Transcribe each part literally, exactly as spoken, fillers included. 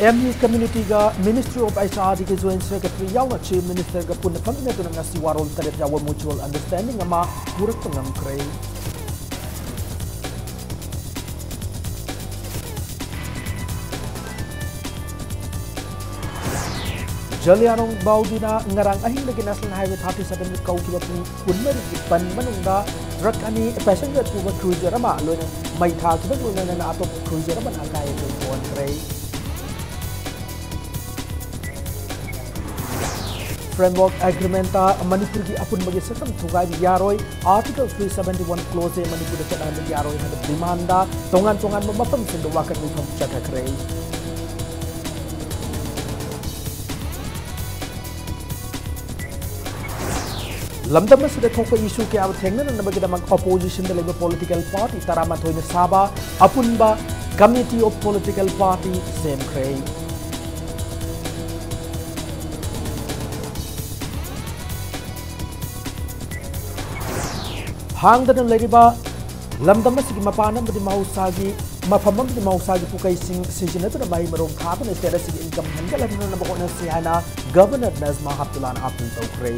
M E ꯀꯝꯃ꯭ꯌꯨꯅꯤꯇꯤꯒ Ministry of H R Dꯒꯤ Joint Secretary ꯌꯥꯎꯅ Chief Ministerꯒ ꯄꯨꯟꯅ ꯐꯝꯃꯤꯟꯅꯗꯨꯅ ꯉꯁꯤ ꯋꯥꯔꯣꯜ ꯇꯔꯦꯠ ꯌꯥꯎꯕ mutual understanding ꯑꯃ ꯄꯨꯔꯛꯄ ꯉꯝꯈ꯭ꯔꯦ꯫ ꯖꯥꯂꯤꯌꯥꯟꯋꯥꯂꯥ ꯕꯥꯒꯗ ꯉꯔꯥꯡ ꯑꯍꯤꯡꯗꯒꯤ National Highway thirty seven ꯀꯧꯈꯤꯕ ꯄꯨꯡ ꯀꯨꯟꯃꯔꯤꯒꯤ ꯕꯟ ꯃꯅꯨꯡꯗ ꯇ꯭ꯔꯛ ꯑꯅꯤ, passenger ꯄꯨꯕ cruiser ꯑꯃ ꯂꯣꯏꯅ ꯃꯩ ꯊꯥꯈꯤꯕ ꯂꯣꯏꯅꯅ ꯑꯇꯣꯞꯄ cruiser ꯑꯃꯅ ꯑꯀꯥꯏ ꯑꯇꯣꯏ ꯊꯣꯛꯍꯟꯈ꯭ꯔꯦ꯫ Framework Agreementꯇ ꯃꯅꯤꯄꯨꯔꯒꯤ ꯑꯄꯨꯟꯕꯒꯤ ꯁꯛꯇꯝ ꯊꯨꯒꯥꯏꯕ ꯌꯥꯔꯣꯏ, Article three seventy one clause ꯃꯅꯤꯄꯨꯔꯗ ꯆꯠꯅꯍꯟꯕ ꯌꯥꯔꯣꯏ ꯍꯥꯏꯕ demandꯗ ꯇꯣꯉꯥꯟ ꯇꯣꯉꯥꯟꯕ ꯃꯐꯝꯁꯤꯡꯗ ꯋꯥꯀꯠ ꯃꯤꯐꯝ ꯆꯠꯊꯈ꯭ꯔꯦ꯫ ꯂꯝꯗꯝ ꯑꯁꯤꯗ ꯊꯣꯛꯄ issue ꯀꯌꯥꯕꯨ ꯊꯦꯡꯅꯅꯅꯕꯒꯤꯗꯃꯛ oppositionꯗ ꯂꯩꯕ political party ꯇꯔꯥꯃꯥꯊꯣꯏꯅ ꯁꯥꯕ ꯑꯄꯨꯟꯕ Committee of Political Party ꯁꯦꯝꯈ꯭ꯔꯦ꯫ ꯍꯥꯡꯗꯅ ꯂꯩꯔꯤꯕ ꯂꯝꯗꯝ ꯑꯁꯤꯒꯤ ꯃꯄꯥꯟ ꯑꯃꯗꯤ ꯃꯍꯧꯁꯥꯒꯤ ꯃꯐꯝ ꯑꯃꯗꯤ ꯃꯍꯧꯁꯥꯒꯤ ꯄꯨꯀꯩꯁꯤꯡ ꯁꯤꯖꯤꯟꯅꯗꯨꯅ ꯃꯍꯩ ꯃꯔꯣꯡ ꯊꯥꯗꯨꯅ state ꯑꯁꯤꯒꯤ income ꯍꯦꯟꯒꯠꯍꯟꯅꯅꯕ ꯍꯣꯠꯅꯁꯤ ꯍꯥꯏꯅ Governor ꯅꯖꯃꯥ ꯍꯦꯞꯇꯨꯂꯥꯅ appeal ꯇꯧꯈ꯭ꯔꯦ꯫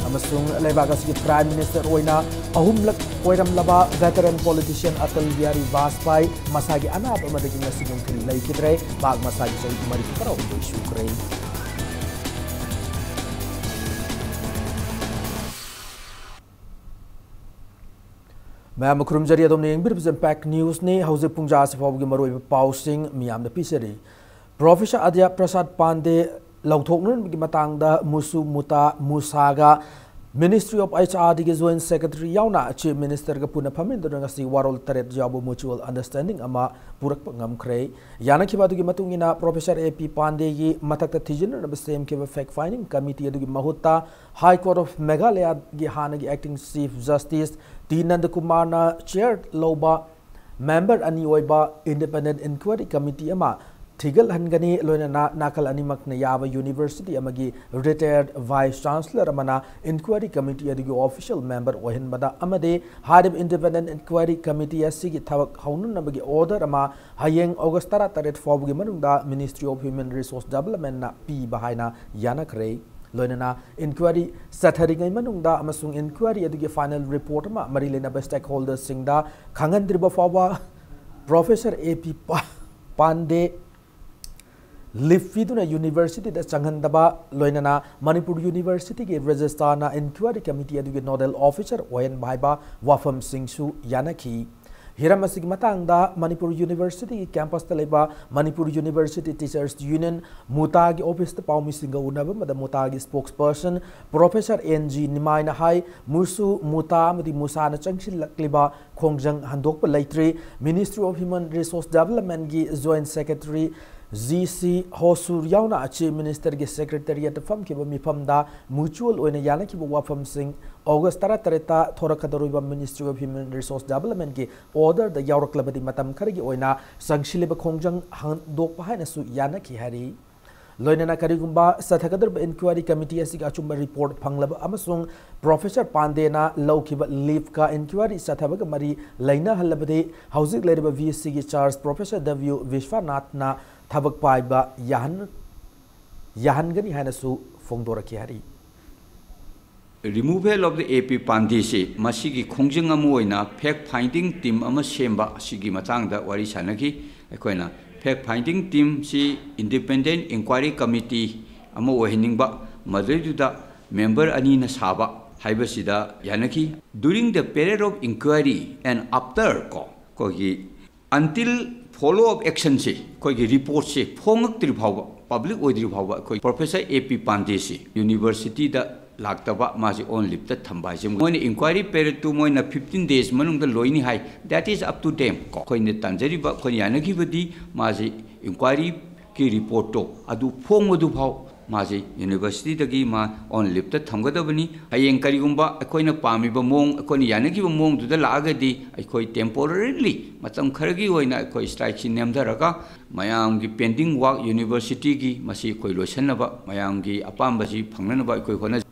ꯑꯃꯁꯨꯡ ꯂꯩꯕꯥꯛ ꯑꯁꯤꯒꯤ Prime Minister ꯑꯣꯏꯅ ꯑꯍꯨꯝꯂꯛ ꯑꯣꯏꯔꯝꯂꯕ veteran politician ꯑꯇꯜ ꯕꯤꯍꯥꯔꯤ ꯕꯥꯖꯄꯥꯏ ꯃꯁꯥꯒꯤ ꯑꯅꯥꯕ ꯑꯃꯗꯒꯤ ꯉꯁꯤ ꯅꯨꯡꯊꯤꯜ ꯂꯩꯈꯤꯗ꯭ꯔꯦ꯫ ꯃꯍꯥꯛ ꯃꯁꯥꯒꯤ ꯆꯍꯤ ꯃꯔꯤꯐꯨ ꯇꯔꯥꯍꯨꯝꯗꯣꯏ ꯁꯨꯈ꯭ꯔꯦ꯫ ꯃꯌꯥꯝ ꯈꯨꯔꯨꯝꯖꯔꯤ, ꯑꯗꯣꯝꯅ ꯌꯦꯡꯕꯤꯔꯤꯕꯁꯤ Impact Newsꯅꯤ꯫ ꯍꯧꯖꯤꯛ ꯄꯨꯡ ꯖꯥ ꯑꯁꯤ ꯐꯥꯎꯕꯒꯤ ꯃꯔꯨꯑꯣꯏꯕ ꯄꯥꯎꯁꯤꯡ ꯃꯤꯌꯥꯝꯗ ꯄꯤꯖꯔꯤ꯫ Professor ꯑꯗ꯭ꯌ ꯄ꯭ꯔꯁꯥꯗ ꯄꯥꯟꯗꯦ ꯂꯧꯊꯣꯛꯅꯅꯕꯒꯤ ꯃꯇꯥꯡꯗ ꯃꯨꯁꯨ ꯃꯨꯇꯥ ꯃꯨꯁꯥꯒ Ministry of H R Dꯒꯤ Joint Secretary ꯌꯥꯎꯅ Chief Ministerꯒ ꯄꯨꯟꯅ ꯐꯝꯃꯤꯟꯅꯗꯨꯅ ꯉꯁꯤ ꯋꯥꯔꯣꯜ ꯇꯔꯦꯠ ꯌꯥꯎꯕ mutual understanding ꯑꯃ ꯄꯨꯔꯛꯄ ꯉꯝꯈ꯭ꯔꯦ꯫ ꯌꯥꯅꯈꯤꯕ ꯑꯗꯨꯒꯤ ꯃꯇꯨꯡ ꯏꯟꯅ Professor A P ꯄꯥꯟꯗꯦꯒꯤ ꯃꯊꯛꯇ ꯊꯤꯖꯤꯟꯅꯅꯕ ꯁꯦꯝꯈꯤꯕ fact finding committee ꯑꯗꯨꯒꯤ ꯃꯍꯨꯠꯇ High Court of Meghalayagꯤ ꯍꯥꯟꯅꯒꯤ Acting Chief Justice ꯇꯤ ꯅꯟꯗꯀꯨꯃꯥꯔꯅ chair ꯂꯧꯕ member ꯑꯅꯤ ꯑꯣꯏꯕ Independent Inquiry Committee ꯑꯃ ꯊꯤꯒꯠꯍꯟꯒꯅꯤ꯫ ꯂꯣꯏꯅꯅ ꯅꯥꯀꯜ ꯑꯅꯤꯃꯛꯅ ꯌꯥꯕ university ꯑꯃꯒꯤ retired vice chancellor ꯑꯃꯅ inquiry committee ꯑꯗꯨꯒꯤ official member ꯑꯣꯏꯍꯟꯕꯗ ꯑꯃꯗꯤ ꯍꯥꯏꯔꯤꯕ independent inquiry committee ꯑꯁꯤꯒꯤ ꯊꯕꯛ ꯍꯧꯅꯅꯕꯒꯤ order ꯑꯃ ꯍꯌꯦꯡ August ꯇꯔꯥꯇꯔꯦꯠ ꯐꯥꯎꯕꯒꯤ ꯃꯅꯨꯡꯗ Ministry of Human Resource Developmentꯅ ꯄꯤꯕ ꯍꯥꯏꯅ ꯌꯥꯅꯈ꯭ꯔꯦ꯫ ꯂꯣꯏꯅꯅ inquiry ꯆꯠꯊꯔꯤꯉꯩ ꯃꯅꯨꯡꯗ ꯑꯃꯁꯨꯡ inquiry ꯑꯗꯨꯒꯤ final report ꯑꯃ ꯃꯔꯤ ꯂꯩꯅꯕ stakeholderꯁꯤꯡꯗ ꯈꯪꯍꯟꯗ꯭ꯔꯤꯕ ꯐꯥꯎꯕ Professor A P Pandey leave ꯄꯤꯗꯨꯅ universityꯗ ꯆꯪꯍꯟꯗꯕ, ꯂꯣꯏꯅꯅ ꯃꯅꯤꯄꯨꯔ universityꯒꯤ registrarꯅ inquiry committee ꯑꯗꯨꯒꯤ nodal officer ꯑꯣꯏꯍꯟꯕ ꯍꯥꯏꯕ ꯋꯥꯐꯝꯁꯤꯡꯁꯨ ꯌꯥꯅꯈꯤ꯫ ꯍꯤꯔꯝ ꯑꯁꯤꯒꯤ ꯃꯇꯥꯡꯗ ꯃꯅꯤꯄꯨꯔ universityꯒꯤ campusꯇ ꯂꯩꯕ ꯃꯅꯤꯄꯨꯔ University Teachers Union, ꯃꯨꯇꯥꯒꯤ officeꯇ ꯄꯥꯎꯃꯤꯁꯤꯡꯒ ꯎꯅꯕ ꯑꯃꯗ ꯃꯨꯇꯥꯒꯤ spokesperson Professor N G ꯅꯤꯃꯥꯏꯅ ꯍꯥꯏ, ꯃꯨꯁꯨ, ꯃꯨꯇꯥ ꯑꯃꯗꯤ ꯃꯨꯁꯥꯅ ꯆꯪꯁꯤꯜꯂꯛꯂꯤꯕ ꯈꯣꯡꯖꯪ ꯍꯟꯗꯣꯛꯄ ꯂꯩꯇ꯭ꯔꯤ꯫ Ministry of Human Resource Developmentꯀꯤ joint secretary G C ꯍꯣꯁꯨꯔ ꯌꯥꯎꯅ Chief Ministerꯒꯤ secretariatꯇ ꯐꯝꯈꯤꯕ ꯃꯤꯐꯝꯗ mutual ꯑꯣꯏꯅ ꯌꯥꯅꯈꯤꯕ ꯋꯥꯐꯝꯁꯤꯡ August ꯇꯔꯥꯇꯔꯦꯠꯇ ꯊꯣꯔꯛꯀꯗꯧꯔꯤꯕ Ministry of Human Resource Developmentꯀꯤ orderꯗ ꯌꯥꯎꯔꯛꯂꯕꯗꯤ ꯃꯇꯝ ꯈꯔꯒꯤ ꯑꯣꯏꯅ ꯆꯪꯁꯤꯜꯂꯤꯕ ꯈꯣꯡꯖꯪ ꯍꯟꯗꯣꯛꯄ ꯍꯥꯏꯅꯁꯨ ꯌꯥꯅꯈꯤ ꯍꯥꯏꯔꯤ꯫ ꯂꯣꯏꯅꯅ ꯀꯔꯤꯒꯨꯝꯕ ꯆꯠꯊꯒꯗꯧꯔꯤꯕ inquiry committee ꯑꯁꯤꯒꯤ ꯑꯆꯨꯝꯕ report ꯐꯪꯂꯕ ꯑꯃꯁꯨꯡ Professor ꯄꯥꯟꯗꯦꯅ ꯂꯧꯈꯤꯕ leaveꯀ inquiry ꯆꯠꯊꯕꯒ ꯃꯔꯤ ꯂꯩꯅꯍꯜꯂꯕꯗꯤ ꯍꯧꯖꯤꯛ ꯂꯩꯔꯤꯕ VCꯒꯤ charge Professor W ꯕꯤꯁ꯭ꯋꯥꯅꯥꯊꯅ ꯊꯕꯛ ꯄꯥꯏꯕ ꯌꯥꯍꯟ-, ꯌꯥꯍꯟꯒꯅꯤ ꯍꯥꯏꯅꯁꯨ ꯐꯣꯡꯗꯣꯔꯛꯈꯤ ꯍꯥꯏꯔꯤ꯫ Removal of the A P ꯄꯥꯟꯗꯦꯁꯤ ꯃꯁꯤꯒꯤ ꯈꯣꯡꯖꯪ ꯑꯃ ꯑꯣꯏꯅ fact finding team ꯑꯃ ꯁꯦꯝꯕ ꯑꯁꯤꯒꯤ ꯃꯇꯥꯡꯗ ꯋꯥꯔꯤ ꯁꯥꯟꯅꯈꯤ꯫ ꯑꯩꯈꯣꯏꯅ fact finding teamꯁꯤ independent inquiry committee ꯑꯃ ꯑꯣꯏꯍꯟꯅꯤꯡꯕ, ꯃꯗꯨꯗꯩꯗꯨꯗ member ꯑꯅꯤꯅ ꯁꯥꯕ ꯍꯥꯏꯕꯁꯤꯗ ꯌꯥꯅꯈꯤ꯫ During the period of inquiry and after ꯀꯣ, ꯑꯩꯈꯣꯏꯒꯤ until follow up actionꯁꯤ, ꯑꯩꯈꯣꯏꯒꯤ reportꯁꯤ ꯐꯣꯡꯉꯛꯇ꯭ꯔꯤ ꯐꯥꯎꯕ, public ꯑꯣꯏꯗ꯭ꯔꯤ ꯐꯥꯎꯕ ꯑꯩꯈꯣꯏ Professor A P ꯄꯥꯟꯗꯦꯁꯤ universityꯗ ꯂꯥꯛꯇꯕ, ꯃꯥꯁꯤ on leaveꯇ ꯊꯝꯕ ꯍꯥꯏꯁꯦ, ꯃꯣꯏꯅ inquiry periodꯇꯨ ꯃꯣꯏꯅ fifteen days ꯃꯅꯨꯡꯗ ꯂꯣꯏꯅꯤ ꯍꯥꯏ, that is up to them ꯀꯣ꯫ ꯑꯩꯈꯣꯏꯅ ꯇꯥꯟꯖꯔꯤꯕ, ꯑꯩꯈꯣꯏꯅ ꯌꯥꯅꯈꯤꯕꯗꯤ ꯃꯥꯁꯤ inquiryꯒꯤ reportꯇꯣ ꯑꯗꯨ ꯐꯣꯡꯕꯗꯨ ꯐꯥꯎ ꯃꯥꯁꯤ ꯌꯨꯅꯤꯚꯔꯁꯤꯇꯤꯗꯒꯤ ꯃꯥ ꯑꯣꯟ ꯂꯤꯞꯇ ꯊꯝꯒꯗꯕꯅꯤ꯫ ꯍꯌꯦꯡ ꯀꯔꯤꯒꯨꯝꯕ ꯑꯩꯈꯣꯏꯅ ꯄꯥꯝꯃꯤꯕ ꯃꯑꯣꯡ, ꯑꯩꯈꯣꯏꯅ ꯌꯥꯅꯈꯤꯕ ꯃꯑꯣꯡꯗꯨꯗ ꯂꯥꯛꯑꯒꯗꯤ, ꯑꯩꯈꯣꯏ temporarily, ꯃꯇꯝ ꯈꯔꯒꯤ ꯑꯣꯏꯅ ꯑꯩꯈꯣꯏ strikeꯁꯤ ꯅꯦꯝꯊꯔꯒ, ꯃꯌꯥꯝꯒꯤ pending work ꯌꯨꯅꯤꯚꯔꯁꯤꯇꯤꯒꯤ, ꯃꯁꯤ ꯑꯩꯈꯣꯏ ꯂꯣꯏꯁꯤꯟꯅꯕ, ꯃꯌꯥꯝꯒꯤ ꯑꯄꯥꯝꯕꯁꯤ ꯐꯪꯅꯅꯕ ꯑꯩꯈꯣꯏ ꯍꯣꯠꯅꯖꯩ꯫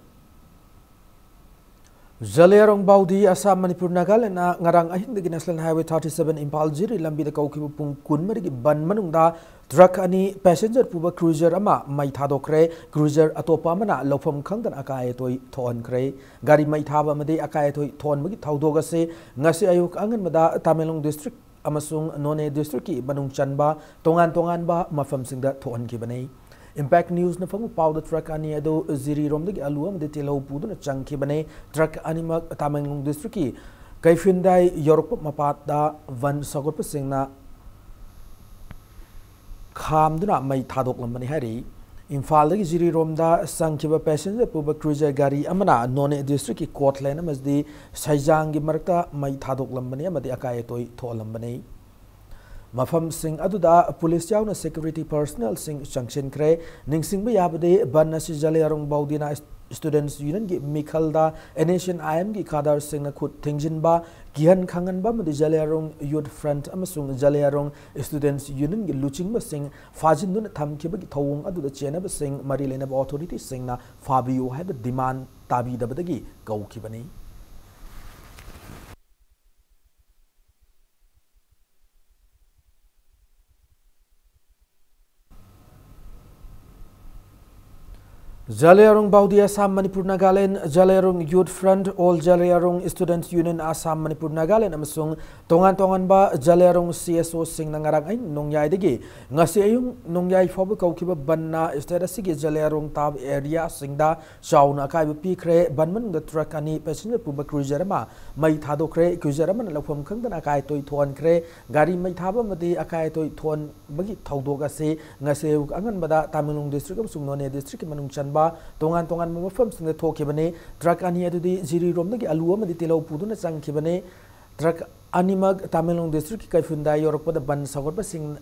ꯖꯂꯤꯌꯥꯡꯔꯣꯡ ꯕꯥꯎꯗꯤ ꯑꯁꯥꯝ ꯃꯅꯤꯄꯨꯔ ꯅꯥꯒꯥꯂꯦꯟꯗ ꯉꯔꯥꯡ ꯑꯍꯤꯡꯗꯒꯤ National Highway thirty seven Imphal ꯖꯤꯔꯤ ꯂꯝꯕꯤꯗ ꯀꯧꯈꯤꯕ ꯄꯨꯡ ꯀꯨꯟꯃꯔꯤꯒꯤ ꯕꯟ ꯃꯅꯨꯡꯗ ꯇ꯭ꯔꯛ ꯑꯅꯤ passenger ꯄꯨꯕ cruiser ꯑꯃ ꯃꯩ ꯊꯥꯗꯣꯛꯈ꯭ꯔꯦ꯫ Cruiser ꯑꯇꯣꯞꯄ ꯑꯃꯅ ꯂꯧꯐꯝ ꯈꯪꯗꯅ ꯑꯀꯥꯏ ꯑꯇꯣꯏ ꯊꯣꯛꯍꯟꯈ꯭ꯔꯦ꯫ ꯒꯥꯔꯤ ꯃꯩ ꯊꯥꯕ ꯑꯃꯗꯤ ꯑꯀꯥꯏ ꯑꯇꯣꯏ ꯊꯣꯛꯍꯟꯕꯒꯤ ꯊꯧꯗꯣꯛ ꯑꯁꯤ ꯉꯁꯤ ꯑꯌꯨꯛ ꯑꯉꯟꯕꯗ ꯇꯥꯃꯦꯡꯂꯣꯡ district ꯑꯃꯁꯨꯡ ꯅꯣꯅꯦ districtꯀꯤ ꯃꯅꯨꯡ ꯆꯟꯕ ꯇꯣꯉꯥꯟ ꯇꯣꯉꯥꯟꯕ ꯃꯐꯝꯁꯤꯡꯗ ꯊꯣꯛꯍꯟꯈꯤꯕꯅꯤ꯫ Impact Newsꯅ ꯐꯪꯕ ꯄꯥꯎꯗ ꯇ꯭ꯔꯛ ꯑꯅꯤ ꯑꯗꯨ ꯖꯤꯔꯤꯔꯣꯝꯗꯒꯤ ꯑꯂꯨ ꯑꯃꯗꯤ ꯇꯤꯜꯍꯧ ꯄꯨꯗꯨꯅ ꯆꯪꯈꯤꯕꯅꯤ꯫ ꯇ꯭ꯔꯛ ꯑꯅꯤꯃꯛ ꯇꯥꯃꯦꯡꯂꯣꯡ districtꯀꯤ ꯀꯩꯐꯤꯟꯗꯥꯏ ꯌꯧꯔꯛꯄ ꯃꯄꯥꯗ ꯕꯟ ꯁꯧꯒꯠꯄꯁꯤꯡꯅ ꯈꯥꯝꯗꯨꯅ ꯃꯩ ꯊꯥꯗꯣꯛꯂꯝꯕꯅꯤ ꯍꯥꯏꯔꯤ꯫ ꯏꯝꯐꯥꯜꯗꯒꯤ ꯖꯤꯔꯤꯔꯣꯝꯗ ꯆꯪꯈꯤꯕ passenger ꯄꯨꯕ cruiser ꯒꯥꯔꯤ ꯑꯃꯅ ꯅꯣꯅꯦ districtꯀꯤ ꯀꯣꯠꯂꯦꯟ ꯑꯃꯗꯤ ꯁꯩꯖꯥꯡꯒꯤ ꯃꯔꯛꯇ ꯃꯩ ꯊꯥꯗꯣꯛꯂꯝꯕꯅꯤ ꯑꯃꯗꯤ ꯑꯀꯥꯏ ꯑꯇꯣꯏ ꯊꯣꯛꯍꯜꯂꯝꯕꯅꯤ꯫ ꯃꯐꯝꯁꯤꯡ ꯑꯗꯨꯗ ꯄꯨꯂꯤꯁ ꯌꯥꯎꯅ security personnelꯁꯤꯡ ꯆꯪꯁꯤꯟꯈ꯭ꯔꯦ꯫ ꯅꯤꯡꯁꯤꯡꯕ ꯌꯥꯕꯗꯤ, ꯕꯟ ꯑꯁꯤ ꯖꯂꯤꯌꯥꯡꯔꯣꯡ ꯕꯥꯎꯗꯤꯅꯥ Students Unionꯒꯤ ꯃꯤꯈꯜꯗ NSCN-IMꯒꯤ cadreꯁꯤꯡꯅ ꯈꯨꯠ ꯊꯤꯡꯖꯤꯟꯕ, ꯀꯤꯍꯟ ꯈꯪꯍꯟꯕ ꯑꯃꯗꯤ ꯖꯂꯤꯌꯥꯡꯔꯣꯡ Youth Front ꯑꯃꯁꯨꯡ ꯖꯂꯤꯌꯥꯡꯔꯣꯡ Students Unionꯒꯤ ꯂꯨꯆꯤꯡꯕꯁꯤꯡ ꯐꯥꯖꯤꯟꯗꯨꯅ ꯊꯝꯈꯤꯕꯒꯤ ꯊꯧꯑꯣꯡ ꯑꯗꯨꯗ ꯆꯦꯟꯅꯕꯁꯤꯡ ꯃꯔꯤ ꯂꯩꯅꯕ authorityꯁꯤꯡꯅ ꯐꯥꯕꯤꯌꯨ ꯍꯥꯏꯕ demand ꯇꯥꯕꯤꯗꯕꯗꯒꯤ ꯀꯧꯈꯤꯕꯅꯤ꯫ Zeliangrong ꯕꯥꯎꯗꯤ Assam Manipur Nagaland, Zeliangrong Youth Front, All Zeliangrong Students Union Assam Manipur Nagaland ꯑꯃꯁꯨꯡ ꯇꯣꯉꯥꯟ ꯇꯣꯉꯥꯟꯕ ꯖꯂꯤꯌꯥꯡꯔꯣꯡ CSOꯁꯤꯡꯅ ꯉꯔꯥꯡ ꯑꯍꯤꯡ ꯅꯣꯡꯌꯥꯏꯗꯒꯤ ꯉꯁꯤ ꯑꯌꯨꯛ ꯅꯣꯡꯌꯥꯏ ꯐꯥꯎꯕ ꯀꯧꯈꯤꯕ ꯕꯟꯅ state ꯑꯁꯤꯒꯤ ꯖꯂꯤꯌꯥꯡꯔꯣꯡ ꯇꯥꯕ areaꯁꯤꯡꯗ ꯆꯥꯎꯅ ꯑꯀꯥꯏꯕ ꯄꯤꯈ꯭ꯔꯦ꯫ ꯕꯟ ꯃꯅꯨꯡꯗ ꯇ꯭ꯔꯛ ꯑꯅꯤ passenger ꯄꯨꯕ cruiser ꯑꯃ ꯃꯩ ꯊꯥꯗꯣꯛꯈ꯭ꯔꯦ꯫ Cruiser ꯑꯃꯅ ꯂꯧꯐꯝ ꯈꯪꯗꯅ ꯑꯀꯥꯏ ꯑꯇꯣꯏ ꯊꯣꯛꯍꯟꯈ꯭ꯔꯦ꯫ ꯒꯥꯔꯤ ꯃꯩ ꯊꯥꯕ ꯑꯃꯗꯤ ꯑꯀꯥꯏ ꯑꯇꯣꯏ ꯊꯣꯛꯍꯟꯕꯒꯤ ꯊꯧꯗꯣꯛ ꯑꯁꯤ ꯉꯁꯤ ꯑꯌꯨꯛ ꯑꯉꯟꯕꯗ ꯇꯥꯃꯦꯡꯂꯣꯡ district ꯑꯃꯁꯨꯡ ꯅꯣꯅꯦ districtꯀꯤ ꯃꯅꯨꯡ ꯆꯟꯕ ꯇꯣꯉꯥꯟ ꯇꯣꯉꯥꯟꯕ ꯃꯐꯝꯁꯤꯡꯗ ꯊꯣꯛꯈꯤꯕꯅꯤ꯫ ꯇ꯭ꯔꯛ ꯑꯅꯤ ꯑꯗꯨꯗꯤ ꯖꯤꯔꯤꯔꯣꯝꯗꯒꯤ ꯑꯂꯨ ꯑꯃꯗꯤ ꯇꯤꯜꯍꯧ ꯄꯨꯗꯨꯅ ꯆꯪꯈꯤꯕꯅꯤ꯫ ꯇ꯭ꯔꯛ ꯑꯅꯤꯃꯛ ꯇꯥꯃꯦꯡꯂꯣꯡ districtꯀꯤ ꯀꯩꯐꯨꯟꯗꯥꯏ ꯌꯧꯔꯛꯄꯗ ꯕꯟ ꯁꯧꯒꯠꯄꯁꯤꯡ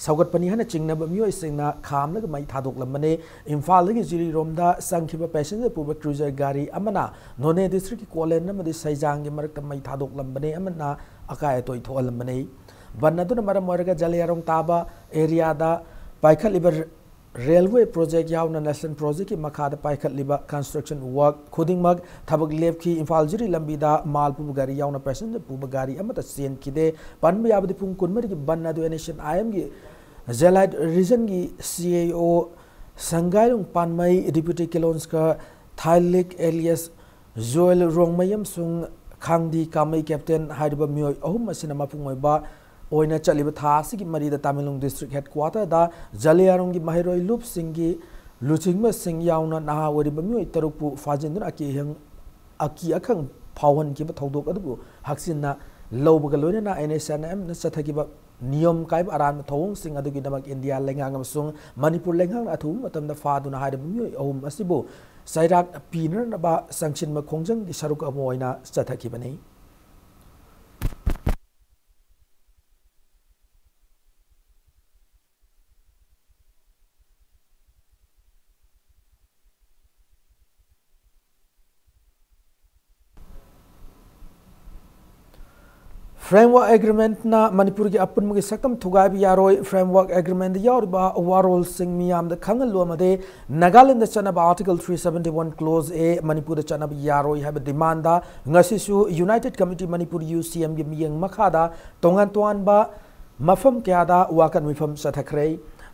ꯁꯧꯒꯠꯄꯅꯤ ꯍꯥꯏꯅ ꯆꯤꯡꯅꯕ ꯃꯤꯑꯣꯏꯁꯤꯡꯅ ꯈꯥꯝꯂꯒ ꯃꯩ ꯊꯥꯗꯣꯛꯂꯝꯕꯅꯤ꯫ ꯏꯝꯐꯥꯜꯗꯒꯤ ꯖꯤꯔꯤꯔꯣꯝꯗ ꯆꯪꯈꯤꯕ passenger ꯄꯨꯕ cruiser ꯒꯥꯔꯤ ꯑꯃꯅ ꯅꯣꯅꯦ district ꯀꯤ ꯀꯣꯂꯦꯟ ꯑꯃꯗꯤ ꯁꯩꯖꯥꯡꯒꯤ ꯃꯔꯛꯇ ꯃꯩ ꯊꯥꯗꯣꯛꯂꯝꯕꯅꯤ ꯑꯃꯅ ꯑꯀꯥꯏ ꯑꯇꯣꯏ ꯊꯣꯛꯍꯜꯂꯝꯕꯅꯤ꯫ ꯕꯟ ꯑꯗꯨꯅ ꯃꯔꯝ ꯑꯣꯏꯔꯒ ꯖꯂꯤꯌꯥꯔꯣꯡ ꯇꯥꯕ area ꯗ ꯄꯥꯏꯈꯠꯂꯤꯕ railway project ꯌꯥꯎꯅ national project ꯀꯤ ꯃꯈꯥꯗ ꯄꯥꯏꯈꯠꯂꯤꯕ construction work ꯈꯨꯗꯤꯡꯃꯛ ꯊꯕꯛ ꯂꯦꯞꯈꯤ꯫ ꯏꯝꯐꯥꯜ ꯖꯤꯔꯤ ꯂꯝꯕꯤꯗ ꯃꯥꯜ ꯄꯨꯕ ꯒꯥꯔꯤ ꯌꯥꯎꯅ passenger ꯄꯨꯕ ꯒꯥꯔꯤ ꯑꯃꯠꯇ ꯆꯦꯟꯈꯤꯗꯦ꯫ ꯄꯟꯕ ꯌꯥꯕꯗꯤ ꯄꯨꯡ ꯀꯨꯟꯃꯔꯤꯒꯤ ꯕꯟ ꯑꯗꯨ N H C I M ꯒꯤ Zalite region ꯒꯤ C I O Sanggairong Panmei, deputy ꯀꯤꯂꯣꯟꯁꯀ ꯊꯥꯏꯂꯤꯛ alias ꯖꯣꯌꯦꯜ ꯔꯣꯡꯃꯩ ꯑꯃꯁꯨꯡ ꯈꯥꯡꯗꯤ ꯀꯥꯃꯩ captain ꯍꯥꯏꯔꯤꯕ ꯃꯤꯑꯣꯏ ꯑꯍꯨꯝ ꯑꯁꯤꯅ ꯃꯄꯨꯡ ꯑꯣꯏꯕ ꯑꯣꯏꯅ ꯆꯠꯂꯤꯕ ꯊꯥ ꯑꯁꯤꯒꯤ ꯃꯔꯤꯗ ꯇꯥꯃꯦꯡꯂꯣꯡ district headquarter ꯗ ꯖꯂꯤꯌꯥꯔꯣꯡꯒꯤ ꯃꯍꯩꯔꯣꯏ ꯂꯨꯞꯁꯤꯡꯒꯤ ꯂꯨꯆꯤꯡꯕꯁꯤꯡ ꯌꯥꯎꯅ ꯅꯍꯥ ꯑꯣꯏꯔꯤꯕ ꯃꯤꯑꯣꯏ ꯇꯔꯨꯛꯄꯨ ꯐꯥꯖꯤꯟꯗꯨꯅ ꯑꯀꯤ ꯑꯍꯪ-, ꯑꯀꯤ ꯑꯈꯪ ꯐꯥꯎꯍꯟꯈꯤꯕ ꯊꯧꯗꯣꯛ ꯑꯗꯨꯕꯨ ꯍꯛꯆꯤꯟꯅ ꯂꯧꯕꯒ ꯂꯣꯏꯅꯅ N H C I M ꯅ ꯆꯠꯊꯈꯤꯕ ꯅꯤꯌꯣꯝ ꯀꯥꯏꯕ ꯑꯔꯥꯟꯕ ꯊꯧꯑꯣꯡꯁꯤꯡ ꯑꯗꯨꯒꯤꯗꯃꯛ ꯏꯟꯗꯤꯌꯥ ꯂꯩꯉꯥꯛ ꯑꯃꯁꯨꯡ ꯃꯅꯤꯄꯨꯔ ꯂꯩꯉꯥꯛꯅ ꯑꯊꯨꯕ ꯃꯇꯝꯗ ꯐꯥꯗꯨꯅ ꯍꯥꯏꯔꯤꯕ ꯃꯤꯑꯣꯏ ꯑꯍꯨꯝ ꯑꯁꯤꯕꯨ ꯆꯩꯔꯥꯛ ꯄꯤꯅꯅꯕ ꯆꯪꯁꯤꯟꯕ ꯈꯣꯡꯖꯪꯒꯤ ꯁꯔꯨꯛ ꯑꯃ ꯑꯣꯏꯅ ꯆꯠꯊꯈꯤꯕꯅꯤ꯫ Framework Agreement ꯅ ꯃꯅꯤꯄꯨꯔꯒꯤ ꯑꯄꯨꯟꯕꯒꯤ ꯁꯛꯇꯝ ꯊꯨꯒꯥꯏꯕ ꯌꯥꯔꯣꯏ꯫ Framework Agreement ꯗ ꯌꯥꯎꯔꯤꯕ ꯋꯥꯔꯣꯜꯁꯤꯡ ꯃꯤꯌꯥꯝꯗ ꯈꯪꯍꯜꯂꯨ ꯑꯃꯗꯤ ꯅꯥꯒꯥꯂꯦꯟꯗꯗ ꯆꯠꯅꯕ Article three seventy one Clause A ꯃꯅꯤꯄꯨꯔꯗ ꯆꯠꯅꯕ ꯌꯥꯔꯣꯏ ꯍꯥꯏꯕ demand ꯗ ꯉꯁꯤꯁꯨ United Committee Manipur, U C M ꯒꯤ ꯃꯤꯠꯌꯦꯡ ꯃꯈꯥꯗ ꯇꯣꯉꯥꯟ ꯇꯣꯉꯥꯟꯕ ꯃꯐꯝ ꯀꯌꯥꯗ ꯋꯥꯀꯠ ꯃꯤꯐꯝ ꯆꯠꯊꯈ꯭ꯔꯦ꯫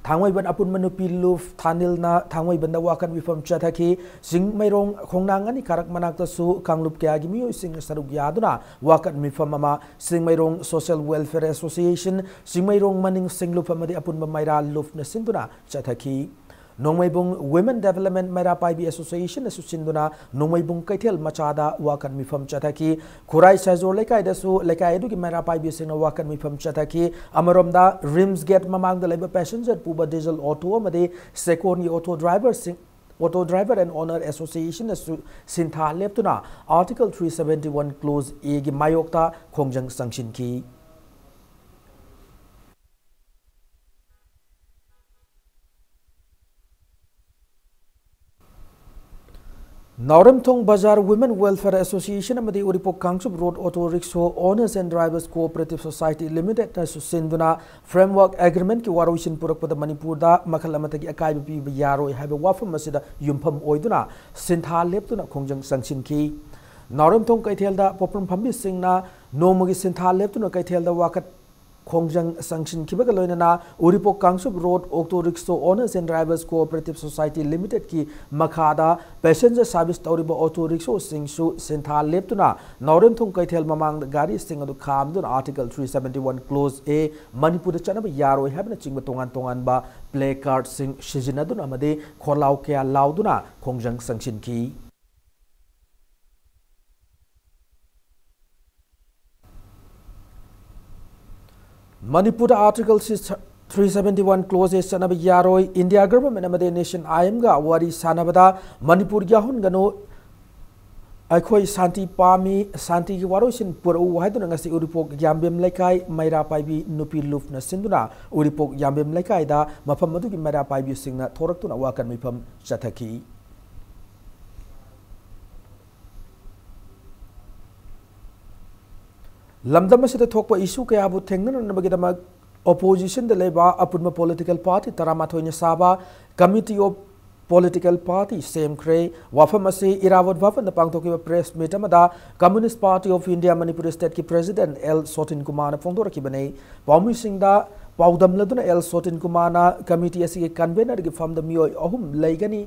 ꯊꯥꯡꯃꯩꯕꯟ ꯑꯄꯨꯟꯕ ꯅꯨꯄꯤ ꯂꯨꯞ ꯊꯥꯅꯤꯜꯅ ꯊꯥꯡꯃꯩꯕꯟꯗ ꯋꯥꯀꯠ ꯃꯤꯐꯝ ꯆꯠꯊꯈꯤ꯫ ꯆꯤꯡꯃꯩꯔꯣꯡ ꯈꯣꯡꯅꯥꯡ ꯑꯅꯤ ꯀꯥꯔꯛ ꯃꯅꯥꯛꯇꯁꯨ ꯀꯥꯡꯂꯨꯞ ꯀꯌꯥꯒꯤ ꯃꯤꯑꯣꯏꯁꯤꯡꯅ ꯁꯔꯨꯛ ꯌꯥꯗꯨꯅ ꯋꯥꯀꯠ ꯃꯤꯐꯝ ꯑꯃ Chingmeirong Social Welfare Association, Chingmeirong ꯃꯅꯤꯡ ꯁꯤꯡꯂꯨꯞ ꯑꯃꯗꯤ ꯑꯄꯨꯟꯕ ꯃꯩꯔꯥ ꯂꯨꯞꯅ ꯁꯤꯟꯗꯨꯅ ꯆꯠꯊꯈꯤ꯫ ꯅꯣꯡꯃꯩꯕꯨꯡ Women Development ꯃꯩꯔꯥ ꯄꯥꯏꯕꯤ Association ꯅꯁꯨ ꯁꯤꯟꯗꯨꯅ ꯅꯣꯡꯃꯩꯕꯨꯡ ꯀꯩꯊꯦꯜ ꯃꯆꯥꯗ ꯋꯥꯀꯠ ꯃꯤꯐꯝ ꯆꯠꯊꯈꯤ꯫ ꯈꯨꯔꯥꯏ ꯁꯥꯏꯖꯣꯔ ꯂꯩꯀꯥꯏꯗꯁꯨ ꯂꯩꯀꯥꯏ ꯑꯗꯨꯒꯤ ꯃꯩꯔꯥ ꯄꯥꯏꯕꯤꯁꯤꯡꯅ ꯋꯥꯀꯠ ꯃꯤꯐꯝ ꯆꯠꯊꯈꯤ꯫ ꯑꯃꯔꯣꯝꯗ RIMS gate ꯃꯃꯥꯡꯗ ꯂꯩꯕ passenger ꯄꯨꯕ diesel auto ꯑꯃꯗꯤ ꯁꯦꯀꯣꯟꯒꯤ auto driver ꯁꯤꯡ, auto driver and owner association ꯅꯁꯨ ꯁꯤꯟꯊꯥ ꯂꯦꯞꯇꯨꯅ Article three seventy one Clause A ꯒꯤ ꯃꯥꯌꯣꯛꯇ ꯈꯣꯡꯖꯪ ꯆꯪꯁꯤꯟꯈꯤ꯫ ꯅꯥꯎꯔꯦꯝꯊꯣꯡ ꯕꯖꯥꯔ Women Welfare Association ꯑꯃꯗꯤ ꯎꯔꯤꯄꯣꯛ Kangchup Road Auto Rickshaw Owners and Drivers Cooperative Society Limited ꯅꯁꯨ ꯁꯤꯟꯗꯨꯅ Framework Agreement ꯀꯤ ꯋꯥꯔꯣꯏꯁꯤꯟ ꯄꯨꯔꯛꯄꯗ ꯃꯅꯤꯄꯨꯔꯗ ꯃꯈꯜ ꯑꯃꯠꯇꯒꯤ ꯑꯀꯥꯏꯕ ꯄꯤꯕ ꯌꯥꯔꯣꯏ ꯍꯥꯏꯕ ꯋꯥꯐꯝ ꯑꯁꯤꯗ ꯌꯨꯝꯐꯝ ꯑꯣꯏꯗꯨꯅ ꯁꯤꯟꯊꯥ ꯂꯦꯞꯇꯨꯅ ꯈꯣꯡꯖꯪ ꯆꯪꯁꯤꯟꯈꯤ꯫ ꯅꯥꯎꯔꯦꯝꯊꯣꯡ ꯀꯩꯊꯦꯜꯗ ꯄꯣꯠꯐꯝ ꯐꯝꯕꯤꯁꯤꯡꯅ ꯅꯣꯡꯃꯒꯤ ꯁꯤꯟꯊꯥ ꯂꯦꯞꯇꯨꯅ ꯀꯩꯊꯦꯜꯗ ꯋꯥꯀꯠ ꯈꯣꯡꯖꯪ ꯆꯪꯁꯤꯟꯈꯤꯕꯒ ꯂꯣꯏꯅꯅ ꯎꯔꯤꯄꯣꯛ Kangchup Road Auto Rickshaw Owners and Drivers Cooperative Society Limited ꯀꯤ ꯃꯈꯥꯗ passenger service ꯇꯧꯔꯤꯕ auto rickshaw ꯁꯤꯡꯁꯨ ꯁꯤꯟꯊꯥ ꯂꯦꯞꯇꯨꯅ ꯅꯥꯎꯔꯦꯝꯊꯣꯡ ꯀꯩꯊꯦꯜ ꯃꯃꯥꯡꯗ ꯒꯥꯔꯤꯁꯤꯡ ꯑꯗꯨ ꯈꯥꯝꯗꯨꯅ Article three seventy one clause A ꯃꯅꯤꯄꯨꯔꯗ ꯆꯠꯅꯕ ꯌꯥꯔꯣꯏ ꯍꯥꯏꯕꯅꯆꯤꯡꯕ ꯇꯣꯉꯥꯟ ꯇꯣꯉꯥꯟꯕ placard ꯁꯤꯡ ꯁꯤꯖꯤꯟꯅꯗꯨꯅ ꯑꯃꯗꯤ ꯈꯣꯜꯂꯥꯎ ꯀꯌꯥ ꯂꯥꯎꯗꯨꯅ ꯈꯣꯡꯖꯪ ꯆꯪꯁꯤꯟꯈꯤ꯫ ꯃꯅꯤꯄꯨꯔꯗ Article three seventy one clause A ꯆꯠꯅꯕ ꯌꯥꯔꯣꯏ꯫ India Government ꯑꯃꯗꯤ Nation I M ꯒ ꯋꯥꯔꯤ ꯁꯥꯟꯅꯕꯗ ꯃꯅꯤꯄꯨꯔ ꯌꯥꯎꯍꯟꯒꯅꯨ, ꯑꯩꯈꯣꯏ ꯁꯥꯟꯇꯤ ꯄꯥꯝꯃꯤ, ꯁꯥꯟꯇꯤꯒꯤ ꯋꯥꯔꯣꯏꯁꯤꯟ ꯄꯨꯔꯛꯎ ꯍꯥꯏꯗꯨꯅ ꯉꯁꯤ ꯎꯔꯤꯄꯣꯛ ꯌꯥꯝꯕꯦꯝ ꯂꯩꯀꯥꯏ ꯃꯩꯔꯥ ꯄꯥꯏꯕꯤ ꯅꯨꯄꯤ ꯂꯨꯞꯅ ꯁꯤꯟꯗꯨꯅ ꯎꯔꯤꯄꯣꯛ ꯌꯥꯝꯕꯦꯝ ꯂꯩꯀꯥꯏꯗ ꯃꯐꯝ ꯑꯗꯨꯒꯤ ꯃꯩꯔꯥ ꯄꯥꯏꯕꯤꯁꯤꯡꯅ ꯊꯣꯔꯛꯇꯨꯅ ꯋꯥꯀꯠ ꯃꯤꯐꯝ ꯆꯠꯊꯈꯤ꯫ ꯂꯝꯗꯝ ꯑꯁꯤꯗ ꯊꯣꯛꯄ issue ꯀꯌꯥꯕꯨ ꯊꯦꯡꯅꯅꯅꯕꯒꯤꯗꯃꯛ opposition ꯗ ꯂꯩꯕ ꯑꯄꯨꯟꯕ political party ꯇꯔꯥꯃꯥꯊꯣꯏꯅ ꯁꯥꯕ Committee of Political Party ꯁꯦꯝꯈ꯭ꯔꯦ꯫ ꯋꯥꯐꯝ ꯑꯁꯤ ꯏꯔꯥꯕꯣꯠ ꯚꯕꯟꯗ ꯄꯥꯡꯊꯣꯛꯈꯤꯕ press meet ꯑꯃꯗ Communist Party of India Manipur state ꯀꯤ president ꯑꯦꯜ ꯁꯣꯇꯤꯟ ꯀꯨꯃꯥꯔꯅ ꯐꯣꯡꯗꯣꯔꯛꯈꯤꯕꯅꯤ꯫ ꯄꯥꯎꯃꯤꯁꯤꯡꯗ ꯄꯥꯎꯗꯝꯂꯗꯨꯅ ꯑꯦꯜ ꯁꯣꯇꯤꯟ ꯀꯨꯃꯥꯔꯅ committee ꯑꯁꯤꯒꯤ convener ꯒꯤ ꯐꯝꯗ ꯃꯤꯑꯣꯏ ꯑꯍꯨꯝ ꯂꯩꯒꯅꯤ꯫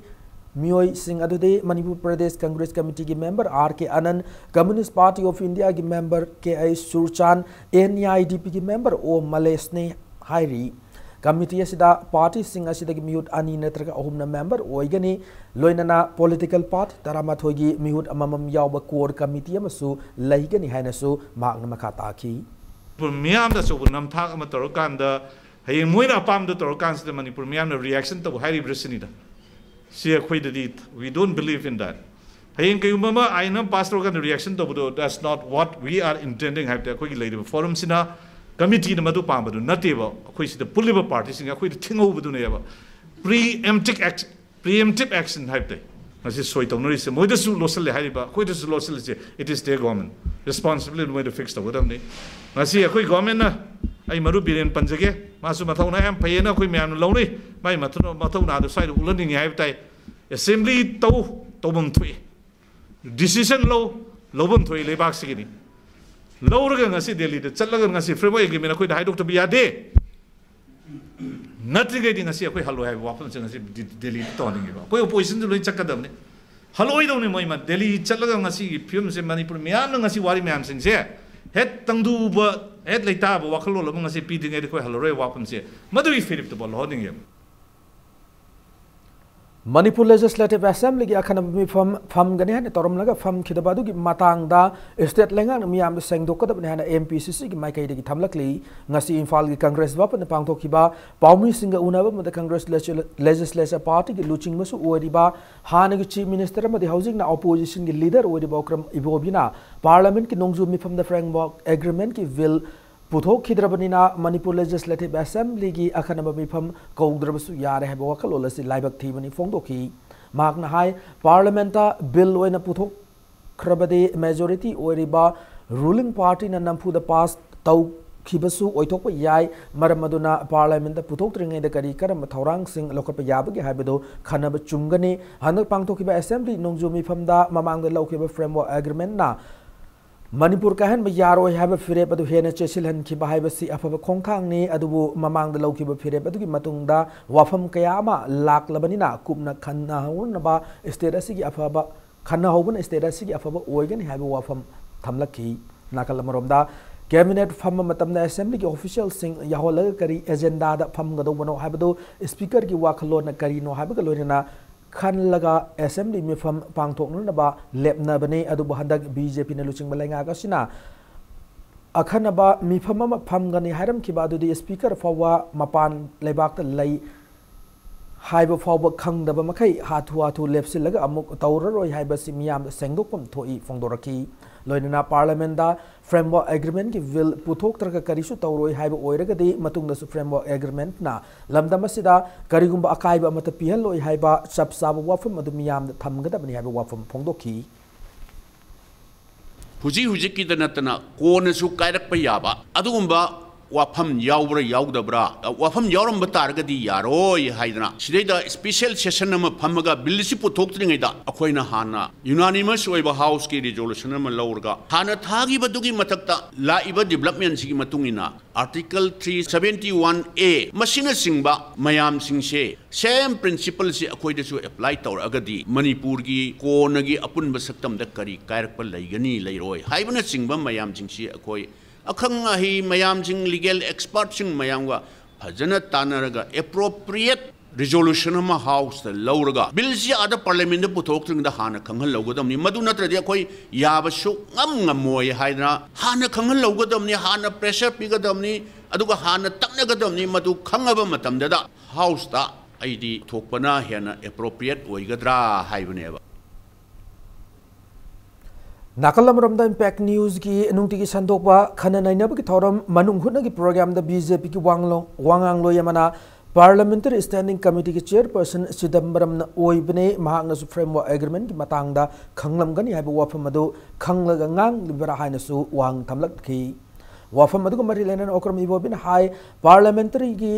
ꯃꯤꯑꯣꯏꯁꯤꯡ ꯑꯗꯨꯗꯤ ꯃꯅꯤꯄꯨꯔ ꯄ꯭ꯔꯗꯦꯁ ꯀꯪꯒ꯭ꯔꯦꯁ committee ꯒꯤ member R K Anand, Communist Party of India ꯒꯤ member K H Surchand, N I D P ꯒꯤ member ꯑꯣ ꯃꯂꯦꯁꯅꯤ ꯍꯥꯏꯔꯤ꯫ Committee ꯑꯁꯤꯗ party ꯁꯤꯡ ꯑꯁꯤꯗꯒꯤ ꯃꯤꯍꯨꯠ ꯑꯅꯤ ꯅꯠꯇ꯭ꯔꯒ ꯑꯍꯨꯝꯅ member ꯑꯣꯏꯒꯅꯤ꯫ ꯂꯣꯏꯅꯅ political party ꯇꯔꯥꯃꯥꯊꯣꯏꯒꯤ ꯃꯤꯍꯨꯠ ꯑꯃꯃꯝ ꯌꯥꯎꯕ core committee ꯑꯃꯁꯨ ꯂꯩꯒꯅꯤ ꯍꯥꯏꯅꯁꯨ ꯃꯍꯥꯛꯅ ꯃꯈꯥ ꯇꯥꯈꯤ꯫ ꯃꯤꯌꯥꯝꯗ ꯑꯆꯧꯕ ꯅꯝꯊꯥꯛ ꯑꯃ ꯇꯧꯔꯀꯥꯟꯗ, ꯍꯌꯦꯡ ꯃꯣꯏꯅ ꯑꯄꯥꯝꯕꯗꯣ ꯇꯧꯔꯀꯥꯟꯁꯤꯗ ꯃꯅꯤꯄꯨꯔ ꯃꯤꯌꯥꯝꯅ reaction ꯇꯧꯕ ꯍꯥꯏꯔꯤꯕ꯭ꯔꯥ ꯁꯤꯅꯤꯗ꯫ ꯁꯤ ꯑꯩꯈꯣꯏꯗꯗꯤ, we don't believe in that. ꯍꯌꯦꯡ ꯀꯩꯒꯨꯝꯕ ꯑꯃ ꯑꯥꯏꯟ ꯑꯃ pass ꯇꯧꯔꯀꯥꯟꯗ reaction ꯇꯧꯕꯗꯣ, that's not what we are intending ꯍꯥꯏꯕꯗꯤ ꯑꯩꯈꯣꯏꯒꯤ ꯂꯩꯔꯤꯕ forum ꯁꯤꯅ committee ꯅ ꯃꯗꯨ ꯄꯥꯝꯕꯗꯨ ꯅꯠꯇꯦꯕ꯫ ꯑꯩꯈꯣꯏ ꯁꯤꯗ ꯄꯨꯜꯂꯤꯕ party ꯁꯤꯡ ꯑꯩꯈꯣꯏꯗ ꯊꯤꯡꯍꯧꯕꯗꯨꯅꯦꯕ preemptive action, preemptive action ꯍꯥꯏꯕꯗꯤ꯫ ꯉꯁꯤ ꯁꯣꯏ ꯇꯧꯅꯔꯤꯁꯦ ꯃꯣꯏꯗꯁꯨ ꯂꯣꯠꯁꯤꯜꯂꯦ ꯍꯥꯏꯔꯤꯕ, ꯑꯩꯈꯣꯏꯗꯁꯨ ꯂꯣꯠꯁꯤꯜꯂꯤꯁꯦ, it is their government, responsibility ꯃꯣꯏꯗ fix ꯇꯧꯒꯗꯕꯅꯤ꯫ ꯉꯁꯤ ꯑꯩꯈꯣꯏ government ꯅ, ꯑꯩ ꯃꯔꯨꯞ ꯕꯤꯔꯦꯟ ꯄꯟꯖꯒꯦ, ꯃꯥꯁꯨ ꯃꯊꯧꯅꯥ ꯌꯥꯝ ꯐꯩꯌꯦꯅ ꯑꯩꯈꯣꯏ ꯃꯌꯥꯝꯅ ꯂꯧꯅꯩ꯫ ꯃꯥꯏ ꯃꯊꯧ-, ꯃꯊꯧꯅꯥꯗꯨ ꯁ꯭ꯋꯥꯏꯗ ꯎꯠꯍꯟꯅꯤꯡꯉꯤ ꯍꯥꯏꯕ ꯇꯥꯏ꯫ Assembly ꯇꯧ, ꯇꯧꯐꯝ ꯊꯣꯛꯏ꯫ Decision ꯂꯧ, ꯂꯧꯐꯝ ꯊꯣꯛꯏ ꯂꯩꯕꯥꯛꯁꯤꯒꯤꯅꯤ꯫ ꯂꯧꯔꯒ ꯉꯁꯤ ꯗꯦꯜꯂꯤꯗ ꯆꯠꯂꯒ ꯉꯁꯤ framework agreement ꯑꯩꯈꯣꯏꯗ ꯍꯥꯏꯗꯣꯛꯇꯕ ꯌꯥꯗꯦ꯫ ꯅꯠꯇ꯭ꯔꯤꯉꯩꯗꯤ ꯉꯁꯤ ꯑꯩꯈꯣꯏ ꯍꯜꯂꯣꯏ ꯍꯥꯏꯕ ꯋꯥꯐꯝꯁꯦ ꯉꯁꯤ ꯗꯤ-, ꯗꯦꯜꯂꯤꯗ ꯇꯧꯍꯟꯅꯤꯡꯉꯦꯕ꯫ ꯑꯩꯈꯣꯏ opposition ꯁꯨ ꯂꯣꯏ ꯆꯠꯀꯗꯕꯅꯤ꯫ ꯍꯜꯂꯣꯏꯗꯧꯅꯤ ꯃꯣꯏ ꯃ-, ꯗꯦꯜꯂꯤ ꯆꯠꯂꯒ ꯉꯁꯤꯒꯤ ꯐꯤꯕꯝꯁꯦ ꯃꯅꯤꯄꯨꯔ ꯃꯤꯌꯥꯝꯅ ꯉꯁꯤ ꯋꯥꯔꯤ ꯃꯌꯥꯝꯁꯤꯡꯁꯦ ꯍꯦꯛ ꯇꯪꯗꯨꯕ, ꯍꯦꯛ ꯂꯩꯇꯥꯕ ꯋꯥꯈꯜꯂꯣꯟ ꯑꯃ ꯉꯁꯤ ꯄꯤꯗ꯭ꯔꯤꯉꯩꯗ ꯑꯩꯈꯣꯏ ꯍꯜꯂꯔꯣꯏ ꯋꯥꯐꯝꯁꯦ ꯃꯗꯨꯒꯤ ꯐꯤꯔꯦꯞꯇꯨꯐꯥꯎ ꯂꯧꯍꯟꯅꯤꯡꯉꯦꯕ꯫ ꯃꯅꯤꯄꯨꯔ Legislative Assembly ꯒꯤ ꯑꯈꯟꯅꯕ ꯃꯤꯐꯝ ꯐꯝꯒꯅꯤ ꯍꯥꯏꯅ ꯇꯧꯔꯝꯂꯒ ꯐꯝꯈꯤꯗꯕ ꯑꯗꯨꯒꯤ ꯃꯇꯥꯡꯗ state ꯂꯩꯉꯥꯛꯅ ꯃꯤꯌꯥꯝꯗ ꯁꯦꯡꯗꯣꯛꯀꯗꯕꯅꯤ ꯍꯥꯏꯅ M P C C ꯒꯤ ꯃꯥꯏꯀꯩꯗꯒꯤ ꯊꯝꯂꯛꯂꯤ꯫ ꯉꯁꯤ ꯏꯝꯐꯥꯜꯒꯤ Congress ꯚꯕꯟꯗ ꯄꯥꯡꯊꯣꯛꯈꯤꯕ ꯄꯥꯎꯃꯤꯁꯤꯡꯒ ꯎꯅꯕ ꯑꯃꯗ Congress Legisl-, Legislature Party ꯒꯤ ꯂꯨꯆꯤꯡꯕꯁꯨ ꯑꯣꯏꯔꯤꯕ ꯍꯥꯟꯅꯒꯤ Chief Minister ꯑꯃꯗꯤ ꯍꯧꯖꯤꯛꯅ opposition ꯒꯤ leader ꯑꯣꯏꯔꯤꯕ ꯑꯣꯀ꯭ꯔꯝ ꯏꯕꯣꯕꯤꯅ Parliament ꯀꯤ ꯅꯣꯡꯖꯨ ꯃꯤꯐꯝꯗ Framework Agreement ꯀꯤ bill ꯄꯨꯊꯣꯛꯈꯤꯗ꯭ꯔꯕꯅꯤꯅ ꯃꯅꯤꯄꯨꯔ Legislative Assembly ꯒꯤ ꯑꯈꯟꯅꯕ ꯃꯤꯐꯝ ꯀꯧꯗ꯭ꯔꯕꯁꯨ ꯌꯥꯔꯦ ꯍꯥꯏꯕ ꯋꯥꯈꯜꯂꯣꯟ ꯑꯁꯤ ꯂꯥꯏꯕꯛ ꯊꯤꯕꯅꯤ ꯐꯣꯡꯗꯣꯛꯈꯤ꯫ ꯃꯍꯥꯛꯅ ꯍꯥꯏ, Parliament ꯇ bill ꯑꯣꯏꯅ ꯄꯨꯊꯣꯛꯈ꯭ꯔꯕꯗꯤ majority ꯑꯣꯏꯔꯤꯕ ruling party ꯅ ꯅꯝꯐꯨꯗ pass ꯇꯧꯈꯤꯕꯁꯨ ꯑꯣꯏꯊꯣꯛꯄ ꯌꯥꯏ꯫ ꯃꯔꯝ ꯑꯗꯨꯅ Parliament ꯇ ꯄꯨꯊꯣꯛꯇ꯭ꯔꯤꯉꯩꯗ ꯀꯔꯤ ꯀꯔꯝꯕ ꯊꯧꯔꯥꯡꯁꯤꯡ ꯂꯧꯈꯠꯄ ꯌꯥꯕꯒꯦ ꯍꯥꯏꯕꯗꯨ ꯈꯟꯅꯕ ꯆꯨꯝꯒꯅꯤ꯫ ꯍꯟꯗꯛ ꯄꯥꯡꯊꯣꯛꯈꯤꯕ Assembly ꯅꯣꯡꯖꯨ ꯃꯤꯐꯝꯗ ꯃꯃꯥꯡꯗ ꯂꯧꯈꯤꯕ Framework Agreement ꯅ ꯃꯅꯤꯄꯨꯔ ꯀꯥꯏꯍꯟꯕ ꯌꯥꯔꯣꯏ ꯍꯥꯏꯕ ꯐꯤꯔꯦꯞ ꯑꯗꯨ ꯍꯦꯟꯅ ꯆꯦꯠꯁꯤꯜꯍꯟꯈꯤꯕ ꯍꯥꯏꯕꯁꯤ ꯑꯐꯕ ꯈꯣꯡꯊꯥꯡꯅꯤ꯫ ꯑꯗꯨꯕꯨ ꯃꯃꯥꯡꯗ ꯂꯧꯈꯤꯕ ꯐꯤꯔꯦꯞ ꯑꯗꯨꯒꯤ ꯃꯇꯨꯡꯗ ꯋꯥꯐꯝ ꯀꯌꯥ ꯑꯃ ꯂꯥꯛꯂꯕꯅꯤꯅ ꯀꯨꯞꯅ ꯈꯟꯅꯍꯧꯅꯕ state ꯑꯁꯤꯒꯤ ꯑꯐꯕ, ꯈꯟꯅꯍꯧꯕꯅ state ꯑꯁꯤꯒꯤ ꯑꯐꯕ ꯑꯣꯏꯒꯅꯤ ꯍꯥꯏꯕ ꯋꯥꯐꯝ ꯊꯝꯂꯛꯈꯤ꯫ ꯅꯥꯀꯜ ꯑꯃꯔꯣꯝꯗ, Cabinet ꯐꯝꯕ ꯃꯇꯝꯗ Assembly ꯒꯤ official ꯁꯤꯡ ꯌꯥꯎꯍꯜꯂꯒ ꯀꯔꯤ agenda ꯗ ꯐꯝꯒꯗꯧꯕꯅꯣ ꯍꯥꯏꯕꯗꯨ Speaker ꯒꯤ ꯋꯥꯈꯜꯂꯣꯟꯅ ꯀꯔꯤꯅꯣ ꯍꯥꯏꯕꯒ ꯂꯣꯏꯅꯅ ꯈꯜꯂꯒ Assembly ꯃꯤꯐꯝ ꯄꯥꯡꯊꯣꯛꯅꯅꯕ ꯂꯦꯞꯅꯕꯅꯤ꯫ ꯑꯗꯨꯕꯨ ꯍꯟꯗꯛ B J P ꯅ ꯂꯨꯆꯤꯡꯕ ꯂꯩꯉꯥꯛ ꯑꯁꯤꯅ ꯑꯈꯟꯅꯕ ꯃꯤꯐꯝ ꯑꯃ ꯐꯝꯒꯅꯤ ꯍꯥꯏꯔꯝꯈꯤꯕ ꯑꯗꯨꯗꯤ Speaker ꯐꯥꯎꯕ ꯃꯄꯥꯟ ꯂꯩꯕꯥꯛꯇ ꯂꯩ ꯍꯥꯏꯕ ꯐꯥꯎꯕ ꯈꯪꯗꯕ ꯃꯈꯩ ꯍꯥꯊꯨ ꯍꯥꯊꯨ ꯂꯦꯞꯁꯤꯜꯂꯒ ꯑꯃꯨꯛ ꯇꯧꯔꯔꯣꯏ ꯍꯥꯏꯕꯁꯤ ꯃꯤꯌꯥꯝꯗ ꯁꯦꯡꯗꯣꯛꯐꯝ ꯊꯣꯛꯏ ꯐꯣꯡꯗꯣꯔꯛꯈꯤ꯫ ꯂꯣꯏꯅꯅ Parliament ꯗ Framework Agreement ꯀꯤ Bill ꯄꯨꯊꯣꯛꯇ꯭ꯔꯒ ꯀꯔꯤꯁꯨ ꯇꯧꯔꯣꯏ ꯍꯥꯏꯕ ꯑꯣꯏꯔꯒꯗꯤ ꯃꯇꯨꯡꯗꯁꯨ Framework Agreement ꯅ ꯂꯝꯗꯝ ꯑꯁꯤꯗ ꯀꯔꯤꯒꯨꯝꯕ ꯑꯀꯥꯏꯕ ꯑꯃꯠꯇ ꯄꯤꯍꯜꯂꯣꯏ ꯍꯥꯏꯕ ꯆꯞ ꯆꯥꯕ ꯋꯥꯐꯝ ꯑꯗꯨ ꯃꯤꯌꯥꯝꯗ ꯊꯝꯒꯗꯕꯅꯤ ꯍꯥꯏꯕ ꯋꯥꯐꯝ ꯐꯣꯡꯗꯣꯛꯈꯤ꯫ ꯍꯧꯖꯤꯛ ꯍꯧꯖꯤꯛꯀꯤꯗ ꯅꯠꯇꯅ ꯀꯣꯟꯅꯁꯨ ꯀꯥꯏꯔꯛꯄ ꯌꯥꯕ ꯑꯗꯨꯒꯨꯝꯕ ꯋꯥꯐꯝ ꯌꯥꯎꯕ꯭ꯔꯥ ꯌꯥꯎꯗꯕ꯭ꯔꯥ? ꯋꯥꯐꯝ ꯌꯥꯎꯔꯝꯕ ꯇꯥꯔꯒꯗꯤ ꯌꯥꯔꯣꯏ ꯍꯥꯏꯗꯅ ꯁꯤꯗꯩꯗ special session ꯑꯃ ꯐꯝꯃꯒ Bill ꯁꯤ ꯄꯨꯊꯣꯛꯇ꯭ꯔꯤꯉꯩꯗ ꯑꯩꯈꯣꯏꯅ ꯍꯥꯟꯅ unanimous ꯑꯣꯏꯕ House ꯀꯤ resolution ꯑꯃ ꯂꯧꯔꯒ ꯍꯥꯟꯅ ꯊꯥꯈꯤꯕꯗꯨꯒꯤ ꯃꯊꯛꯇ ꯂꯥꯛꯏꯕ development ꯁꯤꯒꯤ ꯃꯇꯨꯡ ꯏꯟꯅ Article three seventy one A ꯃꯁꯤꯅꯆꯤꯡꯕ ꯃꯌꯥꯝꯁꯤꯡꯁꯦ same principle ꯁꯤ ꯑꯩꯈꯣꯏꯗꯁꯨ apply ꯇꯧꯔꯛꯑꯒꯗꯤ ꯃꯅꯤꯄꯨꯔꯒꯤ ꯀꯣꯟꯅꯒꯤ ꯑꯄꯨꯟꯕ ꯁꯛꯇꯝꯗ ꯀꯔꯤ ꯀꯥꯏꯔꯛꯄ ꯂꯩꯒꯅꯤ ꯂꯩꯔꯣꯏ ꯍꯥꯏꯕꯅꯆꯤꯡꯕ ꯃꯌꯥꯝꯁꯤꯡꯁꯤ ꯑꯩꯈꯣꯏ ꯑꯈꯪ ꯑꯍꯩ ꯃꯌꯥꯝꯁꯤꯡ, legal expert ꯁꯤꯡ ꯃꯌꯥꯝꯒ ꯐꯖꯅ ꯇꯥꯟꯅꯔꯒ appropriate resolution ꯑꯃ House ꯇ ꯂꯧꯔꯒ Bill ꯁꯤ ꯑꯥꯗ Parliament ꯇ ꯄꯨꯊꯣꯛꯇ꯭ꯔꯤꯉꯩꯗ ꯍꯥꯟꯅ ꯈꯪꯍꯜꯍꯧꯒꯗꯕꯅꯤ꯫ ꯃꯗꯨ ꯅꯠꯇ꯭ꯔꯗꯤ ꯑꯩꯈꯣꯏ ꯌꯥꯕ ꯁꯨꯛꯉꯝ ꯉꯝꯃꯣꯏ ꯍꯥꯏꯗꯅ ꯍꯥꯟꯅ ꯈꯪꯍꯜꯍꯧꯒꯗꯕꯅꯤ, ꯍꯥꯟꯅ pressure ꯄꯤꯒꯗꯕꯅꯤ, ꯑꯗꯨꯒ ꯍꯥꯟꯅ ꯇꯛꯅꯒꯗꯕꯅꯤ꯫ ꯃꯗꯨ ꯈꯪꯉꯕ ꯃꯇꯝꯗꯗ House ꯇ ꯑꯩꯗꯤ ꯊꯣꯛꯄꯅ ꯍꯦꯟꯅ appropriate ꯑꯣꯏꯒꯗ꯭ꯔꯥ ꯍꯥꯏꯕꯅꯦꯕ꯫ ꯅꯥꯀꯜ ꯑꯃꯔꯣꯝꯗ Impact News ꯀꯤ ꯅꯨꯡꯇꯤꯒꯤ ꯁꯟꯗꯣꯛꯄ ꯈꯟꯅ ꯅꯩꯅꯕꯒꯤ ꯊꯧꯔꯝ ꯃꯅꯨꯡ ꯍꯨꯠꯅꯒꯤ program ꯗ B J P ꯒꯤ ꯋꯥꯡꯂꯣ-, ꯋꯥꯉꯥꯡꯂꯣꯏ ꯑꯃꯅ Parliamentary Standing Committee ꯒꯤ chairperson ꯆꯤꯗꯝꯕꯔꯝꯅ ꯑꯣꯏꯕꯅꯦ, ꯃꯍꯥꯛꯅꯁꯨ Framework Agreement ꯀꯤ ꯃꯇꯥꯡꯗ ꯈꯪꯂꯝꯒꯅꯤ ꯍꯥꯏꯕ ꯋꯥꯐꯝ ꯑꯗꯨ ꯈꯪꯂꯒ ꯉꯥꯡꯂꯤꯕꯔꯥ ꯍꯥꯏꯅꯁꯨ ꯋꯥꯍꯪ ꯊꯝꯂꯛꯈꯤ꯫ ꯋꯥꯐꯝ ꯑꯗꯨꯒ ꯃꯔꯤ ꯂꯩꯅꯅ ꯑꯣꯀ꯭ꯔꯝ ꯏꯕꯣꯕꯤꯅ ꯍꯥꯏ, Parliamentary ꯒꯤ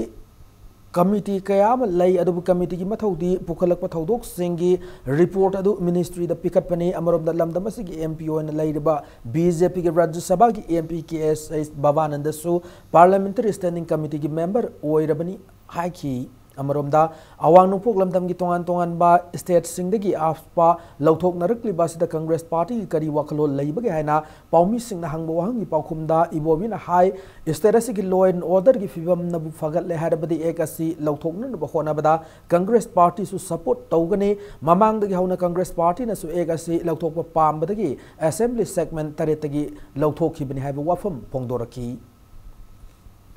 committee ꯀꯌꯥ ꯑꯃ ꯂꯩ, ꯑꯗꯨꯕꯨ committee ꯒꯤ ꯃꯊꯧꯗꯤ ꯄꯨꯈꯠꯂꯛꯄ ꯊꯧꯗꯣꯛꯁꯤꯡꯒꯤ report ꯑꯗꯨ Ministry ꯗ ꯄꯤꯈꯠꯄꯅꯤ꯫ ꯑꯃꯔꯣꯝꯗ ꯂꯝꯗꯝ ꯑꯁꯤꯒꯤ M P ꯑꯣꯏꯅ ꯂꯩꯔꯤꯕ B J P ꯒꯤ ꯔꯥꯖ꯭ꯌ ꯁꯚꯥꯒꯤ M P K S H ꯕꯕꯥꯅꯟꯗꯁꯨ Parliamentary Standing Committee ꯒꯤ member ꯑꯣꯏꯔꯕꯅꯤ ꯍꯥꯏꯈꯤ꯫ ꯑꯃꯔꯣꯝꯗ ꯑꯋꯥꯡ ꯅꯣꯡꯄꯣꯛ ꯂꯝꯗꯝꯒꯤ ꯇꯣꯉꯥꯟ ꯇꯣꯉꯥꯟꯕ state ꯁꯤꯡꯗꯒꯤ AFSPA ꯂꯧꯊꯣꯛꯅꯔꯛꯂꯤꯕ ꯑꯁꯤꯗ Congress Party ꯒꯤ ꯀꯔꯤ ꯋꯥꯈꯜꯂꯣꯟ ꯂꯩꯕꯒꯦ ꯍꯥꯏꯅ ꯄꯥꯎꯃꯤꯁꯤꯡꯅ ꯍꯪꯕ ꯋꯥꯍꯪꯒꯤ ꯄꯥꯎꯈꯨꯝꯗ ꯏꯕꯣꯕꯤꯅ ꯍꯥꯏ, state ꯑꯁꯤꯒꯤ law and order ꯒꯤ ꯐꯤꯕꯝꯅꯕꯨ ꯐꯒꯠꯂꯦ ꯍꯥꯏꯔꯕꯗꯤ Act ꯑꯁꯤ ꯂꯧꯊꯣꯛꯅꯅꯕ ꯍꯣꯠꯅꯕꯗ Congress Party ꯁꯨ support ꯇꯧꯒꯅꯤ꯫ ꯃꯃꯥꯡꯗꯒꯤ ꯍꯧꯅ Congress Party ꯅꯁꯨ Act ꯑꯁꯤ ꯂꯧꯊꯣꯛꯄ ꯄꯥꯝꯕꯗꯒꯤ Assembly segment ꯇꯔꯦꯠꯇꯒꯤ ꯂꯧꯊꯣꯛꯈꯤꯕꯅꯤ ꯍꯥꯏꯕ ꯋꯥꯐꯝ ꯐꯣꯡꯗꯣꯔꯛꯈꯤ꯫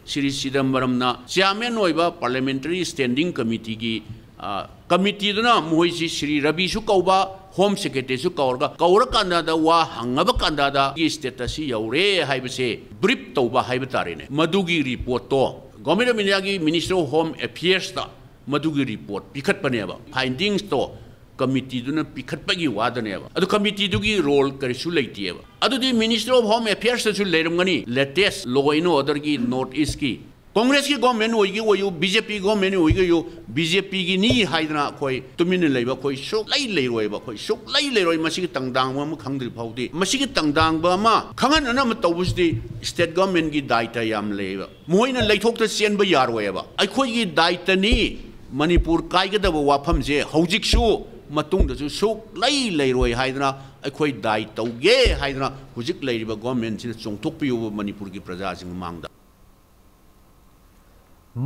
ꯁ꯭ꯔꯤ ꯆꯤꯗꯝꯕꯔꯝꯅ ꯆꯤꯌꯥꯔꯃꯦꯟ ꯑꯣꯏꯕ ꯄꯥꯔꯂꯤꯌꯥꯃꯦꯟꯇꯔꯤ ꯁ꯭ꯇꯦꯟꯗꯤꯡ ꯀꯃꯤꯇꯤꯒꯤ, ꯑ, ꯀꯃꯤꯇꯤꯗꯨꯅ ꯃꯈꯣꯏꯁꯤ ꯁ꯭ꯔꯤ ꯔꯕꯤꯁꯨ ꯀꯧꯕ, ꯍꯣꯝ ꯁꯦꯀ꯭ꯔꯦꯇꯔꯤꯁꯨ ꯀꯧꯔꯒ, ꯀꯧꯔꯀꯥꯟꯗ ꯋꯥ ꯍꯪꯉꯕ ꯀꯥꯟꯗ ꯁ꯭ꯇꯦꯇꯁꯁꯤ ꯌꯧꯔꯦ ꯍꯥꯏꯕꯁꯦ ꯕ꯭ꯔꯤꯐ ꯇꯧꯕ ꯍꯥꯏꯕ ꯇꯥꯔꯦꯅꯦ꯫ ꯃꯗꯨꯒꯤ ꯔꯤꯄꯣꯔꯠꯇꯣ Government of Indiaꯒꯤ Ministry of Home Affairsꯇ ꯃꯗꯨꯒꯤ ꯔꯤꯄꯣꯔꯠ ꯄꯤꯈꯠꯄꯅꯦꯕ꯫ ꯐꯥꯏꯟꯗꯤꯡꯁꯇꯣ ꯀꯃꯤꯇꯤꯗꯨꯅ ꯄꯤꯈꯠꯄꯒꯤ ꯋꯥꯗꯅꯦꯕ꯫ ꯑꯗꯨ ꯀꯃꯤꯇꯤꯗꯨꯒꯤ ꯔꯣꯜ ꯀꯔꯤꯁꯨ ꯂꯩꯇꯦꯕ꯫ ꯑꯗꯨꯗꯤ Ministry of Home Affairsꯇꯁꯨ ꯂꯩꯔꯝꯒꯅꯤ, latest law and orderꯒꯤ North Eastꯀꯤ꯫ ꯀꯣꯡꯒ꯭ꯔꯦꯁꯀꯤ ꯒꯣꯔꯃꯦꯟ ꯑꯣꯏꯒꯦ ꯑꯣꯏꯌꯨ, ꯕꯤ ꯖꯦ ꯄꯤ ꯒꯣꯔꯃꯦꯟ ꯑꯣꯏꯒꯦ ꯑꯣꯏꯌꯨ, ꯕꯤ ꯖꯦ ꯄꯤꯒꯤꯅꯤ ꯍꯥꯏꯗꯅ ꯑꯩꯈꯣꯏ ꯇꯨꯃꯤꯟꯅ ꯂꯩꯕ ꯑꯩꯈꯣꯏ ꯁꯨꯛꯂꯩ ꯂꯩꯔꯣꯏꯕ, ꯑꯩꯈꯣꯏ ꯁꯨꯛꯂꯩ ꯂꯩꯔꯣꯏ꯫ ꯃꯁꯤꯒꯤ ꯇꯪꯗꯥꯡꯕ ꯑꯃ ꯈꯪꯗ꯭ꯔꯤ ꯐꯥꯎꯗꯤ, ꯃꯁꯤꯒꯤ ꯇꯪꯗꯥꯡꯕ ꯑꯃ ꯈꯪꯍꯟꯅꯅꯕ ꯇꯧꯕꯁꯤꯗꯤ ꯁ꯭ꯇꯦꯠ ꯒꯣꯔꯃꯦꯟꯒꯤ ꯗꯥꯏꯇ ꯌꯥꯝ ꯂꯩꯌꯦꯕ꯫ ꯃꯈꯣꯏꯅ ꯂꯩꯊꯣꯛꯇ ꯆꯦꯟꯕ ꯌꯥꯔꯣꯏꯕ꯫ ꯑꯩꯈꯣꯏꯒꯤ ꯗꯥꯏꯇꯅꯤ꯫ ꯃꯅꯤꯄꯨꯔ ꯀꯥꯏꯒꯗꯕ ꯋꯥꯐꯝꯁꯦ ꯍꯧꯖꯤꯛꯁꯨ, ꯃꯇꯨꯡꯗꯁꯨ ꯁꯨꯛꯂꯩ ꯂꯩꯔꯣꯏ ꯍꯥꯏꯗꯅ ꯑꯩꯈꯣꯏ ꯗꯥꯏ ꯇꯧꯒꯦ ꯍꯥꯏꯗꯅ ꯍꯧꯖꯤꯛ ꯂꯩꯔꯤꯕ ꯒꯣꯔꯃꯦꯟꯁꯤꯅ ꯆꯣꯡꯊꯣꯛꯄꯤꯌꯨꯕ ꯃꯅꯤꯄꯨꯔꯒꯤ ꯄ꯭ꯔꯖꯥꯁꯤꯡ ꯃꯃꯥꯡꯗ꯫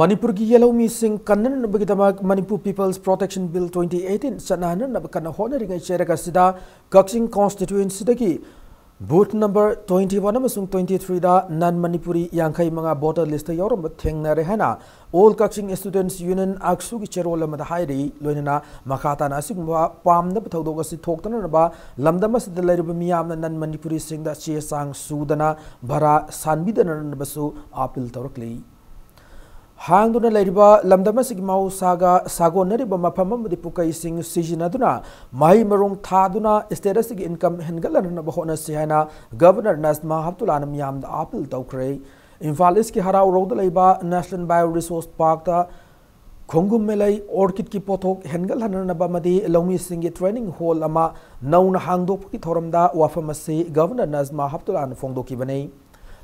ꯃꯅꯤꯄꯨꯔꯒꯤ ꯌꯦꯜꯍꯧꯃꯤꯁꯤꯡ ꯀꯟꯅꯅꯕꯒꯤꯗꯃꯛ Manipur People's Protection Bill twenty eighteen ꯆꯠꯅꯍꯟꯅꯅꯕ ꯀꯟꯅ ꯍꯣꯠꯅꯔꯤꯉꯩ ꯆꯩꯔꯛ ꯑꯁꯤꯗ ꯀꯛꯆꯤꯡ constituencyꯗꯒꯤ booth number twenty one ꯑꯃꯁꯨꯡ twenty threeꯗ non Manipuri ꯌꯥꯡꯈꯩ ꯃꯉꯥ voter listꯇ ꯌꯥꯎꯔꯝꯕ ꯊꯦꯡꯅꯔꯦ ꯍꯥꯏꯅ All Kakching Students Union, ACSUꯒꯤ ꯆꯦꯔꯣꯜ ꯑꯃꯗ ꯍꯥꯏꯔꯤ꯫ ꯂꯣꯏꯅꯅ ꯃꯈꯥ ꯇꯥꯅ ꯑꯁꯤꯒꯨꯝꯕ ꯄꯥꯝꯗꯕ ꯊꯧꯗꯣꯛ ꯑꯁꯤ ꯊꯣꯛꯇꯅꯅꯕ ꯂꯝꯗꯝ ꯑꯁꯤꯗ ꯂꯩꯔꯤꯕ ꯃꯤꯌꯥꯝꯅ non Manipurisꯁꯤꯡꯗ ꯆꯦ ꯆꯥꯡ ꯁꯨꯗꯅ ꯚꯔꯥ ꯁꯥꯟꯕꯤꯗꯅꯅꯕꯁꯨ appeal ꯇꯧꯔꯛꯂꯤ꯫ ꯍꯥꯡꯗꯨꯅ ꯂꯩꯔꯤꯕ ꯂꯝꯗꯝ ꯑꯁꯤꯒꯤ ꯃꯍꯧꯁꯥꯒ ꯁꯥꯒꯣꯟꯅꯔꯤꯕ ꯃꯐꯝ ꯑꯃꯗꯤ ꯄꯨꯀꯩꯁꯤꯡ ꯁꯤꯖꯤꯟꯅꯗꯨꯅ ꯃꯍꯩ ꯃꯔꯣꯡ ꯊꯥꯗꯨꯅ state ꯑꯁꯤꯒꯤ income ꯍꯦꯟꯒꯠꯍꯟꯅꯕ ꯍꯣꯠꯅꯁꯤ ꯍꯥꯏꯅ Governor ꯅꯖꯃꯥ ꯍꯦꯞꯇꯨꯜꯂꯥꯅ ꯃꯤꯌꯥꯝꯗ appeal ꯇꯧꯈ꯭ꯔꯦ꯫ ꯏꯝꯐꯥꯜ ꯏꯁꯀꯤ ꯍꯔꯥꯎꯔꯧꯗ ꯂꯩꯕ National Bioresource Parkꯇ ꯈꯣꯡꯒꯨꯝ ꯃꯦꯂꯩ orchidꯀꯤ ꯄꯣꯠꯊꯣꯛ ꯍꯦꯟꯒꯠꯍꯟꯅꯅꯕ ꯑꯃꯗꯤ ꯂꯧꯃꯤꯁꯤꯡꯒꯤ training hall ꯑꯃ ꯅꯧꯅ ꯍꯥꯡꯗꯣꯛꯄꯒꯤ ꯊꯧꯔꯝꯗ ꯋꯥꯐꯝ ꯑꯁꯤ Governor ꯅꯖꯃꯥ ꯍꯦꯞꯇꯨꯜꯂꯥꯅ ꯐꯣꯡꯗꯣꯛꯈꯤꯕꯅꯤ꯫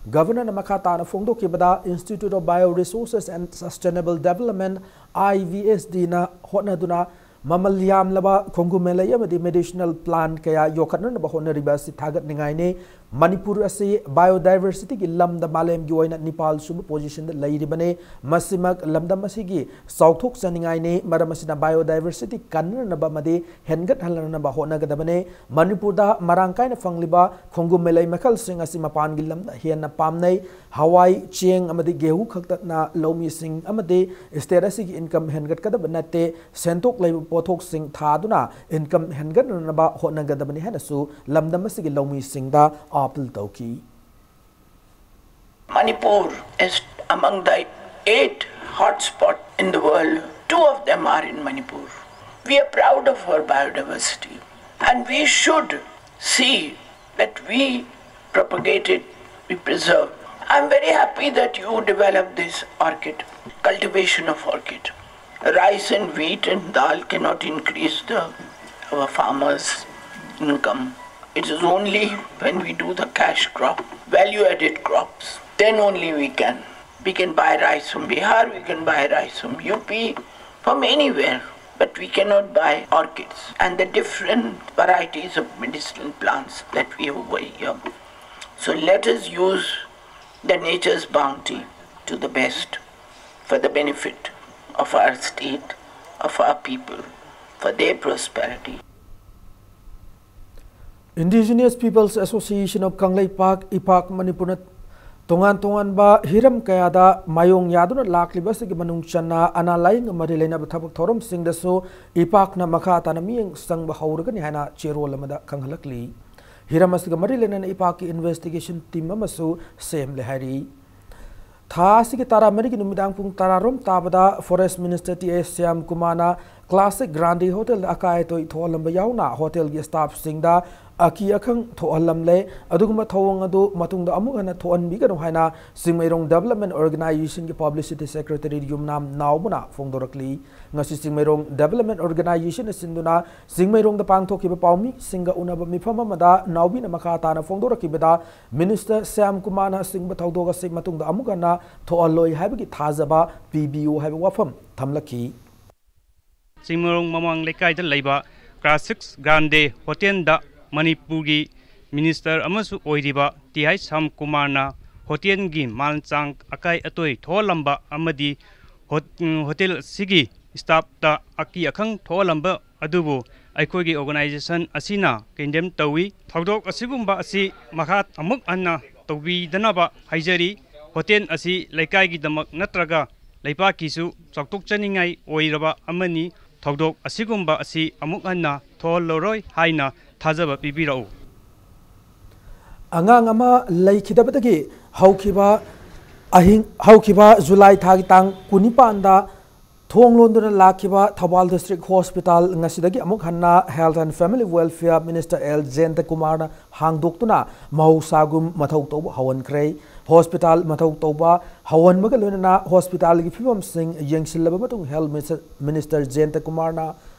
Governorꯅ ꯃꯈꯥ ꯇꯥꯅ ꯐꯣꯡꯗꯣꯛꯈꯤꯕꯗ, Institute of Bioresources and Sustainable Development, IVSDꯅ ꯍꯣꯠꯅꯗꯨꯅ ꯃꯃꯜ ꯌꯥꯝꯂꯕ ꯈꯣꯡꯒꯨꯝ ꯃꯦꯂꯩ ꯑꯃꯗꯤ ꯃꯦꯗꯤꯁꯤꯅꯦꯜ ꯄ꯭ꯂꯥꯟꯠ ꯀꯌꯥ ꯌꯣꯛꯈꯠꯅꯅꯕ ꯍꯣꯠꯅꯔꯤꯕ ꯑꯁꯤ ꯊꯥꯒꯠꯅꯤꯡꯉꯥꯏꯅꯤ꯫ ꯃꯅꯤꯄꯨꯔ ꯑꯁꯤ ꯕꯥꯏꯑꯣꯗꯥꯏꯚꯔꯁꯤꯇꯤꯒꯤ ꯂꯝꯗ ꯃꯥꯂꯦꯝꯒꯤ ꯑꯣꯏꯅ ꯅꯤꯄꯥꯜ ꯁꯨꯕ ꯄꯣꯖꯤꯁꯟꯗ ꯂꯩꯔꯤꯕꯅꯤ꯫ ꯃꯁꯤꯃꯛ ꯂꯝꯗꯝ ꯑꯁꯤꯒꯤ ꯆꯥꯎꯊꯣꯛꯆꯅꯤꯡꯉꯥꯏꯅꯤ꯫ ꯃꯔꯝ ꯑꯁꯤꯅ ꯕꯥꯏꯑꯣꯗꯥꯏꯚꯔꯁꯤꯇꯤ ꯀꯟꯅꯅꯕ ꯑꯃꯗꯤ ꯍꯦꯟꯒꯠꯍꯟꯅꯅꯕ ꯍꯣꯠꯅꯒꯗꯕꯅꯤ꯫ ꯃꯅꯤꯄꯨꯔꯗ ꯃꯔꯥꯡ ꯀꯥꯏꯅ ꯐꯪꯂꯤꯕ ꯈꯣꯡꯒꯨꯝ ꯃꯦꯂꯩ ꯃꯈꯜꯁꯤꯡ ꯑꯁꯤ ꯃꯄꯥꯟꯒꯤ ꯂꯝꯗ ꯍꯦꯟꯅ ꯄꯥꯝꯅꯩ꯫ ꯍꯋꯥꯏ, ꯆꯦꯡ ꯑꯃꯗꯤ ꯒꯦꯍꯨ ꯈꯛꯇꯅ ꯂꯧꯃꯤꯁꯤꯡ ꯑꯃꯗꯤ ꯁ꯭ꯇꯦꯠ ꯑꯁꯤꯒꯤ ꯏꯟꯀꯝ ꯍꯦꯟꯒꯠꯀꯗꯕ ꯅꯠꯇꯦ꯫ ꯁꯦꯟꯊꯣꯛ ꯂꯩꯕ ꯄꯣꯠꯊꯣꯛꯁꯤꯡ ꯊꯥꯗꯨꯅ ꯏꯟꯀꯝ ꯍꯦꯟꯒꯠꯅꯅꯕ ꯍꯣꯠꯅꯒꯗꯕꯅꯤ ꯍꯥꯏꯅꯁꯨ ꯂꯝꯗꯝ ꯑꯁꯤꯒꯤ ꯂꯧꯃꯤꯁꯤꯡꯗ ꯑꯥꯄꯤꯜ ꯇꯧꯈꯤ꯫ Manipur is among the eight hotspots in the world. Two of them are in Manipur. We are proud of our biodiversity and we should see that we propagate it, we preserve. I'm very happy that you developed this orchid, cultivation of orchid. Rice and wheat and dal cannot increase the, our farmers' income. It is only when we do the cash crop, value added crops, then only we can. We can buy rice from Bihar, we can buy rice from U P, from anywhere, but we cannot buy orchids and the different varieties of medicinal plants that we have over here. So let us use the nature's bounty to the best for the benefit of our state, of our people, for their prosperity. Indigenous Peoples Association of Kangleipak, ꯏꯄꯥꯛ ꯃꯅꯤꯄꯨꯔꯅ ꯇꯣꯉꯥꯟ ꯇꯣꯉꯥꯟꯕ ꯍꯤꯔꯝ ꯀꯌꯥꯗ ꯃꯥꯌꯣꯡ ꯌꯥꯗꯨꯅ ꯂꯥꯛꯂꯤꯕ ꯑꯁꯤꯒꯤ ꯃꯅꯨꯡ ꯆꯟꯅ ꯑꯅꯥ ꯂꯥꯏꯌꯦꯡꯒ ꯃꯔꯤ ꯂꯩꯅꯕ ꯊꯕꯛ ꯊꯧꯔꯝꯁꯤꯡꯗꯁꯨ ꯏꯄꯥꯛꯅ ꯃꯈꯥ ꯇꯥꯅ ꯃꯤꯠꯌꯦꯡ ꯆꯪꯕ ꯍꯧꯔꯒꯅꯤ ꯍꯥꯏꯅ ꯆꯦꯔꯣꯜ ꯑꯃꯗ ꯈꯪꯍꯜꯂꯛꯂꯤ꯫ ꯍꯤꯔꯝ ꯑꯁꯤꯒ ꯃꯔꯤ ꯂꯩꯅꯅ ꯏꯄꯥꯛꯀꯤ ꯏꯟꯚꯦꯁꯇꯤꯒꯦꯁꯟ ꯇꯤꯝ ꯑꯃꯁꯨ ꯁꯦꯝꯂꯦ ꯍꯥꯏꯔꯤ꯫ ꯊꯥ ꯑꯁꯤꯒꯤ ꯇꯔꯥꯃꯔꯤꯒꯤ ꯅꯨꯃꯤꯗꯥꯡ ꯄꯨꯡ ꯇꯔꯥꯔꯣꯝ ꯇꯥꯕꯗ ꯐꯣꯔꯦꯁ ꯃꯤꯅꯤꯁꯇꯔ ꯇꯤ ꯑꯦꯁ ꯁ꯭ꯌꯥꯝ ꯀꯨꯃꯥꯔꯅ ꯀ꯭ꯂꯥꯁꯤꯛ ꯒ꯭ꯔꯥꯟꯗꯤ ꯍꯣꯇꯦꯜꯗ ꯑꯀꯥꯏ ꯑꯇꯣꯏ ꯊꯣꯛꯍꯜꯂꯝꯕ ꯌꯥꯎꯅ ꯍꯣꯇꯦꯜꯒꯤ ꯁ꯭ꯇꯥꯐꯁꯤꯡꯗ ꯑꯀꯤ ꯑꯈꯪ ꯊꯣꯛꯍꯜꯂꯝꯂꯦ꯫ ꯑꯗꯨꯒꯨꯝꯕ ꯊꯧꯑꯣꯡ ꯑꯗꯨ ꯃꯇꯨꯡꯗ ꯑꯃꯨꯛ ꯍꯟꯅ ꯊꯣꯛꯍꯟꯕꯤꯒꯅꯨ ꯍꯥꯏꯅ ꯆꯤꯡꯃꯩꯔꯣꯡ ꯗꯦꯕꯂꯞꯃꯦꯟ ꯑꯣꯔꯒꯅꯥꯏꯖꯦꯁꯟꯒꯤ ꯄꯕ꯭ꯂꯤꯁꯤꯇꯤ ꯁꯦꯀ꯭ꯔꯦꯇꯔꯤ ꯌꯨꯝꯅꯥꯝ ꯅꯥꯎꯕꯅ ꯐꯣꯡꯗꯣꯔꯛꯂꯤ꯫ ꯉꯁꯤ ꯆꯤꯡꯃꯩꯔꯣꯡ ꯗꯦꯕꯂꯞꯃꯦꯟ ꯑꯣꯔꯒꯅꯥꯏꯖꯦꯁꯟꯅ ꯁꯤꯟꯗꯨꯅ ꯆꯤꯡꯃꯩꯔꯣꯡꯗ ꯄꯥꯡꯊꯣꯛꯈꯤꯕ ꯄꯥꯎꯃꯤꯁꯤꯡꯒ ꯎꯅꯕ ꯃꯤꯐꯝ ꯑꯃꯗ ꯅꯥꯎꯕꯤꯅ ꯃꯈꯥ ꯇꯥꯅ ꯐꯣꯡꯗꯣꯔꯛꯈꯤꯕꯗ, ꯃꯤꯅꯤꯁꯇꯔ ꯁ꯭ꯌꯥꯝ ꯀꯨꯃꯥꯔꯅ ꯑꯁꯤꯒꯨꯝꯕ ꯊꯧꯗꯣꯛ ꯑꯁꯤ ꯃꯇꯨꯡꯗ ꯑꯃꯨꯛ ꯍꯟꯅ ꯊꯣꯛꯍꯜꯂꯣꯏ ꯍꯥꯏꯕꯒꯤ ꯊꯥꯖꯕ ꯄꯤꯕꯤꯌꯨ ꯍꯥꯏꯕ ꯋꯥꯐꯝ ꯊꯝꯂꯛꯈꯤ꯫ ꯆꯤꯡꯃꯔꯣꯡ ꯃꯃꯥꯡ ꯂꯩꯀꯥꯏꯗ ꯂꯩꯕ ꯀ꯭ꯂꯥꯁꯤꯛꯁ ꯒ꯭ꯔꯥꯟꯗꯦ ꯍꯣꯇꯦꯜꯗ ꯃꯅꯤꯄꯨꯔꯒꯤ ꯃꯤꯅꯤꯁꯇꯔ ꯑꯃꯁꯨ ꯑꯣꯏꯔꯤꯕ ꯇꯤ ꯑꯥꯏ ꯁ꯭ꯌꯥꯝꯀꯨꯃꯥꯔꯅ ꯍꯣꯇꯦꯜꯒꯤ ꯃꯥꯜ ꯆꯥꯡ ꯑꯀꯥꯏ ꯑꯇꯣꯏ ꯊꯣꯛꯍꯜꯂꯝꯕ ꯑꯃꯗꯤ ꯍꯣ-, ꯎꯝ, ꯍꯣꯇꯦꯜ ꯑꯁꯤꯒꯤ ꯁ꯭ꯇꯥꯐꯇ ꯑꯀꯤ ꯑꯈꯪ ꯊꯣꯛꯍꯜꯂꯝꯕ ꯑꯗꯨꯕꯨ ꯑꯩꯈꯣꯏꯒꯤ ꯑꯣꯔꯒꯅꯥꯏꯖꯦꯁꯟ ꯑꯁꯤꯅ ꯀꯟꯗꯦꯝ ꯇꯧꯏ꯫ ꯊꯧꯗꯣꯛ ꯑꯁꯤꯒꯨꯝꯕ ꯑꯁꯤ ꯃꯈꯥ ꯑꯃꯨꯛ ꯍꯟꯅ ꯇꯧꯕꯤꯗꯅꯕ ꯍꯥꯏꯖꯔꯤ꯫ ꯍꯣꯇꯦꯜ ꯑꯁꯤ ꯂꯩꯀꯥꯏꯒꯤꯗꯃꯛ ꯅꯠꯇ꯭ꯔꯒ ꯂꯩꯕꯥꯛꯀꯤꯁꯨ ꯆꯥꯎꯊꯣꯛꯆꯅꯤꯡꯉꯥꯏ ꯑꯣꯏꯔꯕ ꯑꯃꯅꯤ꯫ ꯊꯧꯗꯣꯛ ꯑꯁꯤꯒꯨꯝꯕ ꯑꯁꯤ ꯑꯃꯨꯛ ꯍꯟꯅ ꯊꯣꯛꯍꯜꯂꯔꯣꯏ ꯍꯥꯏꯅ ꯊꯥꯖꯕ ꯄꯤꯕꯤꯔꯛꯎ꯫ ꯑꯉꯥꯡ ꯑꯃ ꯂꯩꯈꯤꯗꯕꯗꯒꯤ ꯍꯧꯈꯤꯕ ꯑꯍꯤꯡ, ꯍꯧꯈꯤꯕ ꯖꯨꯂꯥꯏ ꯊꯥꯒꯤ ꯇꯥꯡ ꯀꯨꯟꯅꯤꯄꯥꯟꯗ ꯊꯣꯡ ꯂꯣꯟꯗꯨꯅ ꯂꯥꯛꯈꯤꯕ ꯊꯧꯕꯥꯜ ꯗꯤꯁꯇ꯭ꯔꯤꯛ ꯍꯣꯁꯄꯤꯇꯥꯜ ꯉꯁꯤꯗꯒꯤ ꯑꯃꯨꯛ ꯍꯟꯅ health and family welfare minister L ꯖꯌꯟꯇꯀꯨꯃꯥꯔꯅ ꯍꯥꯡꯗꯣꯛꯇꯨꯅ ꯃꯍꯧꯁꯥꯒꯨꯝ ꯃꯊꯧ ꯇꯧꯕ ꯍꯧꯍꯟꯈ꯭ꯔꯦ꯫ ꯍꯣꯁꯄꯤꯇꯥꯜ ꯃꯊꯧ ꯇꯧꯕ ꯍꯧꯍꯟꯕꯒ ꯂꯣꯏꯅꯅ ꯍꯣꯁꯄꯤꯇꯥꯜꯒꯤ ꯐꯤꯕꯝꯁꯤꯡ ꯌꯦꯡꯁꯤꯜꯂꯕ ꯃꯇꯨꯡ ꯍꯦꯜꯊ ꯃꯤꯅꯤꯁꯇꯔ, ꯃꯤꯅꯤꯁꯇꯔ ꯖꯌꯟꯇꯀꯨꯃꯥꯔꯅ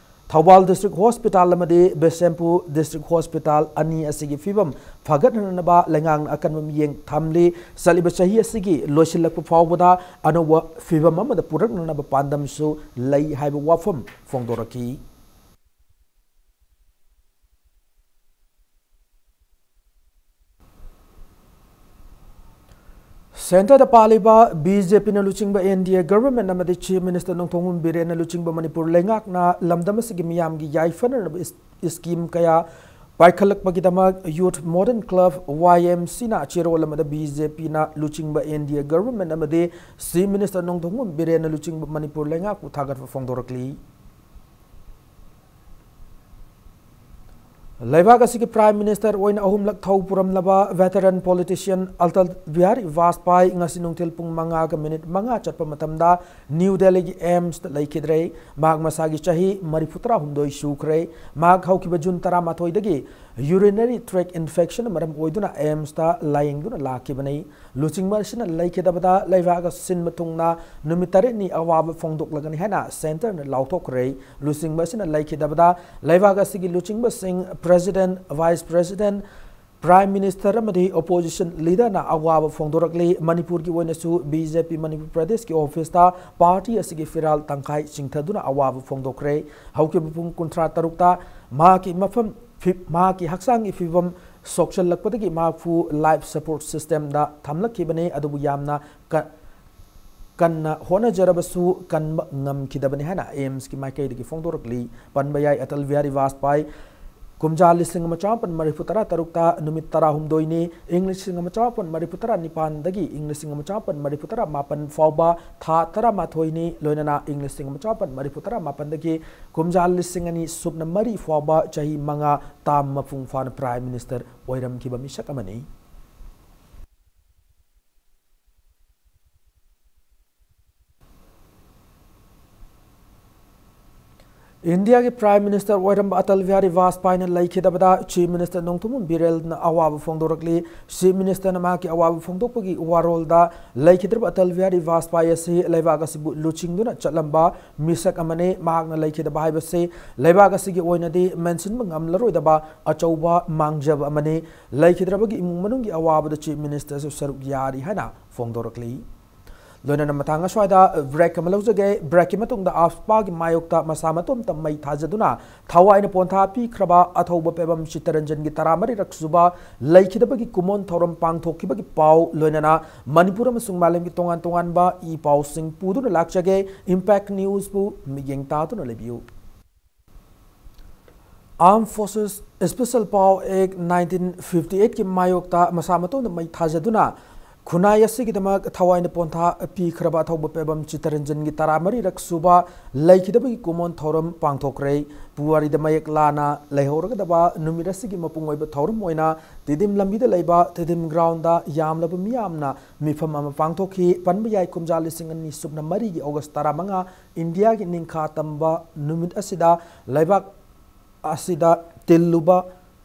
ꯊꯧꯕꯥꯜ ꯗꯤꯁꯇ꯭ꯔꯤꯛ ꯍꯣꯁꯄꯤꯇꯥꯜ ꯑꯃꯗꯤ ꯕꯤꯁꯦꯝꯄꯨꯔ ꯗꯤꯁꯇ꯭ꯔꯤꯛ ꯍꯣꯁꯄꯤꯇꯥꯜ ꯑꯅꯤ ꯑꯁꯤꯒꯤ ꯐꯤꯕꯝ ꯐꯒꯠꯍꯟꯅꯕ ꯂꯩꯉꯥꯛꯅ ꯑꯀꯟꯕ ꯃꯤꯠꯌꯦꯡ ꯊꯝꯂꯤ꯫ ꯆꯠꯂꯤꯕ ꯆꯍꯤ ꯑꯁꯤꯒꯤ ꯂꯣꯏꯁꯤꯜꯂꯛꯄ ꯐꯥꯎꯕꯗ ꯑꯅꯧꯕ ꯐꯤꯕꯝ ꯑꯃꯗ ꯄꯨꯔꯛꯅꯅꯕ ꯄꯥꯟꯗꯝꯁꯨ ꯂꯩ ꯍꯥꯏꯕ ꯋꯥꯐꯝ ꯐꯣꯡꯗꯣꯔꯛꯈꯤ꯫ ꯁꯦꯟꯇꯔꯗ ꯄꯥꯜꯂꯤꯕ ꯕꯤ ꯖꯦ ꯄꯤꯅ ꯂꯨꯆꯤꯡꯕ ꯑꯦꯟ ꯗꯤ ꯑꯦ ꯒꯚꯔꯟꯃꯦꯟꯠ ꯑꯃꯗꯤ ꯆꯤꯐ ꯃꯤꯅꯤꯁꯇꯔ ꯅꯣꯡꯊꯣꯝꯕꯝ ꯕꯤꯔꯦꯟꯅ ꯂꯨꯆꯤꯡꯕ ꯃꯅꯤꯄꯨꯔ ꯂꯩꯉꯥꯛꯅ ꯂꯝꯗꯝ ꯑꯁꯤꯒꯤ ꯃꯤꯌꯥꯝꯒꯤ ꯌꯥꯏꯐꯅꯅꯕ ꯏꯁ-, ꯏꯁꯀꯤꯝ ꯀꯌꯥ ꯄꯥꯏꯈꯠꯂꯛꯄꯒꯤꯗꯃꯛ ꯌꯨꯊ ꯃꯣꯗꯔꯟ ꯀ꯭ꯂꯕ, ꯋꯥꯏ ꯑꯦꯝ ꯁꯤꯅ ꯆꯦꯔꯣꯜ ꯑꯃꯗ ꯕꯤ ꯖꯦ ꯄꯤꯅ ꯂꯨꯆꯤꯡꯕ ꯑꯦꯟ ꯗꯤ ꯑꯦ ꯒꯚꯔꯟꯃꯦꯟꯠ ꯑꯃꯗꯤ ꯆꯤꯐ ꯃꯤꯅꯤꯁꯇꯔ ꯅꯣꯡꯊꯣꯝꯕꯝ ꯕꯤꯔꯦꯟꯅ ꯂꯨꯆꯤꯡꯕ ꯃꯅꯤꯄꯨꯔ ꯂꯩꯉꯥꯛꯄꯨ ꯊꯥꯒꯠꯄ ꯐꯣꯡꯗꯣꯔꯛꯂꯤ꯫ ꯂꯩꯕꯥꯛ ꯑꯁꯤꯒꯤ ꯄ꯭ꯔꯥꯏꯝ ꯃꯤꯅꯤꯁꯇꯔ ꯑꯣꯏꯅ ꯑꯍꯨꯝꯂꯛ ꯊꯧ ꯄꯨꯔꯝꯂꯕ ꯚꯦꯇꯔꯟ ꯄꯣꯂꯤꯇꯤꯁꯤꯌꯟ ꯑꯇꯜ ꯕꯤꯍꯥꯔꯤ ꯚꯥꯖꯄꯥꯏ ꯉꯁꯤ ꯅꯨꯡꯊꯤꯜ ꯄꯨꯡ ꯃꯉꯥꯒ ꯃꯤꯅꯤꯠ ꯃꯉꯥ ꯆꯠꯄ ꯃꯇꯝꯗ ꯅ꯭ꯌꯨ ꯗꯦꯜꯂꯤꯒꯤ ꯑꯦꯝꯁꯇ ꯂꯩꯈꯤꯗ꯭ꯔꯦ꯫ ꯃꯍꯥꯛ ꯃꯁꯥꯒꯤ ꯆꯍꯤ ꯃꯔꯤꯐꯨꯇꯔꯥꯍꯨꯝꯗꯣꯏ ꯁꯨꯈ꯭ꯔꯦ꯫ ꯃꯍꯥꯛ ꯍꯧꯈꯤꯕ ꯖꯨꯟ ꯇꯔꯥꯃꯥꯊꯣꯏꯗꯒꯤ ꯌꯨꯔꯤꯅꯔꯤ ꯇ꯭ꯔꯦꯛ ꯏꯟꯐꯦꯛꯁꯟꯅ ꯃꯔꯝ ꯑꯣꯏꯗꯨꯅ ꯑꯦꯝꯁꯇ ꯂꯥꯌꯦꯡꯗꯨꯅ ꯂꯥꯛꯈꯤꯕꯅꯤ꯫ ꯂꯨꯆꯤꯡꯕ ꯑꯁꯤꯅ ꯂꯩꯈꯤꯗꯕꯗ ꯂꯩꯕꯥꯛ ꯑꯁꯤ ꯁꯤꯟꯕ ꯊꯨꯡꯅ ꯅꯨꯃꯤꯠ ꯇꯔꯦꯠꯅꯤ ꯑꯋꯥꯕ ꯐꯣꯡꯗꯣꯛꯂꯒꯅꯤ ꯍꯥꯏꯅ ꯁꯦꯟꯇꯔꯅ ꯂꯥꯎꯊꯣꯛꯈ꯭ꯔꯦ꯫ ꯂꯨꯆꯤꯡꯕ ꯑꯁꯤꯅ ꯂꯩꯈꯤꯗꯕꯗ ꯂꯩꯕꯥꯛ ꯑꯁꯤꯒꯤ ꯂꯨꯆꯤꯡꯕꯁꯤꯡ, president, vice president, Prime Minister ꯑꯃꯗꯤ Opposition Leaderꯅ ꯑꯋꯥꯕ ꯐꯣꯡꯗꯣꯔꯛꯂꯤ꯫ ꯃꯅꯤꯄꯨꯔꯒꯤ ꯑꯣꯏꯅꯁꯨ B J P ꯃꯅꯤꯄꯨꯔ ꯄ꯭ꯔꯗꯦꯁꯀꯤ ꯑꯣꯐꯤꯁꯇ ꯄꯥꯔꯇꯤ ꯑꯁꯤꯒꯤ ꯐꯤꯔꯥꯜ ꯇꯪꯈꯥꯏ ꯆꯤꯡꯊꯗꯨꯅ ꯑꯋꯥꯕ ꯐꯣꯡꯗꯣꯛꯈ꯭ꯔꯦ꯫ ꯍꯧꯈꯤꯕ ꯄꯨꯡ ꯀꯨꯟꯊ꯭ꯔꯥ ꯇꯔꯨꯛꯇ ꯃꯍꯥꯛꯀꯤ ꯃꯐꯝ ꯐꯤ-, ꯃꯍꯥꯛꯀꯤ ꯍꯛꯆꯥꯡꯒꯤ ꯐꯤꯕꯝ ꯁꯣꯛꯆꯜꯂꯛꯄꯗꯒꯤ ꯃꯍꯥꯛꯄꯨ life support systemꯗ ꯊꯝꯂꯛꯈꯤꯕꯅꯤ꯫ ꯑꯗꯨꯕꯨ ꯌꯥꯝꯅ ꯀ-, ꯀꯟꯅ ꯍꯣꯠꯅꯖꯔꯕꯁꯨ ꯀꯟꯕ ꯉꯝꯈꯤꯗꯕꯅꯤ ꯍꯥꯏꯅ AIIMSꯀꯤ ꯃꯥꯏꯀꯩꯗꯒꯤ ꯐꯣꯡꯗꯣꯔꯛꯂꯤ꯫ ꯄꯟꯕ ꯌꯥꯏ, ꯑꯇꯜ ꯕꯤꯍꯥꯔꯤ ꯋꯥꯖꯄꯥꯏ ꯀꯨꯝꯖꯥ ꯂꯤꯁꯤꯡ ꯑꯃ ꯆꯥꯃꯥꯄꯟ ꯃꯔꯤꯐꯨ ꯇꯔꯥ ꯇꯔꯨꯛꯇ ꯅꯨꯃꯤꯠ ꯇꯔꯥꯍꯨꯝꯗꯣꯏꯅꯤ꯫ ꯏꯪ ꯂꯤꯁꯤꯡ ꯑꯃ ꯆꯥꯃꯥꯄꯟ ꯃꯔꯤꯐꯨ ꯇꯔꯥ ꯅꯤꯄꯥꯟꯗꯒꯤ ꯏꯪ ꯂꯤꯁꯤꯡ ꯑꯃ ꯆꯥꯃꯥꯄꯟ ꯃꯔꯤꯐꯨ ꯇꯔꯥ ꯃꯥꯄꯟ ꯐꯥꯎꯕ ꯊꯥ ꯇꯔꯥꯃꯥꯊꯣꯏꯅꯤ꯫ ꯂꯣꯏꯅꯅ ꯏꯪ ꯂꯤꯁꯤꯡ ꯑꯃ ꯆꯥꯃꯥꯄꯟ ꯃꯔꯤꯐꯨ ꯇꯔꯥ ꯃꯥꯄꯟꯗꯒꯤ ꯀꯨꯝꯖꯥ ꯂꯤꯁꯤꯡ ꯑꯅꯤ ꯁꯨꯞꯅ ꯃꯔꯤ ꯐꯥꯎꯕ ꯆꯍꯤ ꯃꯉꯥ ꯇꯥꯝ ꯃꯄꯨꯡ ꯐꯥꯅ Prime Minister ꯑꯣꯏꯔꯝꯈꯤꯕ ꯃꯤꯁꯛ ꯑꯃꯅꯤ꯫ ꯏꯟꯗꯤꯌꯥꯒꯤ Prime Minister ꯑꯣꯏꯔꯝꯕ ꯑꯇꯜ ꯕꯤꯍꯥꯔꯤ ꯋꯥꯖꯄꯥꯏꯅ ꯂꯩꯈꯤꯗꯕꯗ Chief Minister ꯅꯣꯡꯊꯣꯝꯕꯝ ꯕꯤꯔꯦꯟꯅ ꯑꯋꯥꯕ ꯐꯣꯡꯗꯣꯔꯛꯂꯤ꯫ Chief Ministerꯅ ꯃꯍꯥꯛꯀꯤ ꯑꯋꯥꯕ ꯐꯣꯡꯗꯣꯛꯄꯒꯤ ꯋꯥꯔꯣꯜꯗ, ꯂꯩꯈꯤꯗ꯭ꯔꯕ ꯑꯇꯜ ꯕꯤꯍꯥꯔꯤ ꯋꯥꯖꯄꯥꯏ ꯑꯁꯤ ꯂꯩꯕꯥꯛ ꯑꯁꯤꯕꯨ ꯂꯨꯆꯤꯡꯗꯨꯅ ꯆꯠꯂꯝꯕ ꯃꯤꯁꯛ ꯑꯃꯅꯤ꯫ ꯃꯍꯥꯛꯅ ꯂꯩꯈꯤꯗꯕ ꯍꯥꯏꯕꯁꯤ ꯂꯩꯕꯥꯛ ꯑꯁꯤꯒꯤ ꯑꯣꯏꯅꯗꯤ ꯃꯦꯟꯁꯤꯟꯕ ꯉꯝꯂꯔꯣꯏꯗꯕ ꯑꯆꯧꯕ ꯃꯥꯡꯖꯕ ꯑꯃꯅꯤ꯫ ꯂꯩꯈꯤꯗ꯭ꯔꯕꯒꯤ ꯏꯃꯨꯡ ꯃꯅꯨꯡꯒꯤ ꯑꯋꯥꯕꯗ Chief Ministerꯁꯨ ꯁꯔꯨꯛ ꯌꯥꯔꯤ ꯍꯥꯏꯅ ꯐꯣꯡꯗꯣꯔꯛꯂꯤ꯫ ꯂꯣꯏꯅꯅ ꯃꯇꯥꯡ ꯑꯁ꯭ꯋꯥꯏꯗ break ꯑꯃ ꯂꯧꯖꯒꯦ꯫ Breakꯀꯤ ꯃꯇꯨꯡꯗ AFSPAꯒꯤ ꯃꯥꯌꯣꯛꯇ ꯃꯁꯥ ꯃꯇꯣꯝꯇ ꯃꯩ ꯊꯥꯖꯗꯨꯅ ꯊꯋꯥꯏꯅ ꯄꯣꯟꯊꯥ ꯄꯤꯈ꯭ꯔꯕ ꯑꯊꯧꯕ ꯄꯦꯕꯝ ꯆꯤꯠꯇꯔꯟꯖꯟꯒꯤ ꯇꯔꯥꯃꯔꯤꯔꯛ ꯁꯨꯕ ꯂꯩꯈꯤꯗꯕꯒꯤ ꯀꯨꯃꯣꯟ ꯊꯧꯔꯝ ꯄꯥꯡꯊꯣꯛꯈꯤꯕꯒꯤ ꯄꯥꯎ, ꯂꯣꯏꯅꯅ ꯃꯅꯤꯄꯨꯔ ꯑꯃꯁꯨꯡ ꯃꯥꯂꯦꯝꯒꯤ ꯇꯣꯉꯥꯟ ꯇꯣꯉꯥꯟꯕ ꯏ ꯄꯥꯎꯁꯤꯡ ꯄꯨꯗꯨꯅ ꯂꯥꯛꯆꯒꯦ꯫ Impact Newsꯄꯨ ꯃꯤꯠꯌꯦꯡ ꯇꯥꯗꯨꯅ ꯂꯩꯕꯤꯌꯨ꯫ Armed Forces Special Power Act nineteen fifty eightꯀꯤ ꯃꯥꯌꯣꯛꯇ ꯃꯁꯥ ꯃꯇꯣꯝꯗ ꯃꯩ ꯊꯥꯖꯗꯨꯅ ꯈꯨꯟꯅꯥꯏ ꯑꯁꯤꯒꯤꯗꯃꯛ ꯊꯋꯥꯏꯅ ꯄꯣꯟꯊꯥ ꯄꯤꯈ꯭ꯔꯕ ꯑꯊꯧꯕ ꯄꯦꯕꯝ ꯆꯤꯠꯇꯔꯟꯖꯟꯒꯤ ꯇꯔꯥꯃꯔꯤꯔꯛ ꯁꯨꯕ ꯂꯩꯈꯤꯗꯕꯒꯤ ꯀꯨꯃꯣꯟ ꯊꯧꯔꯝ ꯄꯥꯡꯊꯣꯛꯈ꯭ꯔꯦ꯫ ꯄꯨꯋꯥꯔꯤꯗ ꯃꯌꯦꯛ ꯂꯥꯅ ꯂꯩꯍꯧꯔꯒꯗꯕ ꯅꯨꯃꯤꯠ ꯑꯁꯤꯒꯤ ꯃꯄꯨꯡ ꯑꯣꯏꯕ ꯊꯧꯔꯝ ꯑꯣꯏꯅ ꯇꯤꯗꯤꯝ ꯂꯝꯕꯤꯗ ꯂꯩꯕ ꯇꯤꯗꯤꯝ groundꯗ ꯌꯥꯝꯂꯕ ꯃꯤꯌꯥꯝꯅ ꯃꯤꯐꯝ ꯑꯃ ꯄꯥꯡꯊꯣꯛꯈꯤ꯫ ꯄꯟꯕ ꯌꯥꯏ, ꯀꯨꯝꯖꯥ ꯂꯤꯁꯤꯡ ꯑꯅꯤ ꯁꯨꯞꯅ ꯃꯔꯤꯒꯤ August ꯇꯔꯥꯃꯉꯥ, ꯏꯟꯗꯤꯌꯥꯒꯤ ꯅꯤꯡꯈꯥ ꯇꯝꯕ ꯅꯨꯃꯤꯠ ꯑꯁꯤꯗ ꯂꯩꯕꯥꯛ ꯑꯁꯤꯗ ꯇꯤꯜꯂꯨꯕ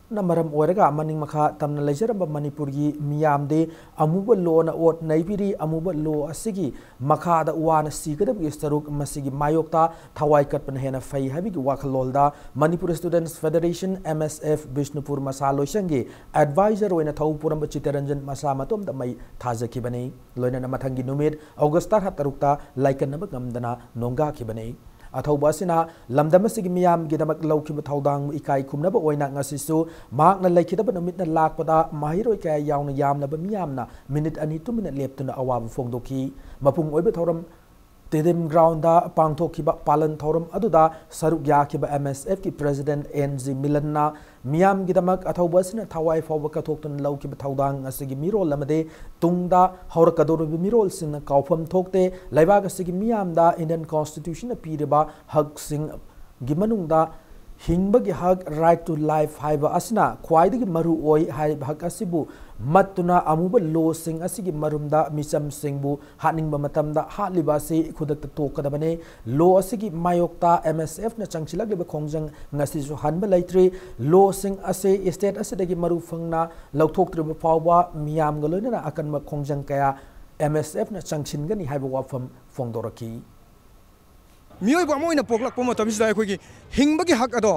ꯅ ꯃꯔꯝ ꯑꯣꯏꯔꯒ ꯃꯅꯤꯡ ꯃꯈꯥ ꯇꯝꯅ ꯂꯩꯖꯔꯝꯕ ꯃꯅꯤꯄꯨꯔꯒꯤ ꯃꯤꯌꯥꯝꯗꯤ ꯑꯃꯨꯕ ꯂꯣꯅ ꯑꯣꯠ ꯅꯩꯕꯤꯔꯤ꯫ ꯑꯃꯨꯕ ꯂꯣ ꯑꯁꯤꯒꯤ ꯃꯈꯥꯗ ꯋꯥꯅ ꯁꯤꯒꯗꯕꯒꯤ ꯁꯔꯨꯛ ꯃꯁꯤꯒꯤ ꯃꯥꯌꯣꯛꯇ ꯊꯋꯥꯏ ꯀꯠꯄꯅ ꯍꯦꯟꯅ ꯐꯩ ꯍꯥꯏꯕꯒꯤ ꯋꯥꯈꯜꯂꯣꯟꯗ ꯃꯅꯤꯄꯨꯔ ꯁ꯭ꯇꯨꯗꯦꯟꯠꯁ ꯐꯦꯗꯔꯦꯁꯟ, ꯑꯦꯝ ꯑꯦꯁ ꯑꯦꯐ, ꯕꯤꯁꯅꯨꯄꯨꯔ ꯃꯁꯥ ꯂꯣꯏꯁꯪꯒꯤ ꯑꯦꯗꯚꯥꯏꯖꯔ ꯑꯣꯏꯅ ꯊꯧ ꯄꯨꯔꯝꯕ ꯆꯤꯠꯇꯔꯟꯖꯟ ꯃꯁꯥ ꯃꯇꯣꯝꯇ ꯃꯩ ꯊꯥꯖꯈꯤꯕꯅꯤ꯫ ꯂꯣꯏꯅꯅ ꯃꯊꯪꯒꯤ ꯅꯨꯃꯤꯠ ꯑꯣꯒꯁ ꯇꯔꯥꯇꯔꯨꯛꯇ ꯂꯥꯏꯀꯠꯅꯕ ꯉꯝꯗꯅ ꯅꯣꯡꯒꯥꯈꯤꯕꯅꯤ꯫ ꯑꯊꯧꯕ ꯑꯁꯤꯅ ꯂꯝꯗꯝ ꯑꯁꯤꯒꯤ ꯃꯤꯌꯥꯝꯒꯤꯗꯃꯛ ꯂꯧꯈꯤꯕ ꯊꯧꯗꯥꯡꯕꯨ ꯏꯀꯥꯏ ꯈꯨꯝꯅꯕ ꯑꯣꯏꯅ ꯉꯁꯤꯁꯨ ꯃꯍꯥꯛꯅ ꯂꯩꯈꯤꯗꯕ ꯅꯨꯃꯤꯠꯅ ꯂꯥꯛꯄꯗ ꯃꯍꯩꯔꯣꯏ ꯀꯌꯥ ꯌꯥꯎꯅ ꯌꯥꯝꯂꯕ ꯃꯤꯌꯥꯝꯅ ꯃꯤꯅꯤꯠ ꯑꯅꯤ ꯇꯨꯃꯤꯟꯅ ꯂꯦꯞꯇꯨꯅ ꯑꯋꯥꯕ ꯐꯣꯡꯗꯣꯛꯈꯤ꯫ ꯃꯄꯨꯡ ꯑꯣꯏꯕ ꯊꯧꯔꯝ ꯇꯤꯗꯤꯝ ꯒ꯭ꯔꯥꯎꯟꯗ ꯄꯥꯡꯊꯣꯛꯈꯤꯕ ꯄꯥꯂꯟ ꯊꯧꯔꯝ ꯑꯗꯨꯗ ꯁꯔꯨꯛ ꯌꯥꯈꯤꯕ ꯑꯦꯝ ꯑꯦꯁ ꯑꯦꯐꯀꯤ ꯄ꯭ꯔꯦꯁꯤꯗꯦꯟꯠ ꯑꯦꯟ ꯖꯤ ꯃꯤꯂꯟꯅ ꯃꯤꯌꯥꯝꯒꯤꯗꯃꯛ ꯑꯊꯧꯕ ꯑꯁꯤꯅ ꯊꯋꯥꯏ ꯐꯥꯎꯕ ꯀꯠꯊꯣꯛꯇꯨꯅ ꯂꯧꯈꯤꯕ ꯊꯧꯗꯥꯡ ꯑꯁꯤꯒꯤ ꯃꯤꯔꯣꯜ ꯑꯃꯗꯤ ꯇꯨꯡꯗ ꯍꯧꯔꯛꯀꯗꯧꯔꯤꯕ ꯃꯤꯔꯣꯜꯁꯤꯡꯅ ꯀꯥꯎꯐꯝ ꯊꯣꯛꯇꯦ꯫ ꯂꯩꯕꯥꯛ ꯑꯁꯤꯒꯤ ꯃꯤꯌꯥꯝꯗ ꯏꯟꯗꯤꯌꯟ ꯀꯣꯟꯁꯇꯤꯇ꯭ꯌꯨꯁꯟꯅ ꯄꯤꯔꯤꯕ ꯍꯛꯁꯤꯡꯒꯤ ꯃꯅꯨꯡꯗ ꯍꯤꯡꯕꯒꯤ ꯍꯛ, right to life, ꯍꯥꯏꯕ ꯑꯁꯤꯅ ꯈ꯭ꯋꯥꯏꯗꯒꯤ ꯃꯔꯨ ꯑꯣꯏ ꯍꯥꯏꯔꯤꯕ ꯍꯛ ꯑꯁꯤꯕꯨ ꯃꯠꯇꯨꯅ ꯑꯃꯨꯕ ꯂꯣꯁꯤꯡ ꯑꯁꯤꯒꯤ ꯃꯔꯨꯝꯗ ꯃꯤꯆꯝꯁꯤꯡꯕꯨ ꯍꯥꯠꯅꯤꯡꯕ ꯃꯇꯝꯗ ꯍꯥꯠꯂꯤꯕ ꯑꯁꯤ ꯈꯨꯗꯛꯇ ꯇꯣꯛꯀꯗꯕꯅꯤ꯫ ꯂꯣ ꯑꯁꯤꯒꯤ ꯃꯥꯌꯣꯛꯇ ꯑꯦꯝ ꯑꯦꯁ ꯑꯦꯐꯅ ꯆꯪꯁꯤꯜꯂꯛꯂꯤꯕ ꯈꯣꯡꯖꯪ ꯉꯁꯤꯁꯨ ꯍꯟꯕ ꯂꯩꯇ꯭ꯔꯤ꯫ ꯂꯣꯁꯤꯡ ꯑꯁꯤ ꯁ꯭ꯇꯦꯠ ꯑꯁꯤꯗꯒꯤ ꯃꯔꯨ ꯐꯪꯅ ꯂꯧꯊꯣꯛꯇ꯭ꯔꯤꯕ ꯐꯥꯎꯕ ꯃꯤꯌꯥꯝꯒ ꯂꯣꯏꯅꯅ ꯑꯀꯟꯕ ꯈꯣꯡꯖꯪ ꯀꯌꯥ ꯑꯦꯝ ꯑꯦꯁ ꯑꯦꯐꯅ ꯆꯪꯁꯤꯟꯒꯅꯤ ꯍꯥꯏꯕ ꯋꯥꯐꯝ ꯐꯣꯡꯗꯣꯔꯛꯈꯤ꯫ ꯃꯤꯑꯣꯏꯕ ꯑꯃ ꯑꯣꯏꯅ ꯄꯣꯛꯂꯛꯄ ꯃꯇꯝꯁꯤꯗ ꯑꯩꯈꯣꯏꯒꯤ ꯍꯤꯡꯕꯒꯤ ꯍꯛ ꯑꯗꯣ,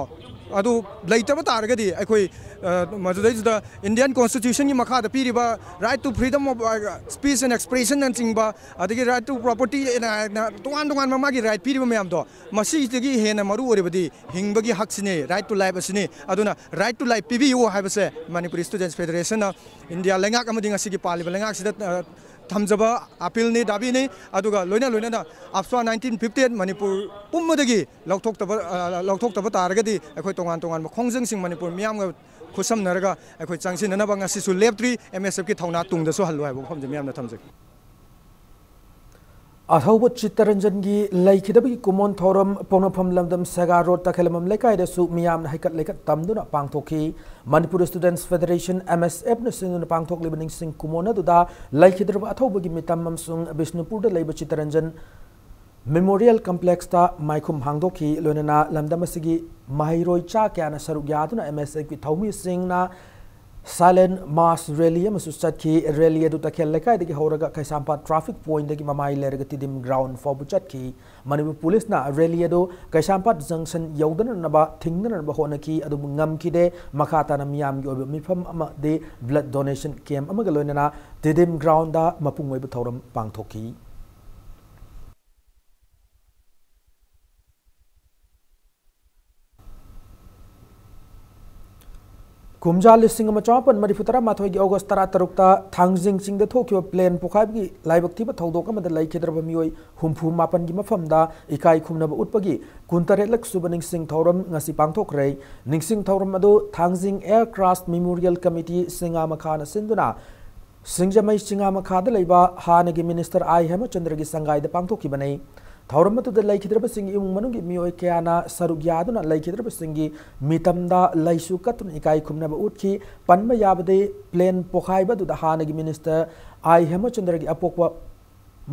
ꯑꯗꯨ ꯂꯩꯇꯕ ꯇꯥꯔꯒꯗꯤ ꯑꯩꯈꯣꯏ, ꯑ, ꯃꯗꯨꯗꯩꯗꯨꯗ ꯏꯟꯗꯤꯌꯟ ꯀꯣꯟꯁꯇꯤꯇ꯭ꯌꯨꯁꯟꯒꯤ ꯃꯈꯥꯗ ꯄꯤꯔꯤꯕ right to freedom of, ꯑ, speech and expression ꯅꯆꯤꯡꯕ, ꯑꯗꯒꯤ right to property ꯍꯥꯏꯅ ꯇꯣꯉꯥꯟ ꯇꯣꯉꯥꯟꯕ ꯃꯥꯒꯤ right ꯄꯤꯔꯤꯕ ꯃꯌꯥꯝꯗꯣ, ꯃꯁꯤꯗꯒꯤ ꯍꯦꯟꯅ ꯃꯔꯨ ꯑꯣꯏꯔꯤꯕꯗꯤ ꯍꯤꯡꯕꯒꯤ ꯍꯛꯁꯤꯅꯤ, right to life ꯑꯁꯤꯅꯤ꯫ ꯑꯗꯨꯅ right to life ꯄꯤꯕꯤꯌꯨ ꯍꯥꯏꯕꯁꯦ ꯃꯅꯤꯄꯨꯔꯤ ꯁ꯭ꯇꯨꯗꯦꯟꯠꯁ ꯐꯦꯗꯔꯦꯁꯟꯅ ꯏꯟꯗꯤꯌꯥ ꯂꯩꯉꯥꯛ ꯑꯃꯗꯤ ꯉꯁꯤꯒꯤ ꯄꯥꯜꯂꯤꯕ ꯂꯩꯉꯥꯛꯁꯤꯗ, ꯑ, ꯊꯝꯖꯕ ꯑꯄꯤꯜꯅꯤ, ꯗꯥꯕꯤꯅꯤ꯫ ꯑꯗꯨꯒ ꯂꯣꯏꯅ ꯂꯣꯏꯅꯅ ꯑꯞꯁ꯭ꯋꯥ ꯅꯥꯏꯟꯇꯤꯟ ꯐꯤꯐꯇꯤ ꯑꯩꯠ ꯃꯅꯤꯄꯨꯔ ꯄꯨꯝꯕꯗꯒꯤ ꯂꯧꯊꯣꯛꯇꯕ, ꯑ, ꯂꯧꯊꯣꯛꯇꯕ ꯇꯥꯔꯒꯗꯤ ꯑꯩꯈꯣꯏ ꯇꯣꯉꯥꯟ ꯇꯣꯉꯥꯟꯕ ꯈꯣꯡꯖꯪꯁꯤꯡ ꯃꯅꯤꯄꯨꯔ ꯃꯤꯌꯥꯝꯒ ꯈꯨꯠꯁꯝꯅꯔꯒ ꯑꯩꯈꯣꯏ ꯆꯪꯁꯤꯟꯅꯅꯕ ꯉꯁꯤꯁꯨ ꯂꯦꯞꯇ꯭ꯔꯤ꯫ ꯑꯦꯝ ꯑꯦꯁ ꯑꯦꯐꯀꯤ ꯊꯧꯅꯥ ꯇꯨꯡꯗꯁꯨ ꯍꯜꯂꯨ ꯍꯥꯏꯕ ꯋꯥꯐꯝꯁꯦ ꯃꯤꯌꯥꯝꯅ ꯊꯝꯖꯒꯦ꯫ ꯑꯊꯧꯕ ꯆꯤꯠꯇꯔꯟꯖꯟꯒꯤ ꯂꯩꯈꯤꯗꯕꯒꯤ ꯀꯨꯃꯣꯟ ꯊꯧꯔꯝ ꯄꯣꯛꯅꯐꯝ ꯂꯝꯗꯝ ꯁꯦꯒꯥ ꯔꯣꯗ ꯇꯈꯦꯂꯝꯕꯝ ꯂꯩꯀꯥꯏꯗꯁꯨ ꯃꯤꯌꯥꯝꯅ ꯍꯩꯀꯠ ꯂꯩꯀꯠ ꯇꯝꯗꯨꯅ ꯄꯥꯡꯊꯣꯛꯈꯤ꯫ ꯃꯅꯤꯄꯨꯔ ꯁ꯭ꯇꯨꯗꯦꯟꯠꯁ ꯐꯦꯗꯔꯦꯁꯟ, ꯑꯦꯝ ꯑꯦꯁ ꯑꯦꯐꯅ ꯁꯤꯟꯗꯨꯅ ꯄꯥꯡꯊꯣꯛꯂꯤꯕ ꯅꯤꯡꯁꯤꯡ ꯀꯨꯃꯣꯟ ꯑꯗꯨꯗ ꯂꯩꯈꯤꯗ꯭ꯔꯕ ꯑꯊꯧꯕꯒꯤ ꯃꯤꯇꯝ ꯑꯃꯁꯨꯡ ꯕꯤꯁꯅꯨꯄꯨꯔꯗ ꯂꯩꯕ ꯆꯤꯠꯇꯔꯟꯖꯟ ꯃꯦꯃꯣꯔꯤꯌꯦꯜ ꯀꯝꯄ꯭ꯂꯦꯛꯁꯇ ꯃꯥꯏꯈꯨꯝ ꯍꯥꯡꯗꯣꯛꯈꯤ꯫ ꯂꯣꯏꯅꯅ ꯂꯝꯗꯝ ꯑꯁꯤꯒꯤ ꯃꯍꯩꯔꯣꯏ ꯆꯥ ꯀꯌꯥꯅ ꯁꯔꯨꯛ ꯌꯥꯗꯨꯅ M S F ꯀꯤ ꯊꯧꯃꯤꯁꯤꯡꯅ silent mass rally ꯑꯃꯁꯨ ꯆꯠꯈꯤ꯫ Rally ꯑꯗꯨ ꯇꯈꯦꯜ ꯂꯩꯀꯥꯏꯗꯒꯤ ꯍꯧꯔꯒ ꯀꯩꯁꯥꯝꯄꯥꯠ traffic point ꯗꯒꯤ ꯃꯃꯥꯏ ꯂꯩꯔꯒ ꯇꯤꯗꯤꯝ ground ꯐꯥꯎꯕ ꯆꯠꯈꯤ꯫ ꯃꯅꯤꯄꯨꯔ ꯄꯨꯂꯤꯁꯅ rally ꯑꯗꯨ ꯀꯩꯁꯥꯝꯄꯥꯠ junction ꯌꯧꯗꯅꯅꯕ ꯊꯤꯡꯅꯅꯕ ꯍꯣꯠꯅꯈꯤ, ꯑꯗꯨꯕꯨ ꯉꯝꯈꯤꯗꯦ꯫ ꯃꯈꯥ ꯇꯥꯅ ꯃꯤꯌꯥꯝꯒꯤ ꯑꯣꯏꯕ ꯃꯤꯐꯝ ꯑꯃꯗꯤ blood donation camp ꯑꯃꯒ ꯂꯣꯏꯅꯅ ꯇꯤꯗꯤꯝ ground ꯗ ꯃꯄꯨꯡ ꯑꯣꯏꯕ ꯊꯧꯔꯝ ꯄꯥꯡꯊꯣꯛꯈꯤ꯫ ꯀꯨꯝꯖꯥ ꯂꯤꯁꯤꯡ ꯑꯃ ꯆꯃꯥꯄꯟ ꯃꯔꯤꯐꯨ ꯇꯔꯥꯃꯥꯊꯣꯏꯒꯤ August ꯇꯔꯥꯇꯔꯨꯛꯇ ꯊꯥꯡꯖꯤꯡ ꯆꯤꯡꯗ ꯊꯣꯛꯈꯤꯕ plane ꯄꯣꯈꯥꯏꯕꯒꯤ ꯂꯥꯏꯕꯛ ꯊꯤꯕ ꯊꯧꯗꯣꯛ ꯑꯃꯗ ꯂꯩꯈꯤꯗ꯭ꯔꯕ ꯃꯤꯑꯣꯏ ꯍꯨꯝꯐꯨ ꯃꯥꯄꯟꯒꯤ ꯃꯐꯝꯗ ꯏꯀꯥꯏ ꯈꯨꯝꯅꯕ ꯎꯠꯄꯒꯤ ꯀꯨꯟꯇꯔꯦꯠꯂꯛ ꯁꯨꯕ ꯅꯤꯡꯁꯤꯡ ꯊꯧꯔꯝ ꯉꯁꯤ ꯄꯥꯡꯊꯣꯛꯈ꯭ꯔꯦ꯫ ꯅꯤꯡꯁꯤꯡ ꯊꯧꯔꯝ ꯑꯗꯨ ꯊꯥꯡꯖꯤꯡ Air Craft Memorial Committee ꯁꯤꯡꯉꯥꯃꯈꯥꯅ ꯁꯤꯟꯗꯨꯅ ꯁꯤꯡꯖꯃꯩ ꯆꯤꯉꯥꯃꯈꯥꯗ ꯂꯩꯕ ꯍꯥꯟꯅꯒꯤ minister ꯑꯥꯏ ꯍꯦꯃꯆꯟꯗ꯭ꯔꯒꯤ ꯁꯪꯒꯥꯏꯗ ꯄꯥꯡꯊꯣꯛꯈꯤꯕꯅꯤ꯫ ꯊꯧꯔꯝ ꯑꯗꯨꯗ ꯂꯩꯈꯤꯗ꯭ꯔꯕꯁꯤꯡꯒꯤ ꯏꯃꯨꯡ ꯃꯅꯨꯡꯒꯤ ꯃꯤꯑꯣꯏ ꯀꯌꯥꯅ ꯁꯔꯨꯛ ꯌꯥꯗꯨꯅ ꯂꯩꯈꯤꯗ꯭ꯔꯕꯁꯤꯡꯒꯤ ꯃꯤꯇꯝꯗ ꯂꯩꯁꯨ ꯀꯠꯇꯨꯅ ꯏꯀꯥꯏ ꯈꯨꯝꯅꯕ ꯎꯠꯈꯤ꯫ ꯄꯟꯕ ꯌꯥꯕꯗꯤ, plane ꯄꯣꯈꯥꯏꯕ ꯑꯗꯨꯗ ꯍꯥꯟꯅꯒꯤ minister ꯑꯥꯏ ꯍꯦꯃꯆꯟꯗ꯭ꯔꯒꯤ ꯑꯄꯣꯛꯄ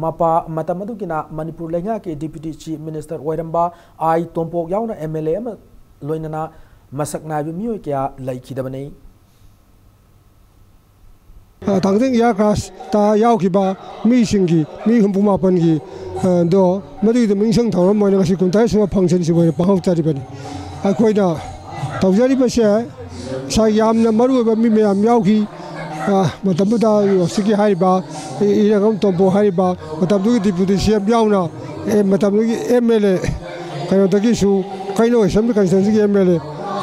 ꯃꯄꯥ, ꯃꯇꯝ ꯑꯗꯨꯒꯤꯅ ꯃꯅꯤꯄꯨꯔ ꯂꯩꯉꯥꯛꯀꯤ deputy chief minister ꯑꯣꯏꯔꯝꯕ ꯑꯥꯏ ꯇꯣꯝꯄꯣꯛ ꯌꯥꯎꯅ M L A ꯑꯃ ꯂꯣꯏꯅꯅ ꯃꯁꯛ ꯅꯥꯏꯕ ꯃꯤꯑꯣꯏ ꯀꯌꯥ ꯂꯩꯈꯤꯗꯕꯅꯤ꯫ ꯊꯥꯡꯖꯤꯡ Air Craft ꯇ ꯌꯥꯎꯈꯤꯕ ꯃꯤꯁꯤꯡꯒꯤ, ꯃꯤ ꯍꯨꯝꯐꯨ ꯃꯥꯄꯟꯒꯤ, ꯑ, ꯗꯣ, ꯃꯗꯨꯒꯤꯗꯃꯛ ꯅꯤꯡꯁꯤꯡ ꯊꯧꯔꯝ ꯑꯣꯏꯅ ꯉꯁꯤ ꯀꯨꯟꯇꯔꯦꯠ ꯁꯨꯕ function ꯁꯤꯕꯨ ꯑꯣꯏꯅ ꯄꯥꯡꯊꯣꯛꯆꯔꯤꯕꯅꯤ꯫ ꯑꯩꯈꯣꯏꯅ ꯇꯧꯖꯔꯤꯕꯁꯦ ꯉꯁꯥꯏ ꯌꯥꯝꯅ ꯃꯔꯨ ꯑꯣꯏꯕ ꯃꯤ ꯃꯌꯥꯝ ꯌꯥꯎꯈꯤ꯫ ꯑ, ꯃꯇꯝꯗꯨꯗ ꯍꯧꯖꯤꯛꯀꯤ ꯍꯥꯏꯔꯤꯕ ꯏ-, ꯏꯔꯪꯉꯝ ꯇꯣꯝꯄꯣꯛ ꯍꯥꯏꯔꯤꯕ ꯃꯇꯝꯗꯨꯒꯤ deputy C M ꯌꯥꯎꯅ, ꯑꯦ, ꯃꯇꯝꯗꯨꯒꯤ M L A, ꯀꯩꯅꯣꯗꯒꯤꯁꯨ, ꯀꯩꯅꯣ Assembly constituency ꯒꯤ M L A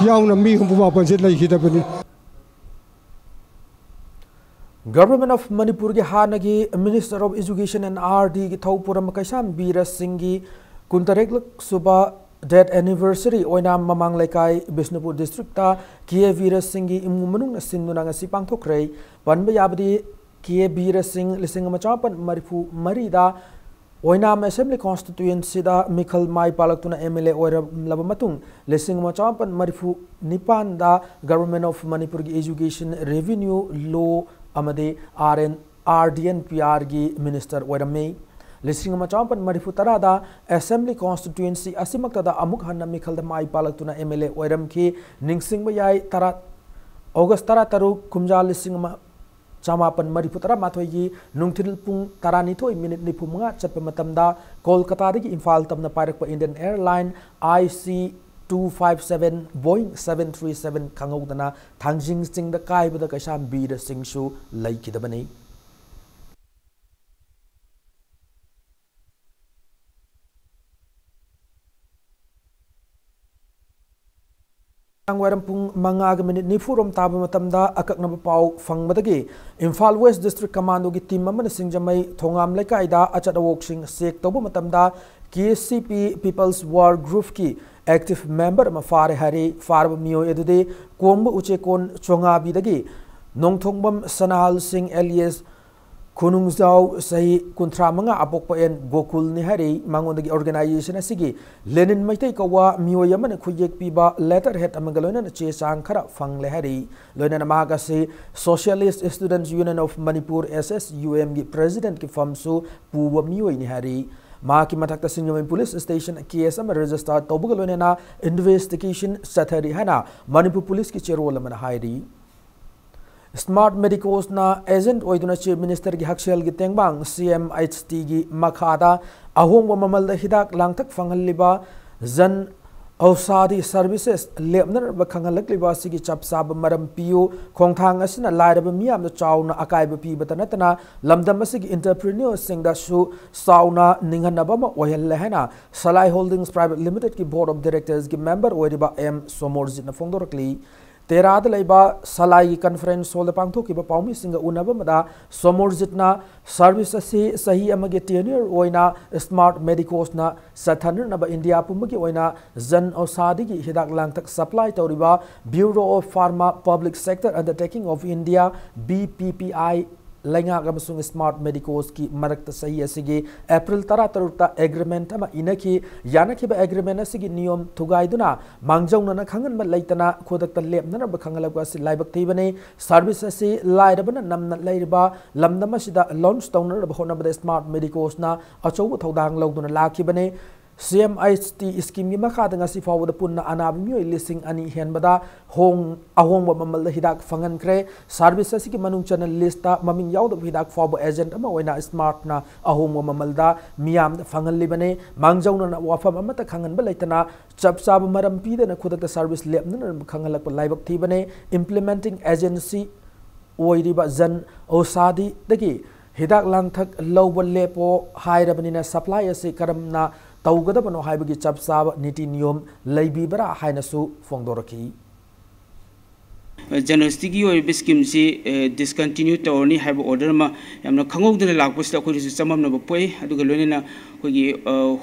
ꯌꯥꯎꯅ ꯃꯤ ꯍꯨꯝꯐꯨ ꯃꯥꯄꯟꯁꯦ ꯂꯩꯈꯤꯗꯕꯅꯤ꯫ Government of ꯃꯅꯤꯄꯨꯔꯒꯤ ꯍꯥꯟꯅꯒꯤ Minister of Education and R D ꯒꯤ ꯊꯧꯄꯨꯔꯝ ꯀꯩꯁꯥꯝ ꯕꯤꯔ ꯁꯤꯡꯒꯤ ꯀꯨꯟꯇꯔꯦꯠꯂꯛ ꯁꯨꯕ death anniversary ꯑꯣꯏꯅ ꯃꯃꯥꯡ ꯂꯩꯀꯥꯏ ꯕꯤꯁꯅꯨꯄꯨꯔ district ꯇ ꯀꯦ ꯕꯤꯔ ꯁꯤꯡꯒꯤ ꯏꯃꯨꯡ ꯃꯅꯨꯡꯅ ꯁꯤꯟꯗꯨꯅ ꯉꯁꯤ ꯄꯥꯡꯊꯣꯛꯈ꯭ꯔꯦ꯫ ꯄꯟꯕ ꯌꯥꯕꯗꯤ, ꯀꯦ ꯕꯤꯔ ꯁꯤꯡ ꯂꯤꯁꯤꯡ ꯑꯃ ꯆꯃꯥꯄꯟ ꯃꯔꯤꯐꯨ ꯃꯔꯤꯗ ꯑꯣꯏꯅꯥꯝ Assembly Constituency ꯗ ꯃꯤꯈꯜ ꯃꯥꯏ ꯄꯥꯛꯂꯛꯇꯨꯅ M L A ꯑꯣꯏꯔꯝꯂꯕ ꯃꯇꯨꯡ, ꯂꯤꯁꯤꯡ ꯑꯃ ꯆꯃꯥꯄꯟ ꯃꯔꯤꯐꯨ ꯅꯤꯄꯥꯟꯗ Government of ꯃꯅꯤꯄꯨꯔꯒꯤ Education Revenue Law ꯑꯃꯗꯤ R N, R D and P R ꯒꯤ minister ꯑꯣꯏꯔꯝꯃꯤ꯫ ꯂꯤꯁꯤꯡ ꯑꯃ ꯆꯃꯥꯄꯟ ꯃꯔꯤꯐꯨ ꯇꯔꯥꯗ Assembly Constituency ꯑꯁꯤꯃꯛꯇꯗ ꯑꯃꯨꯛ ꯍꯟꯅ ꯃꯤꯈꯜꯗ ꯃꯥꯏ ꯄꯥꯛꯂꯛꯇꯨꯅ M L A ꯑꯣꯏꯔꯝꯈꯤ꯫ ꯅꯤꯡꯁꯤꯡꯕ ꯌꯥꯏ, ꯇꯔꯥ, August ꯇꯔꯥꯇꯔꯨꯛ, ꯀꯨꯝꯖꯥ ꯂꯤꯁꯤꯡ ꯑꯃ ꯆꯃꯥꯄꯟ ꯃꯔꯤꯐꯨ ꯇꯔꯥꯃꯥꯊꯣꯏꯒꯤ ꯅꯨꯡꯊꯤꯜ ꯄꯨꯡ ꯇꯔꯥꯅꯤꯊꯣꯏ ꯃꯤꯅꯤꯠ ꯅꯤꯐꯨ ꯃꯉꯥ ꯆꯠꯄ ꯃꯇꯝꯗ ꯀꯣꯜꯀꯇꯥꯗꯒꯤ ꯏꯝꯐꯥꯜ ꯇꯝꯅ ꯄꯥꯏꯔꯛꯄ Indian Airline I C two five seven Boeing seven three seven ꯈꯪꯍꯧꯗꯅ ꯊꯥꯡꯖꯤꯡ ꯆꯤꯡꯗ ꯀꯥꯏꯕꯗ ꯀꯩꯁꯥꯝꯕꯤꯔ ꯁꯤꯡꯁꯨ ꯂꯩꯈꯤꯗꯕꯅꯤ꯫ ꯅꯨꯃꯤꯗꯥꯡ ꯋꯥꯏꯔꯝ ꯄꯨꯡ ꯃꯉꯥꯒ ꯃꯤꯅꯤꯠ ꯅꯤꯐꯨꯔꯣꯝ ꯇꯥꯕ ꯃꯇꯝꯗ ꯑꯀꯛꯅꯕ ꯄꯥꯎ ꯐꯪꯕꯗꯒꯤ ꯏꯝꯐꯥꯜ West District Commandoꯒꯤ team ꯑꯃꯅ ꯁꯤꯡꯖꯃꯩ ꯊꯣꯉꯥꯝ ꯂꯩꯀꯥꯏꯗ ꯑꯆꯠ ꯑꯋꯣꯛꯁꯤꯡ check ꯇꯧꯕ ꯃꯇꯝꯗ K C P People's War Groupꯀꯤ active member ꯑꯃ ꯐꯥꯔꯦ ꯍꯥꯏꯔꯤ꯫ ꯐꯥꯔꯕ ꯃꯤꯑꯣꯏ ꯑꯗꯨꯗꯤ ꯀꯣꯡꯕ ꯎꯆꯦꯀꯣꯟ ꯆꯣꯉꯥꯕꯤꯗꯒꯤ ꯅꯣꯡꯊꯣꯡꯕꯝ ꯁꯅꯥꯍꯜ ꯁꯤꯡ alias ꯈꯨꯅꯨꯡꯖꯥꯎ, ꯆꯍꯤ ꯀꯨꯟꯊ꯭ꯔꯥ ꯃꯉꯥ, ꯑꯄꯣꯛꯄ ꯑꯦꯟ ꯒꯣꯀꯨꯜꯅꯤ ꯍꯥꯏꯔꯤ꯫ ꯃꯉꯣꯟꯗꯒꯤ organization ꯑꯁꯤꯒꯤ ꯂꯦꯅꯤꯟ ꯃꯩꯇꯩ ꯀꯧꯕ ꯃꯤꯑꯣꯏ ꯑꯃꯅ ꯈꯨꯠꯌꯦꯛ ꯄꯤꯕ letterhead ꯑꯃꯒ ꯂꯣꯏꯅꯅ ꯆꯦ ꯆꯥꯡ ꯈꯔ ꯐꯪꯂꯦ ꯍꯥꯏꯔꯤ꯫ ꯂꯣꯏꯅꯅ ꯃꯍꯥꯛ ꯑꯁꯤ Socialist Students Union of Manipur, S S U M ꯒꯤ presidentꯀꯤ ꯐꯝꯁꯨ ꯄꯨꯕ ꯃꯤꯑꯣꯏꯅꯤ ꯍꯥꯏꯔꯤ꯫ ꯃꯍꯥꯛꯀꯤ ꯃꯊꯛꯇ ꯁꯤꯡꯖꯃꯩ police station case ꯑꯃ register ꯇꯧꯕꯒ ꯂꯣꯏꯅꯅ investigation ꯆꯠꯊꯔꯤ ꯍꯥꯏꯅ ꯃꯅꯤꯄꯨꯔ policeꯀꯤ ꯆꯦꯔꯣꯜ ꯑꯃꯅ ꯍꯥꯏꯔꯤ꯫ Smart Medicosꯅ agent ꯑꯣꯏꯗꯨꯅ Chief Ministerꯒꯤ ꯍꯛꯁꯦꯜꯒꯤ ꯇꯦꯡꯕꯥꯡ C M H Tꯒꯤ ꯃꯈꯥꯗ ꯑꯍꯣꯡꯕ ꯃꯃꯜꯗ ꯍꯤꯗꯥꯛ ꯂꯥꯡꯊꯛ ꯐꯪꯍꯜꯂꯤꯕ Jan Aushadhi Services ꯂꯦꯞꯅꯅꯕ ꯈꯪꯍꯜꯂꯛꯂꯤꯕ ꯑꯁꯤꯒꯤ ꯆꯞ ꯆꯥꯕ ꯃꯔꯝ ꯄꯤꯌꯨ꯫ ꯈꯣꯡꯊꯥꯡ ꯑꯁꯤꯅ ꯂꯥꯏꯔꯕ ꯃꯤꯌꯥꯝꯗ ꯆꯥꯎꯅ ꯑꯀꯥꯏꯕ ꯄꯤꯕꯇ ꯅꯠꯇꯅ ꯂꯝꯗꯝ ꯑꯁꯤꯒꯤ entrepreneurꯁꯤꯡꯗꯁꯨ ꯆꯥꯎꯅ ꯅꯤꯡꯍꯟꯅꯕ ꯑꯃ ꯑꯣꯏꯍꯜꯂꯦ ꯍꯥꯏꯅ Salai Holdings Private Limitedꯀꯤ Board of Directorsꯀꯤ member ꯑꯣꯏꯔꯤꯕ M ꯁꯣꯃꯣꯔꯖꯤꯠꯅ ꯐꯣꯡꯗꯣꯔꯛꯂꯤ꯫ ꯇꯦꯔꯥꯗ ꯂꯩꯕ ꯁꯂꯥꯏꯒꯤ conference hallꯗ ꯄꯥꯡꯊꯣꯛꯈꯤꯕ ꯄꯥꯎꯃꯤꯁꯤꯡꯒ ꯎꯅꯕ ꯑꯃꯗ ꯁꯣꯃꯣꯔꯖꯤꯠꯅ service ꯑꯁꯤ ꯆꯍꯤ ꯑꯃꯒꯤ tenure ꯑꯣꯏꯅ Smart Medicosꯅ ꯆꯠꯊꯅꯅꯕ ꯏꯟꯗꯤꯌꯥ ꯄꯨꯝꯕꯒꯤ ꯑꯣꯏꯅ Jan Aushadhiꯒꯤ ꯍꯤꯗꯥꯛ ꯂꯥꯡꯊꯛ supply ꯇꯧꯔꯤꯕ Bureau of Pharma Public Sector Undertaking of India, B P P I, ꯂꯩꯉꯥꯛ ꯑꯃꯁꯨꯡ ꯁ꯭ꯃꯥꯔꯠ ꯃꯦꯗꯤꯀꯣꯁꯀꯤ ꯃꯔꯛꯇ ꯆꯍꯤ ꯑꯁꯤꯒꯤ ꯑꯦꯄ꯭ꯔꯤꯜ ꯇꯔꯥꯇꯔꯨꯛꯇ ꯑꯦꯒ꯭ꯔꯤꯃꯦꯟꯠ ꯑꯃ ꯏꯅꯈꯤ꯫ ꯌꯥꯅꯈꯤꯕ ꯑꯦꯒ꯭ꯔꯤꯃꯦꯟꯠ ꯑꯁꯤꯒꯤ ꯅꯤꯌꯣꯝ ꯊꯨꯒꯥꯏꯗꯨꯅ ꯃꯥꯡꯖꯧꯅꯅ ꯈꯪꯍꯟꯕ ꯂꯩꯇꯅ ꯈꯨꯗꯛꯇ ꯂꯦꯞꯅꯅꯕ ꯈꯪꯍꯜꯂꯛꯄ ꯑꯁꯤ ꯂꯥꯏꯕꯛ ꯊꯤꯕꯅꯤ꯫ ꯁꯥꯔꯚꯤꯁ ꯑꯁꯤ ꯂꯥꯏꯔꯕꯅ ꯅꯝꯅ ꯂꯩꯔꯤꯕ ꯂꯝꯗꯝ ꯑꯁꯤꯗ ꯂꯣꯟꯆ ꯇꯧꯅꯅꯕ ꯍꯣꯠꯅꯕꯗ ꯁ꯭ꯃꯥꯔꯠ ꯃꯦꯗꯤꯀꯣꯁꯅ ꯑꯆꯧꯕ ꯊꯧꯗꯥꯡ ꯂꯧꯗꯨꯅ ꯂꯥꯛꯈꯤꯕꯅꯤ꯫ ꯁꯤ ꯑꯦꯝ ꯑꯩꯆ ꯇꯤ ꯁ꯭ꯀꯤꯝꯒꯤ ꯃꯈꯥꯗ ꯉꯁꯤ ꯐꯥꯎꯕꯗ ꯄꯨꯟꯅ ꯑꯅꯥꯕ ꯃꯤꯑꯣꯏ ꯂꯤꯁꯤꯡ ꯑꯅꯤ ꯍꯦꯟꯕꯗ ꯍꯣꯡ-, ꯑꯍꯣꯡꯕ ꯃꯃꯜꯗ ꯍꯤꯗꯥꯛ ꯐꯪꯍꯟꯈ꯭ꯔꯦ꯫ ꯁꯥꯔꯚꯤꯁ ꯑꯁꯤꯒꯤ ꯃꯅꯨꯡ ꯆꯟꯅ ꯂꯤꯁꯇ ꯃꯃꯤꯡ ꯌꯥꯎꯗꯕ ꯍꯤꯗꯥꯛ ꯐꯥꯎꯕ ꯑꯦꯖꯦꯟꯠ ꯑꯃ ꯑꯣꯏꯅ ꯁ꯭ꯃꯥꯔꯠꯅ ꯑꯍꯣꯡꯕ ꯃꯃꯜꯗ ꯃꯤꯌꯥꯝꯗ ꯐꯪꯍꯜꯂꯤꯕꯅꯤ꯫ ꯃꯥꯡꯖꯧꯅꯅ ꯋꯥꯐꯝ ꯑꯃꯠꯇ ꯈꯪꯍꯟꯕ ꯂꯩꯇꯅ ꯆꯞ ꯆꯥꯕ ꯃꯔꯝ ꯄꯤꯗꯅ ꯈꯨꯗꯛꯇ ꯁꯥꯔꯚꯤꯁ ꯂꯦꯞꯅꯅꯕ ꯈꯪꯍꯜꯂꯛꯄ ꯂꯥꯏꯕꯛ ꯊꯤꯕꯅꯤ꯫ ꯏꯝꯄ꯭ꯂꯤꯃꯦꯟꯇꯤꯡ ꯑꯦꯖꯦꯟꯁꯤ ꯑꯣꯏꯔꯤꯕ ꯖꯟ ꯑꯧꯁꯥꯗꯤꯗꯒꯤ ꯍꯤꯗꯥꯛ ꯂꯥꯡꯊꯛ ꯂꯧꯕ ꯂꯦꯞꯄꯣ ꯍꯥꯏꯔꯕꯅꯤꯅ ꯁꯄ꯭ꯂꯥꯏ ꯑꯁꯤ ꯀꯔꯝꯅ ꯇꯧꯒꯗꯕꯅꯣ ꯍꯥꯏꯕꯒꯤ ꯆꯞ ꯆꯥꯕ ꯅꯤꯇꯤ ꯅꯤꯌꯣꯝ ꯂꯩꯕꯤꯕ꯭ꯔꯥ ꯍꯥꯏꯅꯁꯨ ꯐꯣꯡꯗꯣꯔꯛꯈꯤ꯫ ꯖꯟ ꯑꯧꯁꯥꯗꯤꯒꯤ ꯑꯣꯏꯔꯤꯕ ꯁ꯭ꯀꯤꯝꯁꯤ ꯗꯤꯁꯀꯟꯇꯤꯅ꯭ꯌꯨ ꯇꯧꯔꯅꯤ ꯍꯥꯏꯕ ꯑꯣꯔꯗꯔ ꯑꯃ ꯌꯥꯝꯅ ꯈꯪꯍꯧꯗꯅ ꯂꯥꯛꯄꯁꯤꯗ ꯑꯩꯈꯣꯏꯗꯁꯨ ꯆꯃꯝꯅꯕ ꯄꯣꯛꯏ꯫ ꯑꯗꯨꯒ ꯂꯣꯏꯅꯅ ꯑꯩꯈꯣꯏꯒꯤ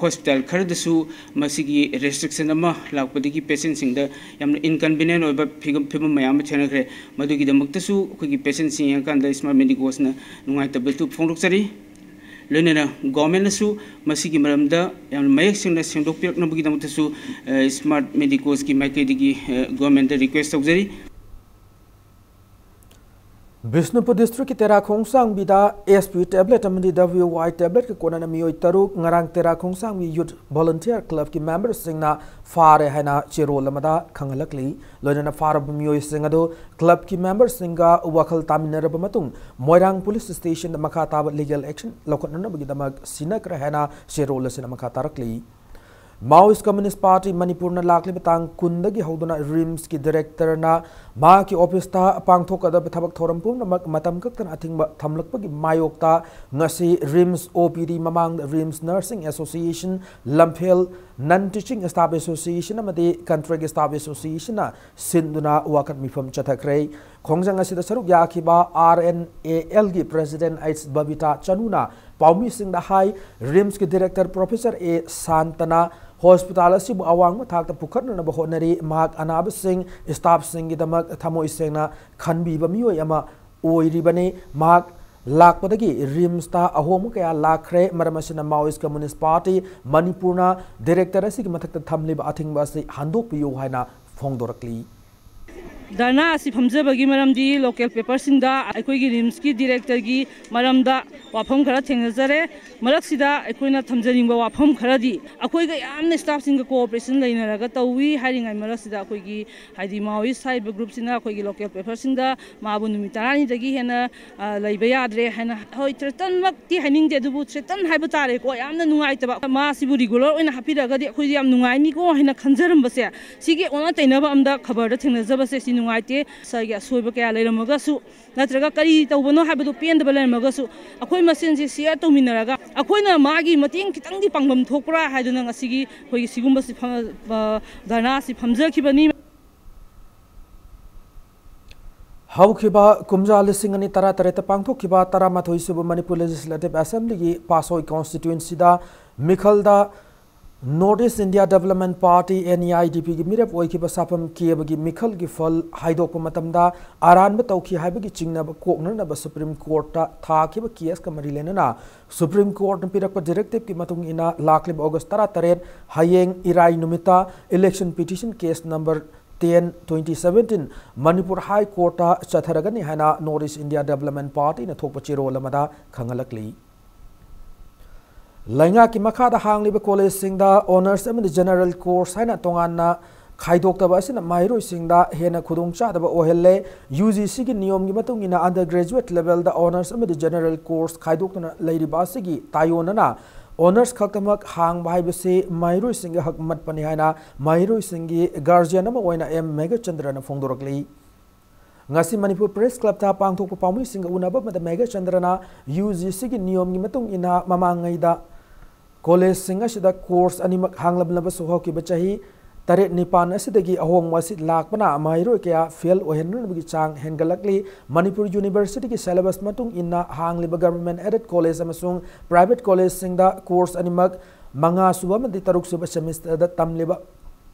ꯍꯣꯁꯄꯤꯇꯥꯜ ꯈꯔꯗꯁꯨ ꯃꯁꯤꯒꯤ ꯔꯦꯁꯇ꯭ꯔꯤꯛꯁꯟ ꯑꯃ ꯂꯥꯛꯄꯗꯒꯤ ꯄꯦꯁꯦꯟꯁꯤꯡꯗ ꯌꯥꯝꯅ ꯏꯟꯀꯟꯚꯤꯅꯤꯌꯦꯟ ꯑꯣꯏꯕ ꯐꯤꯕꯝ ꯐꯤꯕꯝ ꯃꯌꯥꯝ ꯑꯃ ꯊꯦꯡꯅꯈ꯭ꯔꯦ꯫ ꯃꯗꯨꯒꯤꯗꯃꯛꯇꯁꯨ ꯑꯩꯈꯣꯏꯒꯤ ꯄꯦꯁꯦꯟꯁꯤꯡ ꯌꯦꯡꯉꯀꯥꯟꯗ ꯁ꯭ꯃꯥꯔꯠ ꯃꯦꯗꯤꯀꯣꯁꯅ ꯅꯨꯡꯉꯥꯏꯇꯕꯗꯨ ꯐꯣꯡꯗꯣꯛꯆꯔꯤ꯫ ꯂꯣꯏꯅꯅ ꯒꯣꯔꯃꯦꯟꯅꯁꯨ ꯃꯁꯤꯒꯤ ꯃꯔꯝꯗ ꯌꯥꯝꯅ ꯃꯌꯦꯛ ꯁꯦꯡꯅ ꯁꯦꯡꯗꯣꯛꯄꯤꯔꯛꯅꯕꯒꯤꯗꯃꯛꯇꯁꯨ ꯁ꯭ꯃꯥꯔꯠ ꯃꯦꯗꯤꯀꯣꯁꯀꯤ ꯃꯥꯏꯀꯩꯗꯒꯤ ꯒꯣꯔꯃꯦꯟꯗ ꯔꯤꯀ꯭ꯋꯦꯁ ꯇꯧꯖꯔꯤ꯫ ꯕꯤꯁꯅꯨꯄꯨꯔ ꯗꯤꯁꯇ꯭ꯔꯤꯛꯀꯤ ꯇꯦꯔꯥ ꯈꯣꯡꯁꯥꯡꯕꯤꯗ ꯑꯦꯁ ꯄꯤ ꯇꯦꯕ꯭ꯂꯦꯠ ꯑꯃꯗꯤ ꯗꯕ꯭ꯂꯤꯎ ꯋꯥꯏ ꯇꯦꯕ꯭ꯂꯦꯠꯀ ꯀꯣꯟꯅꯅ ꯃꯤꯑꯣꯏ ꯇꯔꯨꯛ ꯉꯔꯥꯡ ꯇꯦꯔꯥ ꯈꯣꯡꯁꯥꯡꯕꯤ ꯌꯨꯠ ꯚꯣꯂꯨꯟꯇꯤꯌꯔ ꯀ꯭ꯂꯕꯀꯤ ꯃꯦꯝꯕꯔꯁꯤꯡꯅ ꯐꯥꯔꯦ ꯍꯥꯏꯅ ꯆꯦꯔꯣꯜ ꯑꯃꯗ ꯈꯪꯍꯜꯂꯛꯂꯤ꯫ ꯂꯣꯏꯅꯅ ꯐꯥꯔꯕ ꯃꯤꯑꯣꯏꯁꯤꯡ ꯑꯗꯨ ꯀ꯭ꯂꯕꯀꯤ ꯃꯦꯝꯕꯔꯁꯤꯡꯒ ꯋꯥꯈꯜ ꯇꯥꯃꯤꯟꯅꯔꯕ ꯃꯇꯨꯡ ꯃꯣꯏꯔꯥꯡ ꯄꯨꯂꯤꯁ ꯁ꯭ꯇꯦꯁꯟꯗ ꯃꯈꯥ ꯇꯥꯕ ꯂꯤꯒꯦꯜ ꯑꯦꯛꯁꯟ ꯂꯧꯈꯠꯅꯅꯕꯒꯤꯗꯃꯛ ꯁꯤꯟꯅꯈ꯭ꯔꯦ ꯍꯥꯏꯅ ꯆꯦꯔꯣꯜ ꯑꯁꯤꯅ ꯃꯈꯥ ꯇꯥꯔꯛꯂꯤ꯫ ꯃꯥꯑꯣꯏꯁ ꯀꯝꯃ꯭ꯌꯨꯅꯤꯁ ꯄꯥꯔꯇꯤ ꯃꯅꯤꯄꯨꯔꯅ ꯂꯥꯛꯂꯤꯕ ꯇꯥꯡ ꯀꯨꯟꯗꯒꯤ ꯍꯧꯗꯨꯅ ꯔꯤꯝꯁꯀꯤ ꯗꯤꯔꯦꯛꯇꯔꯅ ꯃꯍꯥꯛꯀꯤ ꯑꯣꯐꯤꯁꯇ ꯄꯥꯡꯊꯣꯛꯀꯗꯕ ꯊꯕꯛ ꯊꯧꯔꯝ ꯄꯨꯝꯅꯃꯛ ꯃꯇꯝ ꯀꯛꯇꯅ ꯑꯊꯤꯡꯕ ꯊꯝꯂꯛꯄꯒꯤ ꯃꯥꯌꯣꯛꯇ ꯉꯁꯤ ꯔꯤꯝꯁ ꯑꯣ ꯄꯤ ꯗꯤ ꯃꯃꯥꯡꯗ RIMS nurses association, Lamphel non teaching staff association ꯑꯃꯗꯤ ꯀꯟꯇ꯭ꯔꯦꯛ ꯁ꯭ꯇꯥꯐ ꯑꯦꯁꯣꯁꯤꯌꯦꯁꯟꯅ ꯁꯤꯟꯗꯨꯅ ꯋꯥꯀꯠ ꯃꯤꯐꯝ ꯆꯠꯊꯈ꯭ꯔꯦ꯫ ꯈꯣꯡꯖꯪ ꯑꯁꯤꯗ ꯁꯔꯨꯛ ꯌꯥꯈꯤꯕ ꯑꯥꯔ ꯑꯦꯟ ꯑꯦ ꯑꯦꯜꯒꯤ ꯄ꯭ꯔꯦꯁꯤꯗꯦꯟꯠ ꯑꯩꯆ ꯕꯕꯤꯇꯥ ꯆꯅꯨꯅ ꯄꯥꯎꯃꯤꯁꯤꯡꯗ ꯍꯥꯏ, ꯔꯤꯝꯁꯀꯤ ꯗꯤꯔꯦꯛꯇꯔ ꯄ꯭ꯔꯣꯐꯦꯁꯔ ꯑꯦ ꯁꯥꯟꯇꯅ ꯍꯣꯁꯄꯤꯇꯥꯜ ꯑꯁꯤꯕꯨ ꯑꯋꯥꯡꯕ ꯊꯥꯛꯇ ꯄꯨꯈꯠꯅꯅꯕ ꯍꯣꯠꯅꯔꯤ꯫ ꯃꯍꯥꯛ ꯑꯅꯥꯕꯁꯤꯡ, ꯁ꯭ꯇꯥꯐꯁꯤꯡꯒꯤꯗꯃꯛ ꯊꯃꯣꯏ ꯁꯦꯡꯅ ꯈꯟꯕꯤꯕ ꯃꯤꯑꯣꯏ ꯑꯃ ꯑꯣꯏꯔꯤꯕꯅꯤ꯫ ꯃꯍꯥꯛ ꯂꯥꯛꯄꯗꯒꯤ ꯔꯤꯝꯁꯇ ꯑꯍꯣꯡꯕ ꯀꯌꯥ ꯂꯥꯛꯈ꯭ꯔꯦ꯫ ꯃꯔꯝ ꯑꯁꯤꯅ Maoist Communist Party ꯃꯅꯤꯄꯨꯔꯅ ꯗꯤꯔꯦꯛꯇꯔ ꯑꯁꯤꯒꯤ ꯃꯊꯛꯇ ꯊꯝꯂꯤꯕ ꯑꯊꯤꯡꯕ ꯑꯁꯤ ꯍꯟꯗꯣꯛꯄꯤꯌꯨ ꯍꯥꯏꯅ ꯐꯣꯡꯗꯣꯔꯛꯂꯤ꯫ ꯙꯔꯅꯥ ꯑꯁꯤ ꯐꯝꯖꯕꯒꯤ ꯃꯔꯝꯗꯤ ꯂꯣꯀꯦꯜ ꯄꯦꯄꯔꯁꯤꯡꯗ ꯑꯩꯈꯣꯏꯒꯤ ꯔꯤꯝꯁꯀꯤ ꯗꯤꯔꯦꯛꯇꯔꯒꯤ ꯃꯔꯝꯗ ꯋꯥꯐꯝ ꯈꯔ ꯊꯦꯡꯅꯖꯔꯦ꯫ ꯃꯔꯛꯁꯤꯗ ꯑꯩꯈꯣꯏꯅ ꯊꯝꯖꯅꯤꯡꯕ ꯋꯥꯐꯝ ꯈꯔꯗꯤ, ꯑꯩꯈꯣꯏꯒ ꯌꯥꯝꯅ ꯁ꯭ꯇꯥꯐꯁꯤꯡꯒ ꯀꯣꯑꯣꯄꯔꯦꯁꯟ ꯂꯩꯅꯔꯒ ꯇꯧꯏ꯫ ꯍꯥꯏꯔꯤꯉꯩ ꯃꯔꯛꯁꯤꯗ ꯑꯩꯈꯣꯏꯒꯤ, ꯍꯥꯏꯗꯤ Maoist ꯍꯥꯏꯔꯤꯕ ꯒ꯭ꯔꯨꯞꯁꯤꯅ ꯑꯩꯈꯣꯏꯒꯤ ꯂꯣꯀꯦꯜ ꯄꯦꯄꯔꯁꯤꯡꯗ ꯃꯥꯕꯨ ꯅꯨꯃꯤꯠ ꯇꯔꯥꯅꯤꯗꯒꯤ ꯍꯦꯟꯅ, ꯑ, ꯂꯩꯕ ꯌꯥꯗ꯭ꯔꯦ ꯍꯥꯏꯅ, ꯍꯣꯏ, ꯊ꯭ꯔꯦꯇꯟꯃꯛꯇꯤ ꯍꯥꯏꯅꯤꯡꯗꯦ, ꯑꯗꯨꯕꯨ ꯊ꯭ꯔꯦꯇꯟ ꯍꯥꯏꯕ ꯇꯥꯔꯦꯀꯣ, ꯌꯥꯝꯅ ꯅꯨꯡꯉꯥꯏꯇꯕ꯫ ꯃꯥꯁꯤꯕꯨ ꯔꯤꯒꯨꯂꯔ ꯑꯣꯏꯅ ꯍꯥꯞꯄꯤꯔꯒꯗꯤ ꯑꯩꯈꯣꯏꯗꯤ ꯌꯥꯝ ꯅꯨꯡꯉꯥꯏꯅꯤꯀꯣ ꯍꯥꯏꯅ ꯈꯟꯖꯔꯝꯕꯁꯦ, ꯁꯤꯒꯤ ꯑꯣꯟꯅ ꯇꯩꯅꯕ ꯑꯝꯗ ꯈꯕꯔꯗ ꯊꯦꯡꯅꯖꯕꯁꯦ ꯁꯤ ꯅꯨꯡꯉꯥꯏꯇꯦ꯫ ꯁꯥꯔꯒꯤ ꯑꯁꯣꯏꯕ ꯀꯌꯥ ꯂꯩꯔꯝꯃꯒꯁꯨ, ꯅꯠꯇ꯭ꯔꯒ ꯀꯔꯤ ꯇꯧꯕꯅꯣ ꯍꯥꯏꯕꯗꯣ ꯄꯦꯟꯗꯕ ꯂꯩꯔꯝꯃꯒꯁꯨ, ꯑꯩꯈꯣꯏ ꯃꯁꯦꯟꯁꯦ ꯁꯤꯌꯔ ꯇꯧꯃꯤꯟꯅꯔꯒ ꯑꯩꯈꯣꯏꯅ ꯃꯥꯒꯤ ꯃꯇꯦꯡ ꯈꯤꯇꯪꯗꯤ ꯄꯥꯡꯐꯝ ꯊꯣꯛꯄ꯭ꯔꯥ ꯍꯥꯏꯗꯨꯅ ꯉꯁꯤꯒꯤ ꯑꯩꯈꯣꯏꯒꯤ ꯁꯤꯒꯨꯝꯕꯁꯤ ꯐꯝ-, ꯑ, ꯙꯔꯅꯥꯁꯤ ꯐꯝꯖꯈꯤꯕꯅꯤ꯫ ꯍꯧꯈꯤꯕ ꯀꯨꯝꯖꯥ ꯂꯤꯁꯤꯡ ꯑꯅꯤ ꯇꯔꯥꯇꯔꯦꯠꯇ ꯄꯥꯡꯊꯣꯛꯈꯤꯕ ꯇꯔꯥꯃꯥꯊꯣꯏ ꯁꯨꯕ Manipur Legislative Assemblyꯒꯤ ꯄꯥꯁꯣꯏ constituencyꯗ ꯃꯤꯈꯜꯗ North East India Development Party, NEIDPꯒꯤ ꯃꯤꯔꯦꯞ ꯑꯣꯏꯈꯤꯕ ꯁꯥꯐꯝ ꯀꯦꯕꯒꯤ ꯃꯤꯈꯜꯒꯤ ꯐꯜ ꯍꯥꯏꯗꯣꯛꯄ ꯃꯇꯝꯗ ꯑꯔꯥꯟꯕ ꯇꯧꯈꯤ ꯍꯥꯏꯕꯒꯤ ꯆꯤꯡꯅꯕ ꯀꯣꯛꯅꯅꯕ Supreme Courtꯇ ꯊꯥꯈꯤꯕ caseꯀ ꯃꯔꯤ ꯂꯩꯅꯅ Supreme Courtꯅ ꯄꯤꯔꯛꯄ directiveꯀꯤ ꯃꯇꯨꯡ ꯏꯟꯅ ꯂꯥꯛꯂꯤꯕ August ꯇꯔꯥꯇꯔꯦꯠ, ꯍꯌꯦꯡ ꯏꯔꯥꯏ ꯅꯨꯃꯤꯠꯇ election petition case number ten twenty seventeen Manipur High Courtꯇ ꯆꯠꯊꯔꯒꯅꯤ ꯍꯥꯏꯅ North East India Development Partyꯅ ꯊꯣꯛꯄ ꯆꯦꯔꯣꯜ ꯑꯃꯗ ꯈꯪꯍꯜꯂꯛꯂꯤ꯫ ꯂꯩꯉꯥꯛꯀꯤ ꯃꯈꯥꯗ ꯍꯥꯡꯂꯤꯕ collegeꯁꯤꯡꯗ honours ꯑꯃꯗꯤ general course ꯍꯥꯏꯅ ꯇꯣꯉꯥꯟꯅ ꯈꯥꯏꯗꯣꯛꯇꯕ ꯑꯁꯤꯅ ꯃꯍꯩꯔꯣꯏꯁꯤꯡꯗ ꯍꯦꯟꯅ ꯈꯨꯗꯣꯡꯆꯥꯗꯕ ꯑꯣꯏꯍꯜꯂꯦ꯫ UGCꯒꯤ ꯅꯤꯌꯣꯝꯒꯤ ꯃꯇꯨꯡ ꯏꯟꯅ undergraduate levelꯗ honours ꯑꯃꯗꯤ general course ꯈꯥꯏꯗꯣꯛꯇꯨꯅ ꯂꯩꯔꯤꯕ ꯑꯁꯤꯒꯤ ꯇꯥꯏꯑꯣꯟꯅꯅ honours ꯈꯛꯇꯃꯛ ꯍꯥꯡꯕ ꯍꯥꯏꯕꯁꯤ ꯃꯍꯩꯔꯣꯏꯁꯤꯡꯒꯤ ꯍꯛ ꯃꯠꯄꯅꯤ ꯍꯥꯏꯅ ꯃꯍꯩꯔꯣꯏꯁꯤꯡꯒꯤ guardian ꯑꯃ ꯑꯣꯏꯅ ꯑꯦꯝ ꯃꯦꯘꯆꯟꯗ꯭ꯔꯅ ꯐꯣꯡꯗꯣꯔꯛꯂꯤ꯫ ꯉꯁꯤ ꯃꯅꯤꯄꯨꯔ Press Clubꯇ ꯄꯥꯡꯊꯣꯛꯄ ꯄꯥꯎꯃꯤꯁꯤꯡꯒ ꯎꯅꯕ ꯑꯃꯗ ꯃꯦꯘꯆꯟꯗ꯭ꯔꯅ UGCꯒꯤ ꯅꯤꯌꯣꯝꯒꯤ ꯃꯇꯨꯡ ꯏꯟꯅ ꯃꯃꯥꯡꯉꯩꯗ collegeꯁꯤꯡ ꯑꯁꯤꯗ course ꯑꯅꯤꯃꯛ ꯍꯥꯡꯂꯝꯂꯕꯁꯨ ꯍꯧꯈꯤꯕ ꯆꯍꯤ ꯇꯔꯦꯠ ꯅꯤꯄꯥꯟ ꯑꯁꯤꯗꯒꯤ ꯑꯍꯣꯡꯕ ꯑꯁꯤ ꯂꯥꯛꯄꯅ ꯃꯍꯩꯔꯣꯏ ꯀꯌꯥ fail ꯑꯣꯏꯍꯟꯅꯕꯒꯤ ꯆꯥꯡ ꯍꯦꯟꯒꯠꯂꯛꯂꯤ꯫ ꯃꯅꯤꯄꯨꯔ Universityꯒꯤ syllabus ꯃꯇꯨꯡ ꯏꯟꯅ ꯍꯥꯡꯂꯤꯕ government aided college ꯑꯃꯁꯨꯡ private collegeꯁꯤꯡꯗ course ꯑꯅꯤꯃꯛ ꯃꯉꯥ ꯁꯨꯕ ꯑꯃꯗꯤ ꯇꯔꯨꯛ ꯁꯨꯕ semesterꯗ ꯇꯝꯂꯤꯕ,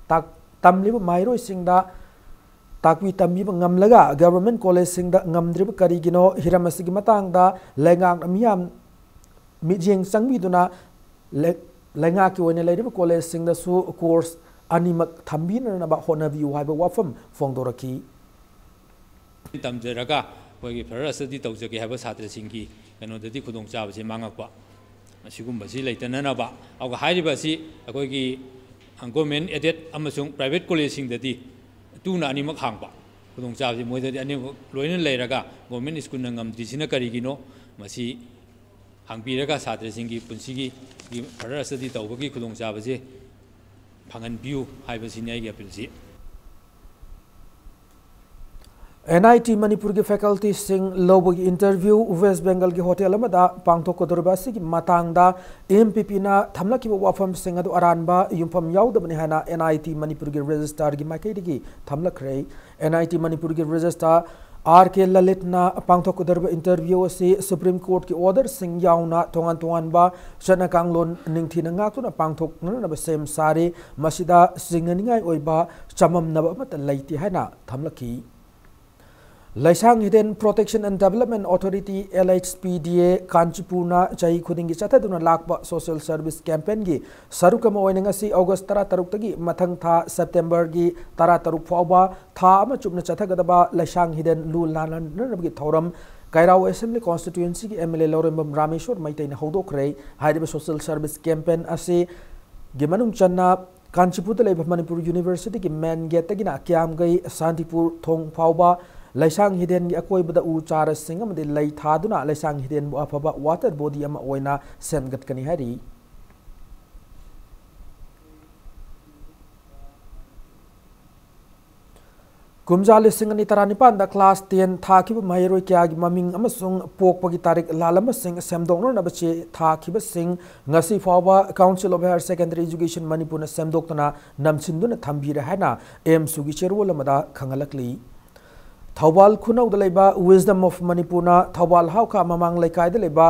ꯇꯥꯛ-, ꯇꯝꯂꯤꯕ ꯃꯍꯩꯔꯣꯏꯁꯤꯡꯗ ꯇꯥꯛꯄꯤ ꯇꯝꯕꯤꯕ ꯉꯝꯂꯒ government collegeꯁꯤꯡꯗ ꯉꯝꯗ꯭ꯔꯤꯕ ꯀꯔꯤꯒꯤꯅꯣ? ꯍꯤꯔꯝ ꯑꯁꯤꯒꯤ ꯃꯇꯥꯡꯗ ꯂꯩꯉꯥꯛꯅ ꯃꯤꯌꯥꯝ ꯃꯤꯠꯌꯦꯡ ꯆꯪꯕꯤꯗꯨꯅ ꯂꯩ-, ꯂꯩꯉꯥꯛꯀꯤ ꯑꯣꯏꯅ ꯂꯩꯔꯤꯕ collegeꯁꯤꯡꯗꯁꯨ course ꯑꯅꯤꯃꯛ ꯊꯝꯕꯤꯅꯅꯕ ꯍꯣꯠꯅꯕꯤꯌꯨ ꯍꯥꯏꯕ ꯋꯥꯐꯝ ꯐꯣꯡꯗꯣꯔꯛꯈꯤ꯫ ꯇꯝꯖꯔꯒ ꯑꯩꯈꯣꯏꯒꯤ further study ꯇꯧꯖꯒꯦ ꯍꯥꯏꯕ ꯁꯥꯇ꯭ꯔꯁꯤꯡꯒꯤ ꯀꯩꯅꯣꯗꯗꯤ ꯈꯨꯗꯣꯡꯆꯥꯕꯁꯤ ꯃꯥꯡꯉꯛꯄ, ꯑꯁꯤꯒꯨꯝꯕꯁꯤ ꯂꯩꯇꯅꯅꯕ, ꯑꯗꯨꯒ ꯍꯥꯏꯔꯤꯕ ꯑꯁꯤ ꯑꯩꯈꯣꯏꯒꯤ government aided ꯑꯃꯁꯨꯡ private collegeꯁꯤꯡꯗꯗꯤ ꯇꯨꯅ ꯑꯅꯤꯃꯛ ꯍꯥꯡꯕ ꯈꯨꯗꯣꯡꯆꯥꯕꯁꯤ ꯃꯣꯏꯗꯗꯤ ꯑꯅꯤꯃꯛ ꯂꯣꯏꯅ ꯂꯩꯔꯒ government schoolꯅ ꯉꯝꯗ꯭ꯔꯤꯁꯤꯅ ꯀꯔꯤꯒꯤꯅꯣ? ꯃꯁꯤ ꯍꯥꯡꯕꯤꯔꯒ ꯁꯥꯇ꯭ꯔꯁꯤꯡꯒꯤ ꯄꯨꯟꯁꯤꯒꯤ further study ꯇꯧꯕꯒꯤ ꯈꯨꯗꯣꯡꯆꯥꯕꯁꯦ ꯐꯪꯍꯟꯕꯤꯌꯨ ꯍꯥꯏꯕꯁꯤꯅꯤ ꯑꯩꯒꯤ appealꯁꯤ꯫ NIT ꯃꯅꯤꯄꯨꯔꯒꯤ facultyꯁꯤꯡ ꯂꯧꯕꯒꯤ interview West Bengalꯒꯤ hotel ꯑꯃꯗ ꯄꯥꯡꯊꯣꯛꯀꯗꯧꯔꯤꯕ ꯑꯁꯤꯒꯤ ꯃꯇꯥꯡꯗ MPPꯅ ꯊꯝꯂꯛꯈꯤꯕ ꯋꯥꯐꯝꯁꯤꯡ ꯑꯗꯨ ꯑꯔꯥꯟꯕ ꯌꯨꯝꯐꯝ ꯌꯥꯎꯗꯕꯅꯤ ꯍꯥꯏꯅ NIT ꯃꯅꯤꯄꯨꯔꯒꯤ registrarꯒꯤ ꯃꯥꯏꯀꯩꯗꯒꯤ ꯊꯝꯂꯛꯈ꯭ꯔꯦ꯫ NIT ꯃꯅꯤꯄꯨꯔꯒꯤ registrar R K ꯂꯂꯤꯠꯅ ꯄꯥꯡꯊꯣꯛꯀꯗꯧꯔꯤꯕ interview ꯑꯁꯤ Supreme Courtꯀꯤ orderꯁꯤꯡ ꯌꯥꯎꯅ ꯇꯣꯉꯥꯟ ꯇꯣꯉꯥꯟꯕ ꯆꯠꯅ ꯀꯥꯡꯂꯣꯟ ꯅꯤꯡꯊꯤꯅ ꯉꯥꯛꯇꯨꯅ ꯄꯥꯡꯊꯣꯛꯅꯅꯕ ꯁꯦꯝ ꯁꯥꯔꯤ꯫ ꯃꯁꯤꯗ ꯆꯤꯡꯅꯅꯤꯡꯉꯥꯏ ꯑꯣꯏꯕ ꯆꯃꯝꯅꯕ ꯑꯃꯠꯇ ꯂꯩꯇꯦ ꯍꯥꯏꯅ ꯊꯝꯂꯛꯈꯤ꯫ ꯂꯩꯁꯥꯡ ꯍꯤꯗꯦꯟ Protection and Development Authority, LHPDA, ꯀꯥꯟꯆꯤꯄꯨꯔꯅ ꯆꯍꯤ ꯈꯨꯗꯤꯡꯒꯤ ꯆꯠꯊꯗꯨꯅ ꯂꯥꯛꯄ social service campaignꯒꯤ ꯁꯔꯨꯛ ꯑꯃ ꯑꯣꯏꯅ ꯉꯁꯤ August ꯇꯔꯥꯇꯔꯨꯛꯇꯒꯤ ꯃꯊꯪ ꯊꯥ Septemberꯒꯤ ꯇꯔꯥꯇꯔꯨꯛ ꯐꯥꯎꯕ ꯊꯥ ꯑꯃ ꯆꯨꯞꯅ ꯆꯠꯊꯒꯗꯕ ꯂꯩꯁꯥꯡ ꯍꯤꯗꯦꯟ ꯂꯨ ꯅꯥꯟꯅꯅꯕꯒꯤ ꯊꯧꯔꯝ ꯀꯩꯔꯥꯎ Assembly Constituencyꯒꯤ MLA ꯂꯧꯔꯦꯝꯕꯝ ꯔꯥꯃꯦꯁꯣꯔ ꯃꯩꯇꯩꯅ ꯍꯧꯗꯣꯛꯈ꯭ꯔꯦ꯫ ꯍꯥꯏꯔꯤꯕ social service campaign ꯑꯁꯤꯒꯤ ꯃꯅꯨꯡ ꯆꯟꯅ ꯀꯥꯟꯆꯤꯄꯨꯔꯗ ꯂꯩꯕ ꯃꯅꯤꯄꯨꯔ Universityꯒꯤ main gateꯇꯒꯤꯅ ꯀ꯭ꯌꯥꯝꯒꯩ ꯁꯥꯟꯇꯤꯄꯨꯔ ꯊꯣꯡ ꯐꯥꯎꯕ ꯂꯩꯁꯥꯡ ꯍꯤꯗꯦꯟꯒꯤ ꯑꯀꯣꯏꯕꯗ ꯎ ꯆꯥꯔꯁꯤꯡ ꯑꯃꯗꯤ ꯂꯩ ꯊꯥꯗꯨꯅ ꯂꯩꯁꯥꯡ ꯍꯤꯗꯦꯟꯕꯨ ꯑꯐꯕ water body ꯑꯃ ꯑꯣꯏꯅ ꯁꯦꯝꯒꯠꯀꯅꯤ ꯍꯥꯏꯔꯤ꯫ ꯀꯨꯝꯖꯥ ꯂꯤꯁꯤꯡ ꯑꯅꯤ ꯇꯔꯥꯅꯤꯄꯥꯟꯗ class ten ꯊꯥꯈꯤꯕ ꯃꯍꯩꯔꯣꯏ ꯀꯌꯥꯒꯤ ꯃꯃꯤꯡ ꯑꯃꯁꯨꯡ ꯄꯣꯛꯄꯒꯤ ꯇꯥꯔꯤꯛ ꯂꯥꯜꯂꯝꯕꯁꯤꯡ ꯁꯦꯝꯗꯣꯛꯅꯅꯕ ꯆꯦ ꯊꯥꯈꯤꯕꯁꯤꯡ ꯉꯁꯤ ꯐꯥꯎꯕ Council of Higher Secondary Education ꯃꯅꯤꯄꯨꯔꯅ ꯁꯦꯝꯗꯣꯛꯇꯨꯅ ꯅꯝꯁꯤꯟꯗꯨꯅ ꯊꯝꯕꯤꯔꯦ ꯍꯥꯏꯅ AMSUꯒꯤ ꯆꯦꯔꯣꯜ ꯑꯃꯗ ꯈꯪꯍꯜꯂꯛꯂꯤ꯫ ꯊꯧꯕꯥꯜ ꯈꯨꯅꯧꯗ ꯂꯩꯕ Wisdom of ꯃꯅꯤꯄꯨꯔꯅ ꯊꯧꯕꯥꯜ ꯍꯥꯎꯈꯥ ꯃꯃꯥꯡ ꯂꯩꯀꯥꯏꯗ ꯂꯩꯕ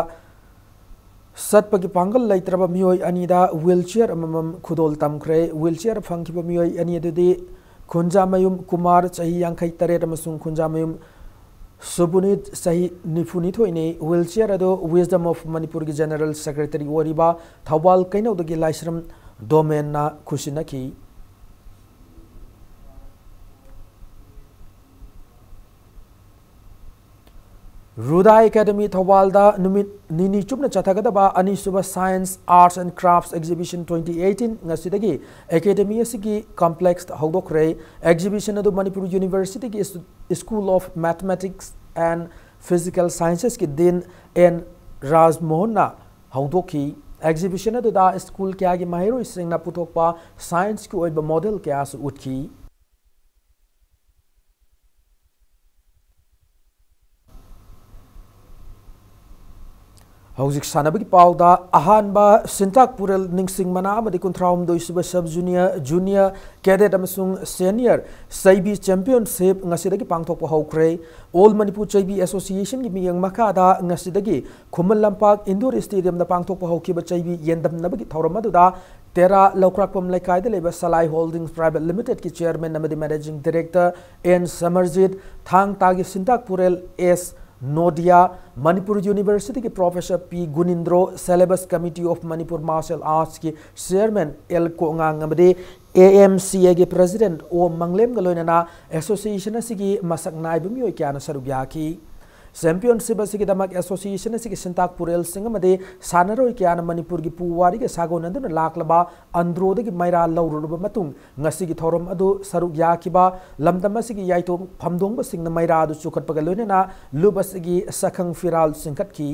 ꯆꯠꯄꯒꯤ ꯄꯥꯡꯒꯜ ꯂꯩꯇ꯭ꯔꯕ ꯃꯤꯑꯣꯏ ꯑꯅꯤꯗ wheelchair ꯑꯃꯃꯝ ꯈꯨꯗꯣꯜ ꯇꯝꯈ꯭ꯔꯦ꯫ Wheelchair ꯐꯪꯈꯤꯕ ꯃꯤꯑꯣꯏ ꯑꯅꯤ ꯑꯗꯨꯗꯤ ꯈꯨꯟꯖꯥꯃꯌꯨꯝ ꯀꯨꯃꯥꯔ, ꯆꯍꯤ ꯌꯥꯡꯈꯩ ꯇꯔꯦꯠ, ꯑꯃꯁꯨꯡ ꯈꯨꯟꯖꯥꯃꯌꯨꯝ ꯁꯨꯕꯨꯅꯤꯠ, ꯆꯍꯤ ꯅꯤꯐꯨ ꯅꯤꯊꯣꯏꯅꯤ꯫ Wheelchair ꯑꯗꯨ Wisdom of Manipurꯒꯤ General Secretary ꯑꯣꯏꯔꯤꯕ ꯊꯧꯕꯥꯜ ꯀꯩꯅꯧꯗꯒꯤ ꯂꯥꯏꯁ꯭ꯔꯝ ꯗꯣꯃꯦꯟꯅ ꯈꯨꯠꯁꯤꯟꯅꯈꯤ꯫ ꯔꯨꯗꯥ ꯑꯦꯀꯥꯗꯃꯤ ꯊꯧꯕꯥꯜꯗ ꯅꯨꯃꯤꯠ ꯅꯤꯅꯤ ꯆꯨꯞꯅ ꯆꯠꯊꯒꯗꯕ ꯑꯅꯤꯁꯨꯕ Science, Arts and Crafts Exhibition twenty eighteen ꯉꯁꯤꯗꯒꯤ ꯑꯦꯀꯥꯗꯃꯤ ꯑꯁꯤꯒꯤ complexꯇ ꯍꯧꯗꯣꯛꯈ꯭ꯔꯦ꯫ Exhibition ꯑꯗꯨ ꯃꯅꯤꯄꯨꯔ Universityꯒꯤ School of Mathematics and Physical Sciencesꯀꯤ Dean ꯑꯦꯟ ꯔꯥꯖꯃꯣꯍꯟꯅ ꯍꯧꯗꯣꯛꯈꯤ꯫ Exhibition ꯑꯗꯨꯗ school ꯀꯌꯥꯒꯤ ꯃꯍꯩꯔꯣꯏꯁꯤꯡꯅ ꯄꯨꯊꯣꯛꯄ scienceꯀꯤ ꯑꯣꯏꯕ model ꯀꯌꯥꯁꯨ ꯎꯠꯈꯤ꯫ ꯍꯧꯖꯤꯛ ꯁꯥꯟꯅꯕꯒꯤ ꯄꯥꯎꯗ꯫ ꯑꯍꯥꯟꯕ ꯁꯤꯟꯇꯥꯛ ꯄꯨꯔꯦꯜ ꯅꯤꯡꯁꯤꯡ ꯃꯅꯥ ꯑꯃꯗꯤ ꯀꯨꯟꯊ꯭ꯔꯥ ꯍꯨꯝꯗꯣꯏ ꯁꯨꯕ Sub Junior, Junior Cadet ꯑꯃꯁꯨꯡ Senior ꯆꯩꯕꯤ Championship ꯉꯁꯤꯗꯒꯤ ꯄꯥꯡꯊꯣꯛꯄ ꯍꯧꯈ꯭ꯔꯦ꯫ All Manipur ꯆꯩꯕꯤ Associationꯒꯤ ꯃꯤꯠꯌꯦꯡ ꯃꯈꯥꯗ ꯉꯁꯤꯗꯒꯤ ꯈꯨꯃꯟ ꯂꯝꯄꯥꯛ Indoor Stadiumꯗ ꯄꯥꯡꯊꯣꯛꯄ ꯍꯧꯈꯤꯕ ꯆꯩꯕꯤ ꯌꯦꯟꯗꯝꯅꯕꯒꯤ ꯊꯧꯔꯝ ꯑꯗꯨꯗ ꯇꯦꯔꯥ ꯂꯧꯀ꯭ꯔꯥꯛꯄꯝ ꯂꯩꯀꯥꯏꯗ ꯂꯩꯕ ꯁꯂꯥꯏ Holdings Private Limitedꯀꯤ Chairman ꯑꯃꯗꯤ Managing Director ꯑꯦꯟ ꯁꯃꯔꯖꯤꯠ, ꯊꯥꯡ ꯇꯥꯒꯤ ꯁꯤꯟꯇꯥꯛ ꯄꯨꯔꯦꯜ ꯑꯦꯁ ꯅꯣꯗꯤꯌꯥ, ꯃꯅꯤꯄꯨꯔ Universityꯒꯤ Professor P Gunindro, Syllabus Committee of Manipur Martial Artsꯀꯤ Chairman ꯑꯦꯜ ꯀꯣꯉꯥꯡ ꯑꯃꯗꯤ AMCAꯒꯤ President ꯑꯣ ꯃꯪꯂꯦꯝꯒ ꯂꯣꯏꯅꯅ association ꯑꯁꯤꯒꯤ ꯃꯁꯛ ꯅꯥꯏꯕ ꯃꯤꯑꯣꯏ ꯀꯌꯥꯅ ꯁꯔꯨꯛ ꯌꯥꯈꯤ꯫ Championship ꯑꯁꯤꯒꯤꯗꯃꯛ association ꯑꯁꯤꯒꯤ ꯁꯤꯟꯇꯥꯛ ꯄꯨꯔꯦꯜꯁꯤꯡ ꯑꯃꯗꯤ ꯁꯥꯟꯅꯔꯣꯏ ꯀꯌꯥꯅ ꯃꯅꯤꯄꯨꯔꯒꯤ ꯄꯨꯋꯥꯔꯤꯒ ꯁꯥꯒꯣꯟꯅꯗꯨꯅ ꯂꯥꯛꯂꯕ ꯑꯟꯗ꯭ꯔꯣꯗꯒꯤ ꯃꯩꯔꯥ ꯂꯧꯔꯨꯔꯕ ꯃꯇꯨꯡ, ꯉꯁꯤꯒꯤ ꯊꯧꯔꯝ ꯑꯗꯨ ꯁꯔꯨꯛ ꯌꯥꯈꯤꯕ ꯂꯝꯗꯝ ꯑꯁꯤꯒꯤ ꯌꯥꯏꯇꯣꯡ ꯐꯝꯗꯣꯡꯕꯁꯤꯡꯅ ꯃꯩꯔꯥ ꯑꯗꯨ ꯆꯨꯈꯠꯄꯒ ꯂꯣꯏꯅꯅ ꯂꯨꯞ ꯑꯁꯤꯒꯤ ꯁꯛꯈꯪ ꯐꯤꯔꯥꯜ ꯆꯤꯡꯈꯠꯈꯤ꯫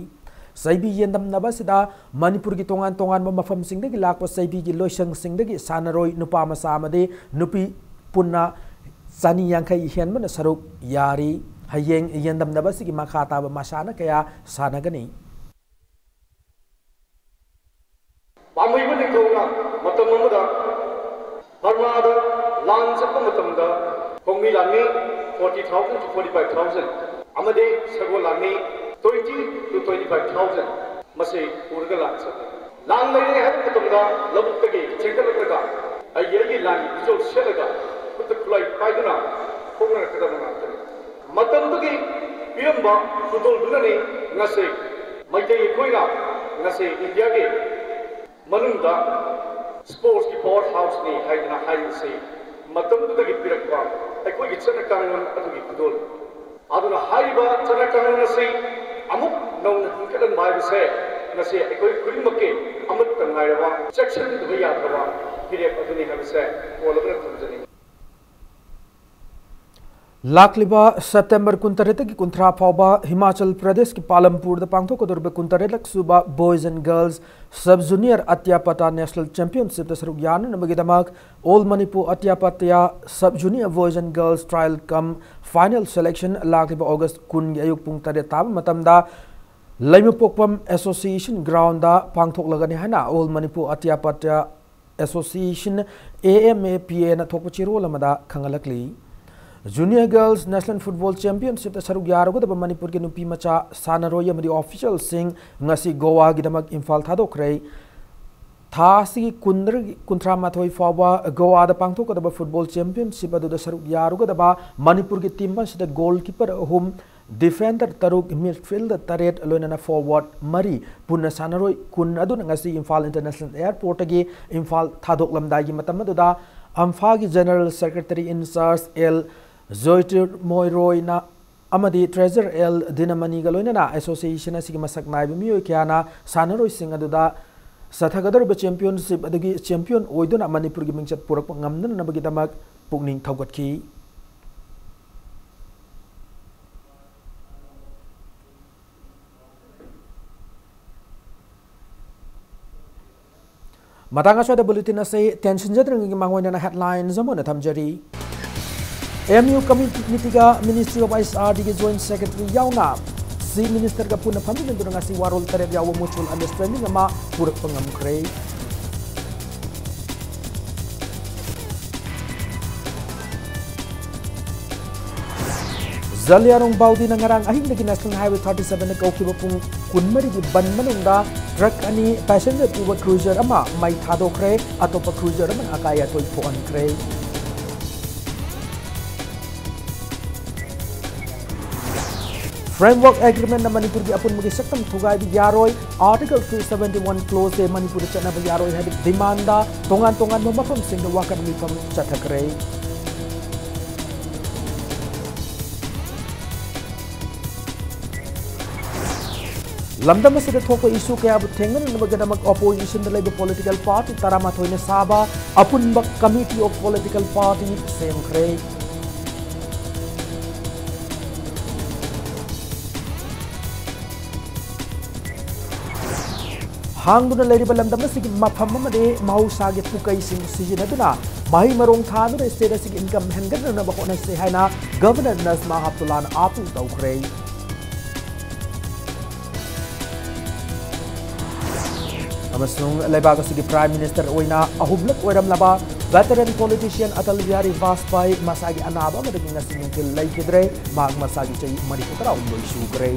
ꯆꯩꯕꯤ ꯌꯦꯟꯗꯝꯅꯕ ꯑꯁꯤꯗ ꯃꯅꯤꯄꯨꯔꯒꯤ ꯇꯣꯉꯥꯟ ꯇꯣꯉꯥꯟꯕ ꯃꯐꯝꯁꯤꯡꯗꯒꯤ ꯂꯥꯛꯄ ꯆꯩꯕꯤꯒꯤ ꯂꯣꯏꯁꯪꯁꯤꯡꯗꯒꯤ ꯁꯥꯟꯅꯔꯣꯏ ꯅꯨꯄꯥ ꯃꯆꯥ ꯑꯃꯗꯤ ꯅꯨꯄꯤ ꯄꯨꯟꯅ ꯆꯅꯤ ꯌꯥꯡꯈꯩ ꯍꯦꯟꯕꯅ ꯁꯔꯨꯛ ꯌꯥꯔꯤ꯫ ꯍꯌꯦꯡ ꯌꯦꯟꯗꯝꯅꯕ ꯑꯁꯤꯒꯤ ꯃꯈꯥ ꯇꯥꯕ ꯃꯁꯥꯟꯅ ꯀꯌꯥ ꯁꯥꯟꯅꯒꯅꯤ꯫ ꯄꯥꯝꯃꯨꯕ ꯅꯤꯡꯊꯧꯅ ꯃꯇꯝ ꯑꯃꯗ ꯕꯔꯃꯥꯗ ꯂꯥꯟ ꯆꯠꯄ ꯃꯇꯝꯗ ꯈꯣꯡꯃꯤ ꯂꯥꯟꯃꯤ forty thousand to forty five thousand ꯑꯃꯗꯤ ꯁꯒꯣꯜ ꯂꯥꯟꯃꯤ twenty to twenty five thousand ꯃꯁꯤ ꯄꯨꯔꯒ ꯂꯥꯟ ꯆꯠꯂꯤ꯫ ꯂꯥꯟ ꯂꯩꯔꯦ ꯍꯥꯏꯕ ꯃꯇꯝꯗ ꯂꯧꯕꯨꯛꯇꯒꯤ ꯆꯦꯟꯈꯠꯂꯛꯂꯒ ꯑꯩꯒꯤ, ꯑꯩꯒꯤ ꯂꯥꯟꯒꯤ ꯐꯤꯖꯣꯜ ꯁꯦꯠꯂꯒ ꯈꯨꯠꯇ ꯈꯨꯠꯂꯥꯏ ꯄꯥꯏꯗꯨꯅ ꯍꯣꯠꯅꯔꯛꯀꯗꯕ ꯉꯥꯛꯇꯅꯤ꯫ ꯃꯇꯝꯗꯨꯒꯤ ꯄꯤꯔꯝꯕ ꯈꯨꯗꯣꯜꯗꯨꯅꯅꯤ ꯉꯁꯤ ꯃꯩꯇꯩ ꯑꯩꯈꯣꯏꯅ ꯉꯁꯤ ꯏꯟꯗꯤꯌꯥꯒꯤ ꯃꯅꯨꯡꯗ sports ꯀꯤ power house ꯅꯤ ꯍꯥꯏꯗꯨꯅ ꯍꯥꯏꯔꯤꯕꯁꯤ꯫ ꯃꯇꯝꯗꯨꯗꯒꯤ ꯄꯤꯔꯛꯄ ꯑꯩꯈꯣꯏꯒꯤ ꯆꯠꯅ ꯀꯥꯡꯂꯣꯟ ꯑꯗꯨꯒꯤ ꯈꯨꯗꯣꯜ꯫ ꯑꯗꯨꯅ ꯍꯥꯏꯔꯤꯕ ꯆꯠꯅ ꯀꯥꯡꯂꯣꯟ ꯑꯁꯤ ꯑꯃꯨꯛ ꯅꯧꯅ ꯍꯤꯡꯒꯠꯍꯟꯕ ꯍꯥꯏꯕꯁꯦ ꯉꯁꯤ ꯑꯩꯈꯣꯏ ꯈꯨꯗꯤꯡꯃꯛꯀꯤ ꯑꯃꯠꯇ ꯉꯥꯏꯔꯕ, ꯆꯦꯛꯁꯤꯟꯗꯕ ꯌꯥꯗ꯭ꯔꯕ ꯐꯤꯔꯦꯞ ꯑꯗꯨꯅꯤ ꯍꯥꯏꯕꯁꯦ ꯍꯣꯜꯂꯒ ꯊꯝꯖꯅꯤꯡꯏ꯫ ꯂꯥꯛꯂꯤꯕ ꯁꯦꯞꯇꯦꯝꯕꯔ ꯀꯨꯟꯇꯔꯦꯠꯇꯒꯤ ꯀꯨꯟꯊ꯭ꯔꯥ ꯐꯥꯎꯕ ꯍꯤꯃꯥꯆꯜ ꯄ꯭ꯔꯗꯦꯁꯀꯤ ꯄꯥꯂꯝꯄꯨꯔꯗ ꯄꯥꯡꯊꯣꯛꯀꯗꯧꯔꯤꯕ ꯀꯨꯟꯇꯔꯦꯠꯂꯛ ꯁꯨꯕ Boys and Girls Sub Junior Atyapata National Championship ꯇ ꯁꯔꯨꯛ ꯌꯥꯅꯅꯕꯒꯤꯗꯃꯛ All Manipur Atyapata Sub Junior Boys and Girls Trial cum Final Selection ꯂꯥꯛꯂꯤꯕ ꯑꯣꯒꯁ ꯀꯨꯟꯒꯤ ꯑꯌꯨꯛ ꯄꯨꯡ ꯇꯔꯦꯠ ꯇꯥꯕ ꯃꯇꯝꯗ ꯂꯩꯃꯄꯣꯛꯄꯝ Association Ground ꯗ ꯄꯥꯡꯊꯣꯛꯂꯒꯅꯤ ꯍꯥꯏꯅ All Manipur Atyapata Association, A M A P A ꯅ ꯊꯣꯛꯄ ꯆꯦꯔꯣꯜ ꯑꯃꯗ ꯈꯪꯍꯜꯂꯛꯂꯤ꯫ Junior Girls National Football Championship ꯇ ꯁꯔꯨꯛ ꯌꯥꯔꯨꯒꯗꯕ ꯃꯅꯤꯄꯨꯔꯒꯤ ꯅꯨꯄꯤ ꯃꯆꯥ ꯁꯥꯟꯅꯔꯣꯏ ꯑꯃꯗꯤ official ꯁꯤꯡ ꯉꯁꯤ ꯒꯣꯋꯥꯒꯤꯗꯃꯛ ꯏꯝꯐꯥꯜ ꯊꯥꯗꯣꯛꯈ꯭ꯔꯦ꯫ ꯊꯥ ꯑꯁꯤꯒꯤ ꯀꯨꯟꯗꯒꯤ ꯀꯨꯟꯊ꯭ꯔꯥ ꯃꯥꯊꯣꯏ ꯐꯥꯎꯕ ꯒꯣꯋꯥꯗ ꯄꯥꯡꯊꯣꯛꯀꯗꯕ football championship ꯑꯗꯨꯗ ꯁꯔꯨꯛ ꯌꯥꯔꯨꯒꯗꯕ ꯃꯅꯤꯄꯨꯔꯒꯤ team ꯑꯁꯤꯗ goalkeeper ꯑꯍꯨꯝ, defender ꯇꯔꯨꯛ, midfielder ꯇꯔꯦꯠ, ꯂꯣꯏꯅꯅ forward ꯃꯔꯤ ꯄꯨꯟꯅ ꯁꯥꯟꯅꯔꯣꯏ ꯀꯨꯟ ꯑꯗꯨꯅ ꯉꯁꯤ ꯏꯝꯐꯥꯜ International Airport ꯇꯒꯤ ꯏꯝꯐꯥꯜ ꯊꯥꯗꯣꯛꯂꯝꯗꯥꯏꯒꯤ ꯃꯇꯝ ꯑꯗꯨꯗ ꯑꯝꯐꯥꯒꯤ General Secretary in charge L ꯖꯣꯏꯇꯤꯔꯃꯣꯏ ꯔꯣꯏꯅ ꯑꯃꯗꯤ Treasurer L ꯗꯤꯅꯃꯅꯤꯒ ꯂꯣꯏꯅꯅ association ꯑꯁꯤꯒꯤ ꯃꯁꯛ ꯅꯥꯏꯕ ꯃꯤꯑꯣꯏ ꯀꯌꯥꯅ ꯁꯥꯟꯅꯔꯣꯏꯁꯤꯡ ꯑꯗꯨꯗ ꯆꯠꯊꯒꯗꯧꯔꯤꯕ championship ꯑꯗꯨꯒꯤ champion ꯑꯣꯏꯗꯨꯅ ꯃꯅꯤꯄꯨꯔꯒꯤ ꯃꯤꯡꯆꯠ ꯄꯨꯔꯛꯄ ꯉꯝꯅꯅꯕꯒꯤꯗꯃꯛ ꯄꯨꯛꯅꯤꯡ ꯊꯧꯒꯠꯈꯤ꯫ ꯃꯇꯥꯡ ꯑꯁ꯭ꯋꯥꯏꯗ bulletin ꯑꯁꯤ ꯇꯦꯟꯁꯤꯟꯖꯗ꯭ꯔꯤꯉꯩꯒꯤ ꯃꯥꯡꯑꯣꯏꯅꯅ headlines ꯑꯃ ꯑꯣꯏꯅ ꯊꯝꯖꯔꯤ꯫ M U committee ꯒ Ministry of H R D ꯒꯤ Joint Secretary ꯌꯥꯎꯅ Chief Minister ꯒ ꯄꯨꯟꯅ ꯐꯝꯃꯤꯟꯅꯗꯨꯅ ꯉꯁꯤ ꯋꯥꯔꯣꯜ ꯇꯔꯦꯠ ꯌꯥꯎꯕ mutual understanding ꯑꯃ ꯄꯨꯔꯛꯄ ꯉꯝꯈ꯭ꯔꯦ꯫ ꯖꯂꯤꯌꯥꯡꯔꯣꯡ ꯕꯥꯎꯗꯤꯅ ꯉꯔꯥꯡ ꯑꯍꯤꯡꯗꯒꯤ National Highway thirty seven ꯗ ꯀꯧꯈꯤꯕ ꯄꯨꯡ ꯀꯨꯟꯃꯔꯤꯒꯤ ꯕꯟ ꯃꯅꯨꯡꯗ truck ꯑꯅꯤ, passenger ꯄꯨꯕ cruiser ꯑꯃ ꯃꯩ ꯊꯥꯗꯣꯛꯈ꯭ꯔꯦ꯫ ꯑꯇꯣꯞꯄ cruiser ꯑꯃꯅ ꯑꯀꯥꯏ ꯑꯇꯣꯏ ꯊꯣꯛꯍꯟꯈ꯭ꯔꯦ꯫ Framework Agreement-ꯅ ꯃꯅꯤꯄꯨꯔꯒꯤ ꯑꯄꯨꯟꯕꯒꯤ ꯁꯛꯇꯝ ꯊꯨꯒꯥꯏꯕ ꯌꯥꯔꯣꯏ, Article three seventy one clause-ꯁꯦ ꯃꯅꯤꯄꯨꯔꯗ ꯆꯠꯅꯕ ꯌꯥꯔꯣꯏ ꯍꯥꯏꯕ demand-ꯇ ꯇꯣꯉꯥꯟ ꯇꯣꯉꯥꯟꯕ ꯃꯐꯝꯁꯤꯡꯗ ꯋꯥꯀꯠ ꯃꯤꯐꯝ ꯆꯠꯊꯈ꯭ꯔꯦ꯫ ꯂꯝꯗꯝ ꯑꯁꯤꯗ ꯊꯣꯛꯄ issue ꯀꯌꯥꯕꯨ ꯊꯦꯡꯅꯅꯕꯒꯤꯗꯃꯛ opposition-ꯗ ꯂꯩꯕ political party ꯇꯔꯥꯃꯥꯊꯣꯏꯅ ꯁꯥꯕ ꯑꯄꯨꯟꯕ Committee of Political Party ꯁꯦꯝꯈ꯭ꯔꯦ꯫ ꯍꯥꯡꯗꯨꯅ ꯂꯩꯔꯤꯕ ꯂꯝꯗꯝ ꯑꯁꯤꯒꯤ ꯃꯐꯝ ꯑꯃꯗꯤ ꯃꯍꯧꯁꯥꯒꯤ ꯄꯨꯀꯩꯁꯤꯡ ꯁꯤꯖꯤꯟꯅꯗꯨꯅ ꯃꯍꯩ ꯃꯔꯣꯡ ꯊꯥꯗꯨꯅ state ꯑꯁꯤꯒꯤ income ꯍꯦꯟꯒꯠꯅꯅꯕ ꯍꯣꯠꯅꯁꯤ ꯍꯥꯏꯅ Governor ꯅꯖꯃꯥ ꯍꯦꯞꯇꯨꯜꯂꯥꯅ appeal ꯇꯧꯈ꯭ꯔꯦ꯫ ꯑꯃꯁꯨꯡ ꯂꯩꯕꯥꯛ ꯑꯁꯤꯒꯤ Prime Minister ꯑꯣꯏꯅ ꯑꯍꯨꯝꯂꯛ ꯑꯣꯏꯔꯝꯂꯕ veteran politician ꯑꯇꯜ ꯕꯤꯍꯥꯔꯤ ꯕꯥꯖꯄꯥꯏ ꯃꯁꯥꯒꯤ ꯑꯅꯥꯕ ꯑꯃꯗꯒꯤ ꯉꯁꯤ ꯅꯨꯡꯊꯤꯜ ꯂꯩꯈꯤꯗ꯭ꯔꯦ꯫ ꯃꯍꯥꯛ ꯃꯁꯥꯒꯤ ꯆꯍꯤ ꯃꯔꯤꯐꯨꯇꯔꯥꯍꯨꯝꯗꯣꯏ ꯁꯨꯈ꯭ꯔꯦ꯫